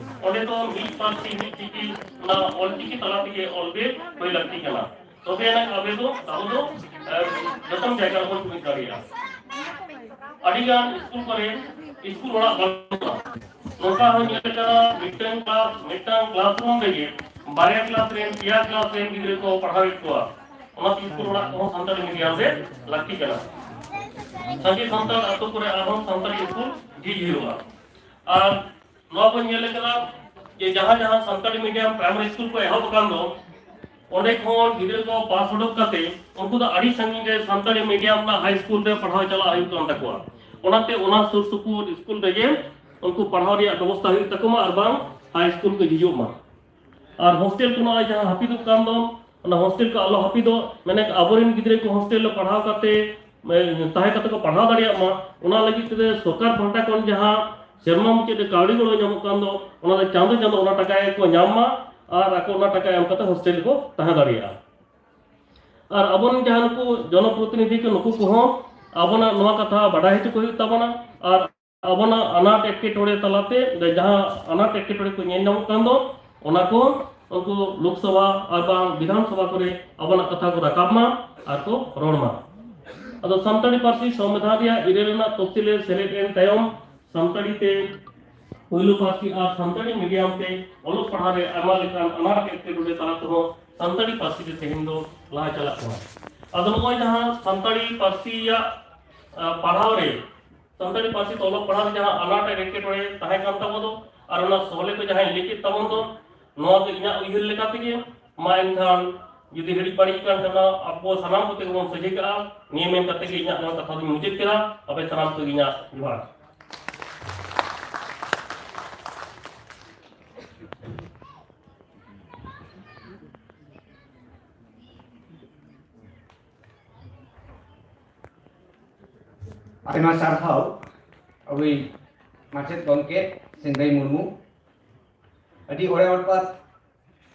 ᱚᱸᱰᱮ ᱫᱚ ᱢᱤᱫ ᱯᱟᱹᱨᱥᱤ ᱢᱤᱫ ᱪᱤᱠᱤ ᱚᱱᱟ ᱚᱞ ᱪᱤᱠᱤ ᱛᱟᱞᱟ ᱛᱮᱜᱮ ᱚᱞ ᱜᱮ ᱦᱩᱭ ᱞᱟᱹᱠᱛᱤ ᱠᱟᱱᱟ᱾ ᱛᱚᱵᱮ ᱟᱱᱟᱜ ᱟᱵᱚ ᱫᱚ, ᱟᱵᱚ ᱫᱚ ᱮ, ᱡᱚᱛᱚᱱ ᱡᱟᱭᱜᱟ ᱨᱮᱵᱚᱱ ᱡᱩᱢᱤᱫ ᱫᱟᱲᱮᱭᱟᱜᱼᱟ᱾ ᱟᱹᱰᱤᱜᱟᱱ ᱥᱠᱩᱞ ᱠᱚᱨᱮ ᱥᱠᱩᱞ ᱚᱲᱟᱜ ᱵᱟᱹᱱᱩᱜᱼᱟ᱾ ᱱᱚᱝᱠᱟ ᱦᱚᱸ ᱧᱮᱞ ᱟᱠᱟᱱᱟ, ᱢᱤᱫᱴᱟᱝ ᱠᱞᱟᱥ, ᱢᱤᱫᱴᱟᱝ ᱠᱞᱟᱥᱨᱩᱢ ᱨᱮᱜᱮ ᱵᱟᱨᱭᱟ ᱠᱞᱟᱥ ᱨᱮᱱ, ᱯᱮᱭᱟ ᱠᱞᱟᱥ ᱨᱮᱱ ᱜᱤᱫᱽᱨᱟᱹ ᱠᱚ ᱯᱟᱲᱦᱟᱣᱮᱫ ᱠᱚᱣᱟ᱾ ᱚᱱᱟ ᱥᱠᱩᱞ ᱚᱲᱟᱜ ᱠᱚᱦᱚᱸ ᱥᱟᱱᱛᱟᱲᱤ ᱢᱤᱰᱤᱭᱟᱢ ᱨᱮ ᱞᱟᱹᱠᱛᱤ ᱠᱟᱱᱟ᱾ ᱥᱟᱸᱜᱮ ᱥᱟᱱᱛᱟᱲ ᱟᱛᱳ ᱠᱚᱨᱮ ᱟᱨᱦᱚᱸ ᱥᱟᱱᱛᱟᱲᱤ ᱥᱠᱩᱞ ᱡᱷᱤᱡ ᱦᱩᱭᱩᱜᱼᱟ᱾ ᱟᱨ ᱱᱚᱣᱟ ᱵᱚᱱ ᱧᱮᱞ ᱟᱠᱟᱫᱟ ᱡᱮ ᱡᱟᱦᱟᱸ ᱡᱟᱦᱟᱸ ᱥᱟᱱᱛᱟᱲᱤ ᱢᱤᱰᱤᱭᱟᱢ ᱯᱨᱟᱭᱢᱟᱨᱤ ᱥᱠᱩᱞ ᱠᱚ ᱮᱦᱚᱵ ᱟᱠᱟᱱ ᱫᱚ, ᱚᱸᱰᱮ ᱠᱷᱚᱱ ᱜᱤᱫᱽᱨᱟᱹ ᱠᱚ ᱯᱟᱥ ᱩᱰᱩᱠ ᱠᱟᱛᱮ ᱩᱱᱠᱩ ᱫᱚ ᱟᱹᱰᱤ ᱥᱟᱺᱜᱤᱧ ᱨᱮ ᱥᱟᱱᱛᱟᱲᱤ ᱢᱤᱰᱤᱭᱟᱢ ᱨᱮᱱᱟᱜ ᱦᱟᱭ ᱥᱠᱩᱞ ᱨᱮ ᱯᱟᱲᱦᱟᱣ ᱪᱟᱞᱟᱜ ᱦᱩᱭᱩᱜ ᱠᱟᱱ ᱛᱟᱠᱚᱣᱟ᱾ ᱚᱱᱟᱛᱮ ᱚᱱᱟ ᱥᱩᱨ ᱥᱩᱯᱩᱨ ᱥᱠᱩᱞ ᱨᱮᱜᱮ ᱩᱱᱠᱩ ᱯᱟᱲᱦᱟᱣ ᱨᱮᱭᱟᱜ ᱵᱮᱵᱚᱥᱛᱷᱟ ᱦᱩᱭᱩᱜ ᱛᱟᱠᱚ ᱢᱟ, ᱟᱨ ᱵᱟᱝ ᱦᱟᱭ ᱥᱠᱩᱞ ᱠᱚ ᱦᱤᱡᱩᱜ ᱢᱟ᱾ ᱟᱨ ᱦᱳᱥᱴᱮᱞ ᱠᱚ ᱱᱚᱜᱼᱚᱭ ᱡᱟᱦᱟᱸ ᱦᱟᱹᱯᱤᱫᱚᱜ ᱠᱟᱱ ᱫᱚ, ᱚᱱᱟ ᱦᱳᱥᱴᱮᱞ ᱠᱚ ᱟᱞᱚ ᱦᱟᱹᱯᱤᱫᱚᱜ, ᱢᱮᱱᱮᱠ ᱟᱵᱚᱨᱮᱱ ᱜᱤᱫᱽᱨᱟᱹ ᱠᱚ ᱦᱳᱥᱴᱮᱞ ᱨᱮ ᱯᱟᱲᱦᱟᱣ ᱠᱟᱛᱮ, ᱮ, ᱛᱟᱦᱮᱸ ᱠᱟᱛᱮ ᱠᱚ ᱯᱟᱲᱦᱟᱣ ᱫᱟᱲᱮᱭᱟᱜ ᱢᱟ, ᱚᱱᱟ ᱞᱟᱹᱜᱤᱫ ᱛᱮ ᱥᱚᱨᱠᱟᱨ ᱯᱟᱦᱴᱟ ᱠᱷᱚᱱ ᱡᱟᱦᱟᱸ ᱥᱮᱨᱢᱟ ᱢᱩᱪᱟᱹᱫ ᱨᱮ ᱠᱟᱹᱣᱰᱤ ᱜᱚᱲᱚ ᱧᱟᱢᱚᱜ ᱠᱟᱱ ᱫᱚ, ᱚᱱᱟ ᱫᱚ ᱪᱟᱸᱫᱚ ᱪᱟᱸᱫᱚ ᱚᱱᱟ ᱴᱟᱠᱟ ᱜᱮᱠᱚ ᱧᱟᱢ ᱢᱟ ᱟᱨ ᱟᱠᱚ ᱚᱱᱟ ᱴᱟᱠᱟ ᱮᱢ ᱠᱟᱛᱮ ᱦᱳᱥᱴᱮᱞ ᱨᱮᱠᱚ ᱛᱟᱦᱮᱸ ᱫᱟᱲᱮᱭᱟᱜᱼᱟ᱾ ᱟᱨ ᱟᱵᱚᱨᱮᱱ ᱡᱟᱦᱟᱸ ᱱᱩᱠᱩ ᱡᱚᱱᱚᱯᱨᱚᱛᱤᱱᱤᱫᱷᱤ ᱠᱚ, ᱱᱩᱠᱩ ᱠᱚᱦᱚᱸ ᱟᱵᱚᱱᱟᱜ ᱱᱚᱣᱟ ᱠᱟᱛᱷᱟ ᱵᱟᱰᱟᱭ ᱦᱚᱪᱚ ᱠᱚ ᱦᱩᱭᱩᱜ ᱛᱟᱵᱚᱱᱟ᱾ ᱟᱨ ᱟᱵᱚᱱᱟᱜ ᱟᱱᱟᱴ ᱮᱴᱠᱮᱴᱚᱬᱮ ᱛᱟᱞᱟᱛᱮ ᱡᱟᱦᱟᱸ ᱟᱱᱟᱴ ᱮᱴᱠᱮᱴᱚᱬᱮ ᱠᱚ ᱧᱮᱞ ᱧᱟᱢᱚᱜ ᱠᱟᱱ ᱫᱚ, ᱚᱱᱟ ᱠᱚ ᱩᱱᱠᱩ ᱞᱳᱠᱥᱚᱵᱷᱟ ᱟᱨ ᱵᱟᱝ ᱵᱤᱫᱷᱟᱱ ᱥᱚᱵᱷᱟ ᱠᱚᱨᱮ ᱟᱵᱚᱱᱟᱜ ᱠᱟᱛᱷᱟ ᱠᱚ ᱨᱟᱠᱟᱵ ᱢᱟ ᱟᱨ ᱠᱚ ᱨᱚᱲ ᱢᱟ᱾ ᱟᱫᱚ ᱥᱟᱱᱛᱟᱲᱤ ᱯᱟᱹᱨᱥᱤ ᱥᱚᱝᱵᱤᱫᱷᱟᱱ ᱨᱮᱭᱟᱜ ᱤᱨᱟᱹᱞ ᱨᱮᱱᱟᱜ ᱛᱚᱯᱥᱤᱞ ᱨᱮ ᱥᱮᱞᱮᱫ ᱮᱱ ᱛᱟᱭᱚᱢ ᱥᱟᱱᱛᱟᱲᱤ ᱛᱮ ᱯᱳᱭᱞᱳ ᱯᱟᱹᱨᱥᱤ ᱟᱨ ᱥᱟᱱᱛᱟᱲᱤ ᱢᱤᱰᱤᱭᱟᱢ ᱛᱮ ᱚᱞᱚᱜ ᱯᱟᱲᱦᱟᱣ ᱨᱮ ᱟᱭᱢᱟ ᱞᱮᱠᱟᱱ ᱟᱱᱟᱴ ᱮᱴᱠᱮᱴᱚᱬᱮ ᱛᱟᱞᱟ ᱛᱮᱦᱚᱸ ᱥᱟᱱᱛᱟᱲᱤ ᱯᱟᱹᱨᱥᱤ ᱛᱮ ᱛᱮᱦᱮᱧ ᱫᱚ ᱞᱟᱦᱟ ᱪᱟᱞᱟᱜ ᱠᱟᱱᱟ᱾ ᱟᱫᱚ ᱱᱚᱜᱼᱚᱭ ᱡᱟᱦᱟᱸ ᱥᱟᱱᱛᱟᱲᱤ ᱯᱟᱹᱨᱥᱤᱭᱟᱜ, ᱟ, ᱯᱟᱲᱦᱟᱣ ᱨᱮ, ᱥᱟᱱᱛᱟᱲᱤ ᱯᱟᱹᱨᱥᱤ ᱛᱮ ᱚᱞᱚᱜ ᱯᱟᱲᱦᱟᱣ ᱨᱮ ᱡᱟᱦᱟᱸ ᱟᱱᱟᱴ ᱮᱴᱠᱮᱴᱚᱬᱮ ᱛᱟᱦᱮᱸ ᱠᱟᱱ ᱛᱟᱵᱚ ᱫᱚ ᱟᱨ ᱚᱱᱟ ᱥᱚᱦᱞᱮ ᱠᱚ ᱡᱟᱦᱟᱸᱭ ᱞᱟᱹᱭ ᱠᱮᱫ ᱛᱟᱵᱚᱱ ᱫᱚ, ᱱᱚᱣᱟ ᱫᱚ ᱤᱧᱟᱹᱜ ᱩᱭᱦᱟᱹᱨ ᱞᱮᱠᱟ ᱛᱮᱜᱮ, ᱢᱟ ᱮᱱᱠᱷᱟᱱ ᱡᱩᱫᱤ ᱦᱤᱲᱤᱡ ᱵᱟᱹᱲᱤᱡ ᱠᱟᱱ ᱠᱷᱟᱱ ᱟᱵᱚ ᱥᱟᱱᱟᱢ ᱠᱚᱛᱮ ᱜᱮᱵᱚᱱ ᱥᱚᱡᱷᱮ ᱠᱟᱜᱼᱟ᱾ ᱱᱤᱭᱟᱹ ᱢᱮᱱ ᱠᱟᱛᱮ ᱜᱮ ᱤᱧᱟᱹᱜ ᱱᱚᱣᱟ ᱠᱟᱛᱷᱟ ᱫᱚᱧ ᱢᱩᱪᱟᱹᱫ ᱠᱮᱫᱟ᱾ ᱟᱯᱮ ᱥᱟᱱᱟᱢ ᱠᱚᱜᱮ ᱤᱧᱟᱹᱜ ᱡᱚᱦᱟᱨ᱾ ᱟᱭᱢᱟ ᱥᱟᱨᱦᱟᱣ ᱟᱵᱚᱭᱤᱡ ᱢᱟᱪᱮᱫ ᱜᱚᱢᱠᱮ ᱥᱤᱝᱨᱟᱹᱭ ᱢᱩᱨᱢᱩ᱾ ᱟᱹᱰᱤ ᱚᱲᱮ ᱚᱲᱯᱟᱛ